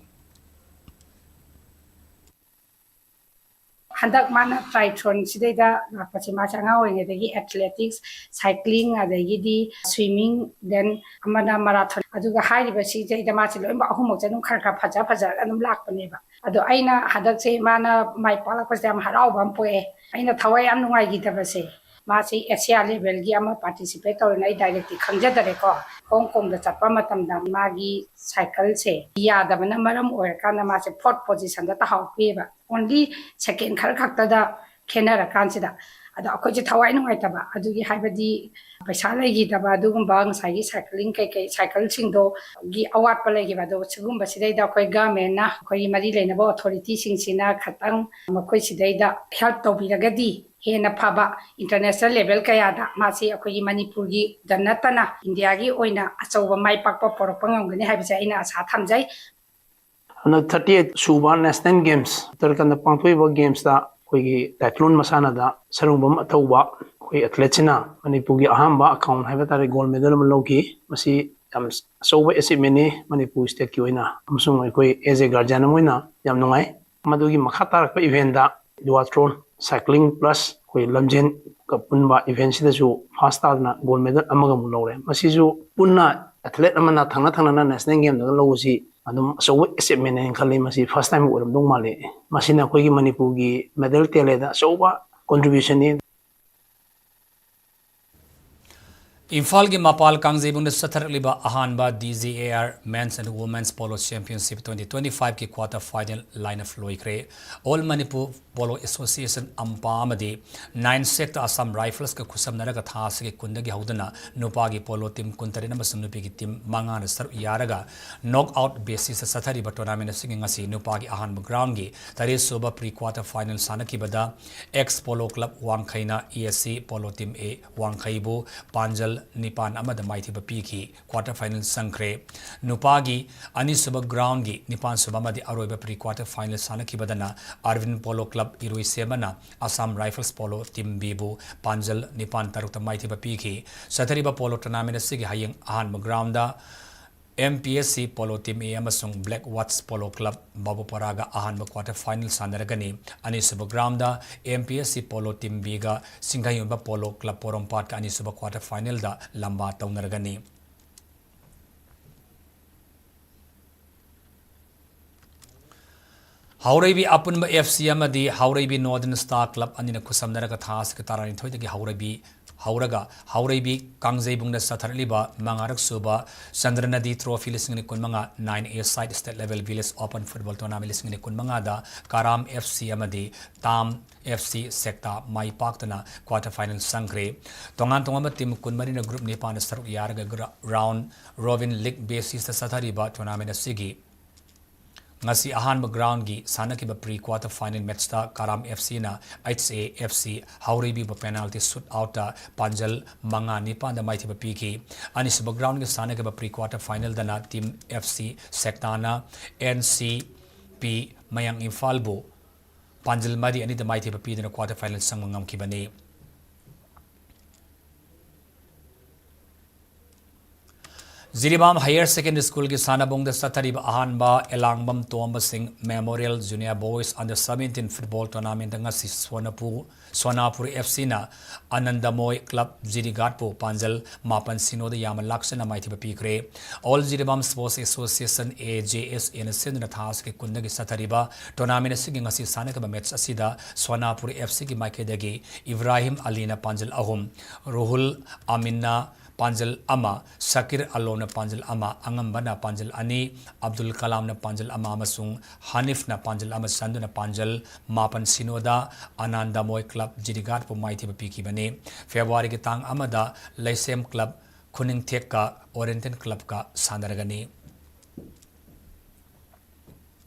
ꯍꯟꯗꯛ ꯃꯥꯅ triathlonꯁꯤꯗꯩꯗ ꯂꯥꯛꯄꯁꯦ ꯃꯥꯁꯦ ꯑꯉꯥꯡ ꯑꯣꯏꯔꯤꯉꯩꯗꯒꯤ athletics, cycling, ꯑꯗꯒꯤꯗꯤ swimming, then ꯑꯃꯅ marathon, ꯑꯗꯨꯒ ꯍꯥꯏꯔꯤꯕꯁꯤꯗꯩꯗ ꯃꯥꯁꯦ ꯂꯣꯏꯅꯃꯛ ꯑꯍꯨꯝꯃꯛꯁꯦ ꯑꯗꯨꯝ ꯈꯔ ꯈꯔ ꯐꯖ ꯐꯖꯔꯒ ꯑꯗꯨꯝ ꯂꯥꯛꯄꯅꯦꯕ꯫ ꯑꯗꯣ ꯑꯩꯅ ꯍꯟꯗꯛꯁꯦ ꯃꯥꯅ ꯃꯥꯏ ꯄꯥꯛꯂꯛꯄꯁꯤꯗ ꯌꯥꯝ ꯍꯔꯥꯎꯕ ꯑꯃ ꯄꯣꯛꯑꯦ꯫ ꯑꯩꯅ ꯊꯋꯥꯏ ꯌꯥꯝ ꯅꯨꯡꯉꯥꯏꯈꯤꯗꯕꯁꯦ, ꯃꯥꯁꯤ Asia levelꯒꯤ ꯑꯃ participate ꯇꯧꯔꯦꯅ ꯑꯩ directly ꯈꯪꯖꯗꯔꯦꯀꯣ꯫ ꯍꯣꯡ ꯀꯣꯡꯗ ꯆꯠꯄ ꯃꯇꯝꯗ ꯃꯥꯒꯤ cycleꯁꯦ ꯌꯥꯗꯕꯅ ꯃꯔꯝ ꯑꯣꯏꯔꯀꯥꯟꯗ ꯃꯥꯁꯦ fourth positionꯗ ꯇꯥꯍꯧꯈꯤꯑꯕ꯫ Only second ꯈꯔ ꯈꯛꯇꯗ ꯈꯦꯠꯅꯔꯀꯥꯟꯁꯤꯗ꯫ ꯑꯗꯣ ꯑꯩꯈꯣꯏꯁꯦ ꯊꯋꯥꯏ ꯅꯨꯡꯉꯥꯏꯇꯕ ꯑꯗꯨꯒꯤ, ꯍꯥꯏꯕꯗꯤ ꯄꯩꯁꯥ ꯂꯩꯈꯤꯗꯕ ꯑꯗꯨꯒꯨꯝꯕ, ꯉꯁꯥꯏꯒꯤ ꯁꯥꯏꯀ꯭ꯂꯤꯡ ꯀꯩꯀꯩ ꯁꯥꯏꯀꯜꯁꯤꯡꯗꯣꯒꯤ ꯑꯋꯥꯠꯄ ꯂꯩꯈꯤꯕ꯫ ꯑꯗꯣ ꯁꯤꯒꯨꯝꯕꯁꯤꯗꯩꯗ ꯑꯩꯈꯣꯏ ꯒꯃꯦꯟꯅ ꯑꯩꯈꯣꯏꯒꯤ ꯃꯔꯤ ꯂꯩꯅꯕ ꯑꯣꯊꯣꯔꯤꯇꯤꯁꯤꯡꯁꯤꯅ ꯈꯇꯪ ꯃꯈꯣꯏ ꯁꯤꯗꯩꯗ ꯍꯦꯜꯞ ꯇꯧꯕꯤꯔꯒꯗꯤ ꯍꯦꯟꯅ ꯐꯕ, ꯏꯟꯇꯔꯅꯦꯁꯅꯦꯜ ꯂꯦꯚꯦꯜ ꯀꯌꯥꯗ ꯃꯥꯁꯤ ꯑꯩꯈꯣꯏꯒꯤ ꯃꯅꯤꯄꯨꯔꯒꯤꯗ ꯅꯠꯇꯅ ꯏꯟꯗꯤꯌꯥꯒꯤ ꯑꯣꯏꯅ ꯑꯆꯧꯕ ꯃꯥꯏ ꯄꯥꯛꯄ ꯄꯨꯔꯛꯄ ꯉꯝꯒꯅꯤ ꯍꯥꯏꯕꯁꯦ ꯑꯩꯅ ꯑꯁꯥ ꯊꯝꯖꯩ꯫ ꯍꯟꯗꯛ ꯊꯥꯔꯇꯤ ꯑꯩꯠ ꯁꯨꯕ ꯅꯦꯁꯅꯦꯜ ꯒꯦꯝꯁ ꯎꯠꯇꯔꯈꯟꯗ ꯄꯥꯡꯊꯣꯛꯏꯕ ꯒꯦꯝꯁꯇ ꯑꯩꯈꯣꯏꯒꯤ ꯇꯥꯏꯊ꯭ꯂꯣꯟ ꯃꯁꯥꯟꯅꯗ ꯁꯔꯨꯡꯕꯝ ꯑꯊꯧꯕ ꯑꯩꯈꯣꯏ ꯑꯦꯊꯂꯦꯠꯁꯤꯅ ꯃꯅꯤꯄꯨꯔꯒꯤ ꯑꯍꯥꯟꯕ ꯑꯀꯥꯎꯟ ꯍꯥꯏꯕ ꯇꯥꯔꯦ ꯒꯣꯜ ꯃꯦꯗꯜ ꯑꯃ ꯂꯧꯈꯤ꯫ ꯃꯁꯤ ꯌꯥꯝ ꯑꯆꯧꯕ ꯑꯦꯆꯤꯞꯃꯦꯟꯅꯤ ꯃꯅꯤꯄꯨꯔ ꯁ꯭ꯇꯦꯠꯀꯤ ꯑꯣꯏꯅ, ꯑꯃꯁꯨꯡ ꯑꯩꯈꯣꯏ ꯑꯦꯖ ꯑꯦ ꯒꯥꯔꯖꯤꯌꯥꯟ ꯑꯃ ꯑꯣꯏꯅ ꯌꯥꯝ ꯅꯨꯡꯉꯥꯏ꯫ ꯃꯗꯨꯒꯤ ꯃꯈꯥ ꯇꯥꯔꯛꯄ ꯏꯚꯦꯟꯗ ꯗꯨꯋꯥꯊ꯭ꯔꯣꯟ, ꯁꯥꯏꯀ꯭ꯂꯤꯡ ꯄ꯭ꯂꯁ ꯑꯩꯈꯣꯏ ꯂꯝꯖꯦꯟꯒ ꯄꯨꯟꯕ ꯏꯚꯦꯟꯁꯤꯗꯁꯨ ꯐꯥꯔꯁ ꯇꯥꯗꯅ ꯒꯣꯜ ꯃꯦꯗꯜ ꯑꯃꯒ ꯑꯃꯨꯛ ꯂꯧꯔꯦ꯫ ꯃꯁꯤꯁꯨ ꯄꯨꯟꯅ ꯑꯦꯊꯂꯦꯠ ꯑꯃꯅ ꯊꯪꯅ ꯊꯪꯅꯅ ꯅꯦꯁꯅꯦꯜ ꯒꯦꯝꯗꯒ ꯂꯧꯕꯁꯤ ꯑꯗꯨꯝ ꯑꯆꯧꯕ ꯑꯦꯆꯤꯞꯃꯦꯟ ꯍꯥꯏꯅ ꯈꯜꯂꯤ꯫ ꯃꯁꯤ ꯐꯥꯔꯁ ꯇꯥꯏꯝ ꯑꯣꯏꯔꯝꯗꯧ ꯃꯥꯜꯂꯤ꯫ ꯃꯁꯤꯅ ꯑꯩꯈꯣꯏꯒꯤ ꯃꯅꯤꯄꯨꯔꯒꯤ ꯃꯦꯗꯜ ꯇꯦꯂꯦꯗ ꯑꯆꯧꯕ ꯀꯣꯟꯇ꯭ꯔꯤꯕ꯭ꯌꯨꯁꯟꯅꯤ꯫ ꯏꯝꯐꯥꯜꯒꯤ ꯃꯄꯥꯜ ꯀꯥꯡꯖꯩꯕꯨꯡꯗ ꯆꯠꯊꯔꯛꯂꯤꯕ ꯑꯍꯥꯟꯕ D G A R Men's and Women's Polo Championship twenty twenty five ꯀꯤ quarter final line up ꯂꯣꯏꯈ꯭ꯔꯦ꯫ All Manipur Polo Association, ꯑꯝꯄꯥ, ꯑꯃꯗꯤ ꯅꯥꯏꯟ ꯁꯦꯛꯇ ꯑꯁꯥꯝ ꯔꯥꯏꯐꯜꯁꯀ ꯈꯨꯠꯁꯝꯅꯔꯒ ꯊꯥ ꯑꯁꯤꯒꯤ ꯀꯨꯟꯗꯒꯤ ꯍꯧꯗꯨꯅ ꯅꯨꯄꯥꯒꯤ ꯄꯣꯂꯣ ꯇꯤꯝ ꯀꯨꯟꯇꯔꯦꯠ ꯑꯃꯁꯨꯡ ꯅꯨꯄꯤꯒꯤ ꯇꯤꯝ ꯃꯉꯥꯅ ꯁꯔꯨꯛ ꯌꯥꯔꯒ ꯅꯣꯛ ꯑꯥꯎꯠ ꯕꯦꯁꯤꯁꯇ ꯆꯠꯊꯔꯤꯕ ꯇꯣꯔꯅꯥꯃꯦꯟ ꯑꯁꯤꯒꯤ ꯉꯁꯤ ꯅꯨꯄꯥꯒꯤ ꯑꯍꯥꯟꯕ ꯒ꯭ꯔꯥꯎꯟꯒꯤ ꯇꯔꯦꯠ ꯁꯨꯕ ꯄ꯭ꯔꯤ ꯀ꯭ꯋꯥꯇꯔ ꯐꯥꯏꯅꯦꯜ ꯁꯥꯟꯅꯈꯤꯕꯗ ꯑꯦꯛꯁ ꯄꯣꯂꯣ ꯀ꯭ꯂꯕ ꯋꯥꯡꯈꯩꯅ A S C polo team A ꯋꯥꯡꯈꯩꯕꯨ ꯄꯥꯟꯖꯜ ꯅꯤꯄꯥꯟ ꯑꯃꯗ ꯃꯥꯏꯊꯤꯕ ꯄꯤꯈꯤ꯫ ꯀ꯭ꯋꯥꯇꯔ ꯐꯥꯏꯅꯦꯜ ꯆꯪꯈ꯭ꯔꯦ꯫ ꯅꯨꯄꯥꯒꯤ ꯑꯅꯤꯁꯨꯕ ꯒ꯭ꯔꯥꯎꯟꯒꯤ ꯅꯤꯄꯥꯟ ꯁꯨꯕ ꯑꯃꯗꯤ ꯑꯔꯣꯏꯕ ꯄ꯭ꯔꯤ ꯀ꯭ꯋꯥꯇꯔ ꯐꯥꯏꯅꯦꯜ ꯁꯥꯟꯅꯈꯤꯕꯗꯅ ꯑꯔꯕꯤꯟ ꯄꯣꯂꯣ ꯀ꯭ꯂꯕ ꯏꯔꯣꯏꯁꯦꯝꯕꯅ ꯑꯁꯥꯝ ꯔꯥꯏꯐꯜꯁ ꯄꯣꯂꯣ ꯇꯤꯝ ꯕꯤꯕꯨ ꯄꯥꯟꯖꯜ ꯅꯤꯄꯥꯟ ꯇꯔꯨꯛꯇ ꯃꯥꯏꯊꯤꯕ ꯄꯤꯈꯤ꯫ ꯆꯠꯊꯔꯤꯕ ꯄꯣꯂꯣ ꯇꯣꯔꯅꯥꯃꯦꯟ ꯑꯁꯤꯒꯤ ꯍꯌꯦꯡ ꯑꯍꯥꯟꯕ ꯒ꯭ꯔꯥꯎꯟꯗ M P S C polo team A ꯑꯃꯁꯨꯡ ꯕ꯭ꯂꯦꯛ ꯋꯥꯠꯁ ꯄꯣꯂꯣ ꯀ꯭ꯂꯕ ꯕꯥꯕꯨꯄꯥꯔꯥꯒ ꯑꯍꯥꯟꯕ ꯀ꯭ꯋꯥꯇꯔ ꯐꯥꯏꯅꯦꯜ ꯁꯥꯟꯅꯔꯒꯅꯤ꯫ ꯑꯅꯤꯁꯨꯕ ꯒ꯭ꯔꯥꯎꯟꯗ M P S C polo team Bꯒ ꯁꯤꯡꯒꯩꯌꯨꯝꯕ ꯄꯣꯂꯣ ꯀ꯭ꯂꯕ ꯄꯣꯔꯣꯝꯄꯥꯠꯀ ꯑꯅꯤꯁꯨꯕ ꯀ꯭ꯋꯥꯇꯔ ꯐꯥꯏꯅꯦꯜꯗ ꯂꯝꯕꯥ ꯇꯧꯅꯔꯒꯅꯤ꯫ ꯍꯥꯎꯔꯩꯕꯤ ꯑꯄꯨꯟꯕ F C ꯑꯃꯗꯤ ꯍꯥꯎꯔꯩꯕꯤ Northern Star Club ꯑꯅꯤꯅ ꯈꯨꯠꯁꯝꯅꯔꯒ ꯊꯥ ꯑꯁꯤꯒꯤ ꯇꯔꯥꯅꯤꯊꯣꯏꯗꯒꯤ ꯍꯥꯎꯔꯩꯕꯤ ꯍꯧꯔꯒ ꯍꯥꯎꯔꯩꯕꯤ ꯀꯥꯡꯖꯩꯕꯨꯡꯗ ꯆꯠꯊꯔꯛꯂꯤꯕ ꯃꯉꯥꯔꯛ ꯁꯨꯕ ꯆꯟꯗ꯭ꯔꯅꯗꯤ ꯇ꯭ꯔꯣꯐꯤ ꯂꯤꯁꯤꯡ ꯑꯅꯤ ꯀꯨꯟꯃꯉꯥ nine-a-side state level village open football tournament ꯂꯤꯁꯤꯡ ꯑꯅꯤ ꯀꯨꯟꯃꯉꯥꯗ ꯀꯥꯔꯥꯝ F C ꯑꯃꯗꯤ ꯇꯥꯝ F C ꯁꯦꯛꯇꯥ ꯃꯥꯏ ꯄꯥꯛꯇꯅ quarter final ꯆꯪꯈ꯭ꯔꯦ꯫ ꯇꯣꯉꯥꯟ ꯇꯣꯉꯥꯟꯕ team ꯀꯨꯟꯃꯔꯤꯅ group ꯅꯤꯄꯥꯟꯗ ꯁꯔꯨꯛ ꯌꯥꯔꯒ gra-, round robin league basisꯇ ꯆꯠꯊꯔꯤꯕ tournament ꯑꯁꯤꯒꯤ ꯉꯁꯤ ꯑꯍꯥꯟꯕ groundꯒꯤ ꯁꯥꯟꯅꯈꯤꯕ pre quarter final matchꯇ ꯀꯥꯔꯥꯝ F Cꯅ H A F C ꯍꯥꯎꯔꯩꯕꯤꯕꯨ penalty shootoutꯇ ꯄꯥꯟꯖꯜ ꯃꯉꯥ ꯅꯤꯄꯥꯟꯗ ꯃꯥꯏꯊꯤꯕ ꯄꯤꯈꯤ꯫ ꯑꯅꯤꯁꯨꯕ groundꯒꯤ ꯁꯥꯟꯅꯈꯤꯕ pre quarter finalꯗꯅ team F C ꯁꯦꯛꯇꯥꯅ N C P ꯃꯌꯥꯡ ꯏꯝꯐꯥꯜꯕꯨ ꯄꯥꯟꯖꯜ ꯃꯔꯤ ꯑꯅꯤꯗ ꯃꯥꯏꯊꯤꯕ ꯄꯤꯗꯨꯅ quarter final ꯆꯪꯕ ꯉꯝꯈꯤꯕꯅꯤ꯫ ꯖꯤꯔꯤꯕꯥꯝ Higher Secondary Schoolꯒꯤ ꯁꯥꯟꯅꯕꯨꯡꯗ ꯆꯠꯊꯔꯤꯕ ꯑꯍꯥꯟꯕ ꯑꯦꯂꯥꯡꯕꯝ ꯇꯣꯝꯕꯁꯤꯡ Memorial Junior Boys Under Seventeen Football Tournamentꯇ ꯉꯁꯤ ꯁꯣꯅꯥꯄꯨ-, ꯁꯣꯅꯥꯄꯨꯔ F Cꯅ ꯑꯅꯟꯗꯃꯣꯏ club ꯖꯤꯔꯤꯒꯥꯠꯄꯨ ꯄꯥꯟꯖꯜ ꯃꯥꯄꯟ ꯁꯤꯅꯣꯗ ꯌꯥꯝꯅ ꯂꯥꯛꯆꯅ ꯃꯥꯏꯊꯤꯕ ꯄꯤꯈ꯭ꯔꯦ꯫ All Jiribam Sports Association, A J S Aꯅ ꯁꯤꯟꯗꯨꯅ ꯊꯥ ꯑꯁꯤꯒꯤ ꯀꯨꯟꯗꯒꯤ ꯆꯠꯊꯔꯤꯕ tournament ꯑꯁꯤꯒꯤ ꯉꯁꯤ ꯁꯥꯟꯅꯈꯤꯕ match ꯑꯁꯤꯗ ꯁꯣꯅꯥꯄꯨꯔ F Cꯒꯤ ꯃꯥꯏꯀꯩꯗꯒꯤ ꯏꯕ꯭ꯔꯥꯍꯤꯝ ꯑꯂꯤꯅ ꯄꯥꯟꯖꯜ ꯑꯍꯨꯝ, ꯔꯨꯍꯨꯜ ꯑꯃꯤꯟꯅ ꯄꯥꯟꯖꯜ ꯑꯃ, ꯁꯀꯤꯔ ꯑꯂꯣꯝꯅ ꯄꯥꯟꯖꯜ ꯑꯃ, ꯑꯉꯝꯕꯅ ꯄꯥꯟꯖꯜ ꯑꯅꯤ, ꯑꯕꯗꯨꯜ ꯀꯂꯥꯝꯅ ꯄꯥꯟꯖꯜ ꯑꯃ ꯑꯃꯁꯨꯡ ꯍꯅꯤꯐꯅ ꯄꯥꯟꯖꯜ ꯑꯃ ꯆꯟꯗꯨꯅ ꯄꯥꯟꯖꯜ ꯃꯥꯄꯟ ꯁꯤꯅꯣꯗ ꯑꯅꯥꯟꯗꯃꯣꯏ club ꯖꯤꯔꯤꯒꯥꯠꯄꯨ ꯃꯥꯏꯊꯤꯕ ꯄꯤꯈꯤꯕꯅꯤ꯫ Februaryꯒꯤ ꯇꯥꯡ ꯑꯃꯗ ꯂꯩꯁꯦꯝ club ꯈꯨꯅꯤꯡꯊꯦꯛꯀ Oriental clubꯀ ꯁꯥꯟꯅꯔꯒꯅꯤ꯫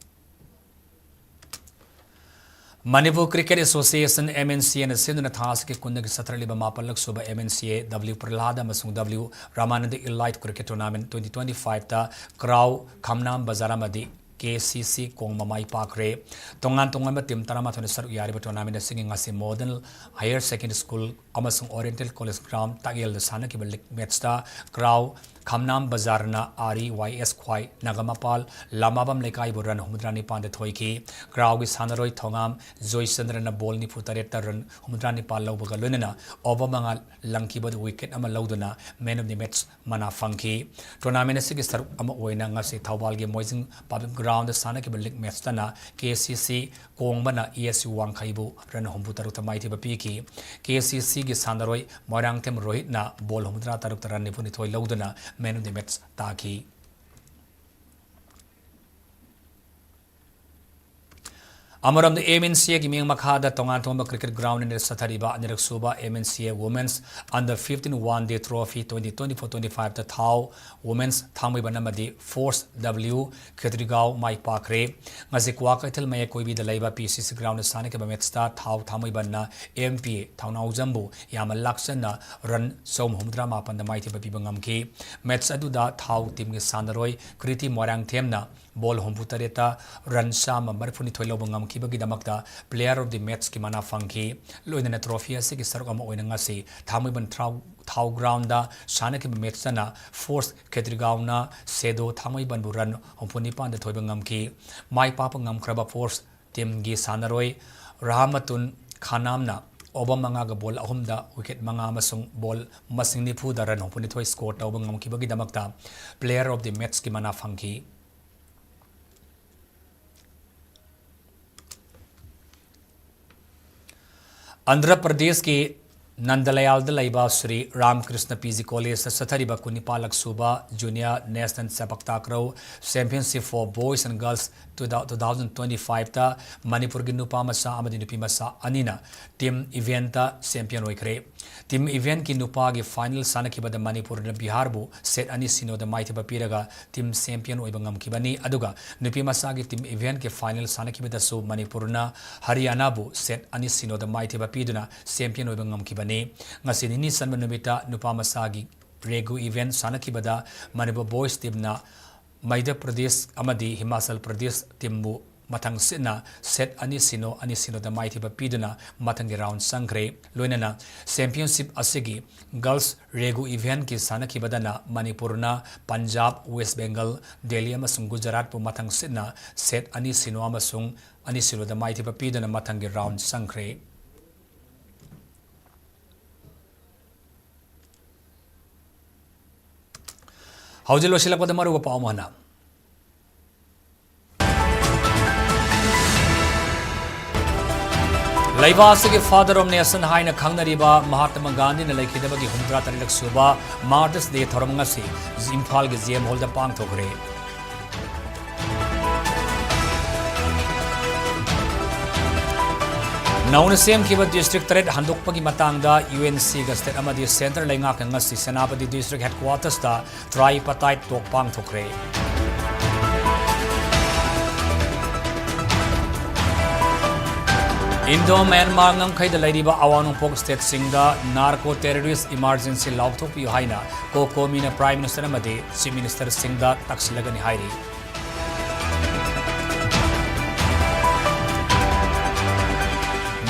Manipur Cricket Association, M N C Aꯅ ꯁꯤꯟꯗꯨꯅ ꯊꯥ ꯑꯁꯤꯒꯤ ꯀꯨꯟꯗꯒꯤ ꯆꯠꯊꯔꯛꯂꯤꯕ ꯃꯥꯄꯜꯂꯛ ꯁꯨꯕ M N C A W ꯄ꯭ꯔꯍꯂꯥꯗ ꯑꯃꯁꯨꯡ W Ramanand Elite Cricket Tournament twenty twenty-fiveꯇ ꯀ꯭ꯔꯥꯎ, ꯈꯝꯅꯥꯝ ꯕꯖꯥꯔ ꯑꯃꯗꯤ K C C ꯀꯣꯡꯃ ꯃꯥꯏ ꯄꯥꯛꯈ꯭ꯔꯦ꯫ ꯇꯣꯉꯥꯟ ꯇꯣꯉꯥꯟꯕ team ꯇꯔꯥꯃꯥꯊꯣꯏꯅ ꯁꯔꯨꯛ ꯌꯥꯔꯤꯕ tournament ꯑꯁꯤꯒꯤ ꯉꯁꯤ Model Higher Secondary School ꯑꯃꯁꯨꯡ Oriental College Ground ꯇꯥꯛꯌꯦꯜꯗ ꯁꯥꯟꯅꯈꯤꯕ league matchꯇ ꯀ꯭ꯔꯥꯎ ꯈꯝꯅꯥꯝ ꯕꯖꯥꯔꯅ ꯑꯥꯔ ꯏ ꯋꯥꯏ ꯑꯦꯁ ꯈ꯭ꯋꯥꯏ ꯅꯥꯒꯥꯃꯄꯥꯜ ꯂꯥꯃꯥꯕꯝ ꯂꯩꯀꯥꯏꯕꯨ ꯔꯟ ꯍꯨꯝꯐꯨꯇꯔꯥ ꯅꯤꯄꯥꯟꯗ ꯊꯣꯏꯈꯤ꯫ ꯒ꯭ꯔꯥꯎꯒꯤ ꯁꯥꯟꯅꯔꯣꯏ ꯊꯣꯉꯥꯝ ꯖꯣꯏꯆꯟꯗ꯭ꯔꯅ ꯕꯣꯜ ꯅꯤꯐꯨꯇꯔꯦꯠꯇ ꯔꯟ ꯍꯨꯝꯐꯨꯇꯔꯥ ꯅꯤꯄꯥꯟ ꯂꯧꯕꯒ ꯂꯣꯏꯅꯅ ꯑꯣꯚꯔ ꯃꯉꯥ ꯂꯪꯈꯤꯕꯗ ꯋꯤꯀꯦꯠ ꯑꯃ ꯂꯧꯗꯨꯅ ꯃꯦꯟ ꯑꯣꯐ ꯗꯤ ꯃꯦꯠꯆ ꯃꯅꯥ ꯐꯪꯈꯤ꯫ ꯇꯣꯔꯅꯥꯃꯦꯟ ꯑꯁꯤꯒꯤ ꯁꯔꯨꯛ ꯑꯃ ꯑꯣꯏꯅ ꯉꯁꯤ ꯊꯧꯕꯥꯜꯒꯤ ꯃꯣꯏꯖꯤꯡ ꯄꯕ꯭ꯂꯤꯛ ꯒ꯭ꯔꯥꯎꯟꯗ ꯁꯥꯟꯅꯈꯤꯕ ꯂꯤꯒ ꯃꯦꯠꯆꯇꯅ ꯀꯦ ꯁꯤ ꯁꯤ ꯀꯣꯡꯕꯅ ꯏ ꯑꯦꯁ ꯌꯨ ꯋꯥꯡꯈꯩꯕꯨ ꯔꯟ ꯍꯨꯝꯐꯨꯇꯔꯨꯛꯇ ꯃꯥꯏꯊꯤꯕ ꯄꯤꯈꯤ꯫ ꯀꯦ ꯁꯤ ꯁꯤꯒꯤ ꯁꯥꯟꯅꯔꯣꯏ ꯃꯣꯏꯔꯥꯡꯊꯦꯝ ꯔꯣꯍꯤꯠꯅ ꯕꯣꯜ ꯍꯨꯝꯐꯨꯇꯔꯥ ꯇꯔꯨꯛꯇ ꯔꯟ ꯅꯤꯐꯨꯅꯤꯊꯣꯏ ꯂꯧꯗꯨꯅ ꯃꯦꯟ ꯑꯣꯐ ꯗꯤ ꯃꯦꯠꯆ ꯇꯥꯈꯤ꯫ ꯑꯃꯔꯣꯝꯗ, ꯑꯦꯝ ꯑꯦꯟ ꯁꯤ ꯑꯦꯒꯤ ꯃꯤꯠꯌꯦꯡ ꯃꯈꯥꯗ ꯇꯣꯉꯥꯟ ꯇꯣꯉꯥꯟꯕ ꯀ꯭ꯔꯤꯀꯦꯠ ꯒ꯭ꯔꯥꯎꯟꯗ ꯆꯠꯊꯔꯤꯕ ꯑꯅꯤꯔꯛ ꯁꯨꯕ M N C A women's under fifteen one day trophy twenty twenty four twenty ꯐꯥꯏꯚꯇ ꯊꯥꯎ ꯋꯨꯃꯦꯟꯁ ꯊꯥꯡꯃꯩꯕꯟ ꯑꯃꯗꯤ ꯐꯣꯔꯁ ꯗꯕ꯭ꯂꯤꯎ ꯈꯦꯇ꯭ꯔꯤꯒꯥꯎ ꯃꯥꯏ ꯄꯥꯛꯈ꯭ꯔꯦ꯫ ꯉꯁꯤ ꯀ꯭ꯋꯥꯀꯩꯊꯦꯜ ꯃꯌꯥꯏ ꯀꯣꯏꯕꯤꯗ ꯂꯩꯕ ꯄꯤ ꯁꯤ ꯁꯤ ꯒ꯭ꯔꯥꯎꯟꯗ ꯁꯥꯟꯅꯈꯤꯕ ꯃꯦꯠꯆꯇ ꯊꯥꯎ ꯊꯥꯡꯃꯩꯕꯟꯅ ꯑꯦꯝ ꯄꯤ ꯑꯦ ꯊꯧꯅꯥꯎꯖꯝꯕꯨ ꯌꯥꯝꯅ ꯂꯥꯛꯆꯟꯅ ꯔꯟ ꯆꯍꯨꯝ ꯍꯨꯝꯐꯨꯇꯔꯥ ꯃꯥꯄꯟꯗ ꯃꯥꯏꯊꯤꯕ ꯄꯤꯕ ꯉꯝꯈꯤ꯫ ꯃꯦꯠꯆ ꯑꯗꯨꯗ ꯊꯥꯎ ꯇꯤꯝꯒꯤ ꯁꯥꯟꯅꯔꯣꯏ ꯀ꯭ꯔꯤꯇꯤ ꯃꯣꯏꯔꯥꯡꯊꯦꯝꯅ ꯕꯣꯜ ꯍꯨꯝꯐꯨꯇꯔꯦꯠꯇ ꯔꯟ ꯆꯥꯝꯃ ꯃꯔꯤꯐꯨꯅꯤꯊꯣꯏ ꯂꯧꯕ ꯉꯝꯈꯤꯕꯒꯤꯗꯃꯛꯇ Player of the Matchꯀꯤ ꯃꯅꯥ ꯐꯪꯈꯤ꯫ ꯂꯣꯏꯅꯅ ꯇ꯭ꯔꯣꯐꯤ ꯑꯁꯤꯒꯤ ꯁꯔꯨꯛ ꯑꯃ ꯑꯣꯏꯅ ꯉꯁꯤ ꯊꯥꯡꯃꯩꯕꯟ ꯊ꯭ꯔꯥꯎ-, ꯊꯥꯎ ꯒ꯭ꯔꯥꯎꯟꯗ ꯁꯥꯟꯅꯈꯤꯕ ꯃꯦꯠꯆꯇꯅ ꯐꯣꯔꯁ ꯈꯦꯇ꯭ꯔꯤꯒꯥꯎꯅ ꯁꯦꯗꯣ ꯊꯥꯡꯃꯩꯕꯟꯕꯨ ꯔꯟ ꯍꯨꯝꯐꯨꯅꯤꯄꯥꯟꯗ ꯊꯣꯏꯕ ꯉꯝꯈꯤ꯫ ꯃꯥꯏ ꯄꯥꯛꯄ ꯉꯝꯈ꯭ꯔꯕ ꯐꯣꯔꯁ ꯇꯤꯝꯒꯤ ꯁꯥꯟꯅꯔꯣꯏ ꯔꯥꯍꯃꯇꯨꯟ ꯈꯥꯅꯥꯝꯅ ꯑꯣꯚꯔ ꯃꯉꯥꯒ ꯕꯣꯜ ꯑꯍꯨꯝꯗ ꯋꯤꯀꯦꯠ ꯃꯉꯥ ꯑꯃꯁꯨꯡ ꯕꯣꯜ ꯃꯁꯤꯡ ꯅꯤꯐꯨꯗ ꯔꯟ ꯍꯨꯝꯐꯨꯅꯤꯊꯣꯏ ꯁ꯭ꯀꯣꯔ ꯇꯧꯕ ꯉꯝꯈꯤꯕꯒꯤꯗꯃꯛꯇ Player of the Matchꯀꯤ ꯃꯅꯥ ꯐꯪꯈꯤ꯫ ꯑꯟꯙ꯭ꯔ ꯄ꯭ꯔꯗꯦꯁꯀꯤ ꯅꯟꯗꯂꯌꯥꯜꯗ ꯂꯩꯕ ꯁ꯭ꯔꯤ ꯔꯥꯝꯀ꯭ꯔꯤꯁꯅ ꯄꯤ ꯖꯤ ꯀꯣꯂꯦꯖꯇ ꯆꯠꯊꯔꯤꯕ ꯀꯨꯟꯅꯤꯄꯥꯜꯂꯛ ꯁꯨꯕ Junior National ꯆꯦꯄꯛ ꯇꯥꯀ꯭ꯔꯧ Championship for Boys and Girls two thousand twenty fiveꯇ ꯃꯅꯤꯄꯨꯔꯒꯤ ꯅꯨꯄꯥ ꯃꯆꯥ ꯑꯃꯗꯤ ꯅꯨꯄꯤ ꯃꯆꯥ ꯑꯅꯤꯅ ꯇꯤꯝ ꯏꯚꯦꯟꯠꯇ ꯆꯦꯝꯄꯤꯌꯟ ꯑꯣꯏꯈ꯭ꯔꯦ꯫ ꯇꯤꯝ ꯏꯚꯦꯟꯠꯀꯤ ꯅꯨꯄꯥꯒꯤ ꯐꯥꯏꯅꯦꯜ ꯁꯥꯟꯅꯈꯤꯕꯗ ꯃꯅꯤꯄꯨꯔꯅ ꯕꯤꯍꯥꯔꯕꯨ ꯁꯦꯠ ꯑꯅꯤ ꯁꯤꯅꯣꯗ ꯃꯥꯏꯊꯤꯕ ꯄꯤꯔꯒ ꯇꯤꯝ ꯆꯦꯝꯄꯤꯌꯟ ꯑꯣꯏꯕ ꯉꯝꯈꯤꯕꯅꯤ꯫ ꯑꯗꯨꯒ ꯅꯨꯄꯤ ꯃꯆꯥꯒꯤ ꯇꯤꯝ ꯏꯚꯦꯟꯠꯀꯤ ꯐꯥꯏꯅꯦꯜ ꯁꯥꯟꯅꯈꯤꯕꯗꯁꯨ ꯃꯅꯤꯄꯨꯔꯅ ꯍꯔꯤꯌꯥꯅꯥꯕꯨ ꯁꯦꯠ ꯑꯅꯤ ꯁꯤꯅꯣꯗ ꯃꯥꯏꯊꯤꯕ ꯄꯤꯗꯨꯅ ꯆꯦꯝꯄꯤꯌꯟ ꯑꯣꯏꯕ ꯉꯝꯈꯤꯕꯅꯤ꯫ ꯉꯁꯤ ꯅꯤꯅꯤ ꯆꯟꯕ ꯅꯨꯃꯤꯠꯇ ꯅꯨꯄꯥ ꯃꯆꯥꯒꯤ ꯔꯦꯒꯨ ꯏꯚꯦꯟꯠ ꯁꯥꯟꯅꯈꯤꯕꯗ ꯃꯅꯤꯄꯨꯔ ꯕꯣꯏꯁ ꯇꯤꯝꯅ ꯃꯙ꯭ꯌ ꯄ꯭ꯔꯗꯦꯁ ꯑꯃꯗꯤ ꯍꯤꯃꯥꯆꯜ ꯄ꯭ꯔꯗꯦꯁ ꯇꯤꯝꯕꯨ ꯃꯊꯪ ꯁꯤꯠꯅ set ꯑꯅꯤ ꯁꯤꯅꯣ, ꯑꯅꯤ ꯁꯤꯅꯣꯗ ꯃꯥꯏꯊꯤꯕ ꯄꯤꯗꯨꯅ ꯃꯊꯪꯒꯤ round ꯆꯪꯈ꯭ꯔꯦ꯫ ꯂꯣꯏꯅꯅ championship ꯑꯁꯤꯒꯤ girls regu eventꯀꯤ ꯁꯥꯟꯅꯈꯤꯕꯗꯅ ꯃꯅꯤꯄꯨꯔꯅ ꯄꯟꯖꯥꯕ, ꯋꯦꯁ ꯕꯦꯡꯒꯜ, ꯗꯦꯜꯂꯤ ꯑꯃꯁꯨꯡ ꯒꯨꯖꯔꯥꯠꯄꯨ ꯃꯊꯪ ꯁꯤꯠꯅ set ꯑꯅꯤ ꯁꯤꯅꯣ ꯑꯃꯁꯨꯡ ꯑꯅꯤ ꯁꯤꯅꯣꯗ ꯃꯥꯏꯊꯤꯕ ꯄꯤꯗꯨꯅ ꯃꯊꯪꯒꯤ round ꯆꯪꯈ꯭ꯔꯦ꯫ ꯍꯧꯖꯤꯛ ꯂꯣꯏꯁꯤꯜꯂꯛꯄꯗ ꯃꯔꯨꯑꯣꯏꯕ ꯄꯥꯎ ꯑꯃ ꯍꯟꯅ꯫ ꯂꯩꯕꯥꯛ ꯑꯁꯤꯒꯤ Father of Nation ꯍꯥꯏꯅ ꯈꯪꯅꯔꯤꯕ ꯃꯍꯥꯇꯃꯥ ꯒꯥꯟꯙꯤꯅ ꯂꯩꯈꯤꯗꯕꯒꯤ ꯍꯨꯝꯐꯨꯇꯔꯦꯠ ꯁꯨꯕ Martyrs Day ꯊꯧꯔꯝ ꯉꯁꯤ ꯏꯝꯐꯥꯜꯒꯤ J M Hallꯗ ꯄꯥꯡꯊꯣꯛꯈ꯭ꯔꯦ꯫ ꯅꯧꯅ ꯁꯦꯝꯈꯤꯕ district ꯇꯔꯦꯠ ꯍꯟꯗꯣꯛꯄꯒꯤ ꯃꯇꯥꯡꯗ UNCꯒ state ꯑꯃꯗꯤ centre ꯂꯩꯉꯥꯛꯅ ꯉꯁꯤ Senapati district headquartersꯇ tripartite talk ꯄꯥꯡꯊꯣꯛꯈ꯭ꯔꯦ꯫ Indo Myanmar ꯉꯝꯈꯩꯗ ꯂꯩꯔꯤꯕ ꯑꯋꯥꯡ ꯅꯣꯡꯄꯣꯛ stateꯁꯤꯡꯗ narco terrorist emergency ꯂꯥꯎꯊꯣꯛꯄꯤꯌꯨ ꯍꯥꯏꯅ COCOMIꯅ Prime Minister ꯑꯃꯗꯤ Chief Ministerꯁꯤꯡꯗ ꯇꯛꯁꯤꯜꯂꯒꯅꯤ ꯍꯥꯏꯔꯤ꯫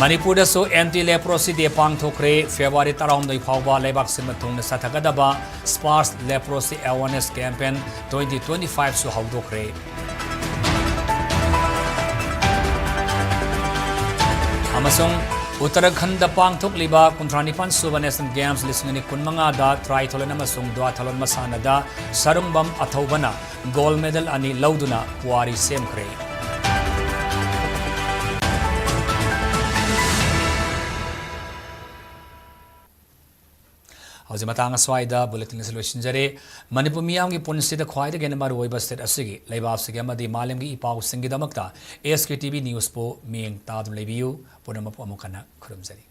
ꯃꯅꯤꯄꯨꯔꯗꯁꯨ Anti Leprosy Day ꯄꯥꯡꯊꯣꯛꯈ꯭ꯔꯦ꯫ February ꯇꯔꯥꯍꯨꯝꯗꯣꯏ ꯐꯥꯎꯕ ꯂꯩꯕꯥꯛ ꯁꯤꯟꯕ ꯊꯨꯡꯅ ꯆꯠꯊꯒꯗꯕ Sparsh Leprosy Awareness Campaign twenty twenty-fiveꯁꯨ ꯍꯧꯗꯣꯛꯈ꯭ꯔꯦ꯫ ꯑꯃꯁꯨꯡ ꯎꯠꯇꯔꯥꯈꯟꯗ ꯄꯥꯡꯊꯣꯛꯂꯤꯕ ꯀꯨꯟꯊ꯭ꯔꯥ ꯅꯤꯄꯥꯟ ꯁꯨꯕ National Games ꯂꯤꯁꯤꯡ ꯑꯅꯤ ꯀꯨꯟꯃꯉꯥꯗ triathlon ꯑꯃꯁꯨꯡ duathlon ꯃꯁꯥꯟꯅꯗ ꯁꯔꯨꯡꯕꯝ ꯑꯊꯧꯕꯅ gold medal ꯑꯅꯤ ꯂꯧꯗꯨꯅ ꯄꯨꯋꯥꯔꯤ ꯁꯦꯝꯈ꯭ꯔꯦ꯫ ꯍꯧꯖꯤꯛ ꯃꯇꯥꯡ ꯑꯁ꯭ꯋꯥꯏꯗ bulletin ꯑꯁꯤ ꯂꯣꯏꯁꯤꯟꯖꯔꯦ꯫ ꯃꯅꯤꯄꯨꯔ ꯃꯤꯌꯥꯝꯒꯤ ꯄꯨꯟꯁꯤꯗ ꯈ꯭ꯋꯥꯏꯗꯒꯤ ꯍꯦꯟꯅ ꯃꯔꯨꯑꯣꯏꯕ state ꯑꯁꯤꯒꯤ, ꯂꯩꯕꯥꯛ ꯑꯁꯤꯒꯤ ꯑꯃꯗꯤ ꯃꯥꯂꯦꯝꯒꯤ ꯏ ꯄꯥꯎꯁꯤꯡꯒꯤꯗꯃꯛꯇ SKTV Newsꯄꯨ ꯃꯤꯠꯌꯦꯡ ꯇꯥꯗꯨꯅ ꯂꯩꯕꯤꯌꯨ꯫ ꯄꯨꯝꯅꯃꯛꯄꯨ ꯑꯃꯨꯛ ꯍꯟꯅ ꯈꯨꯔꯨꯝꯖꯔꯤ꯫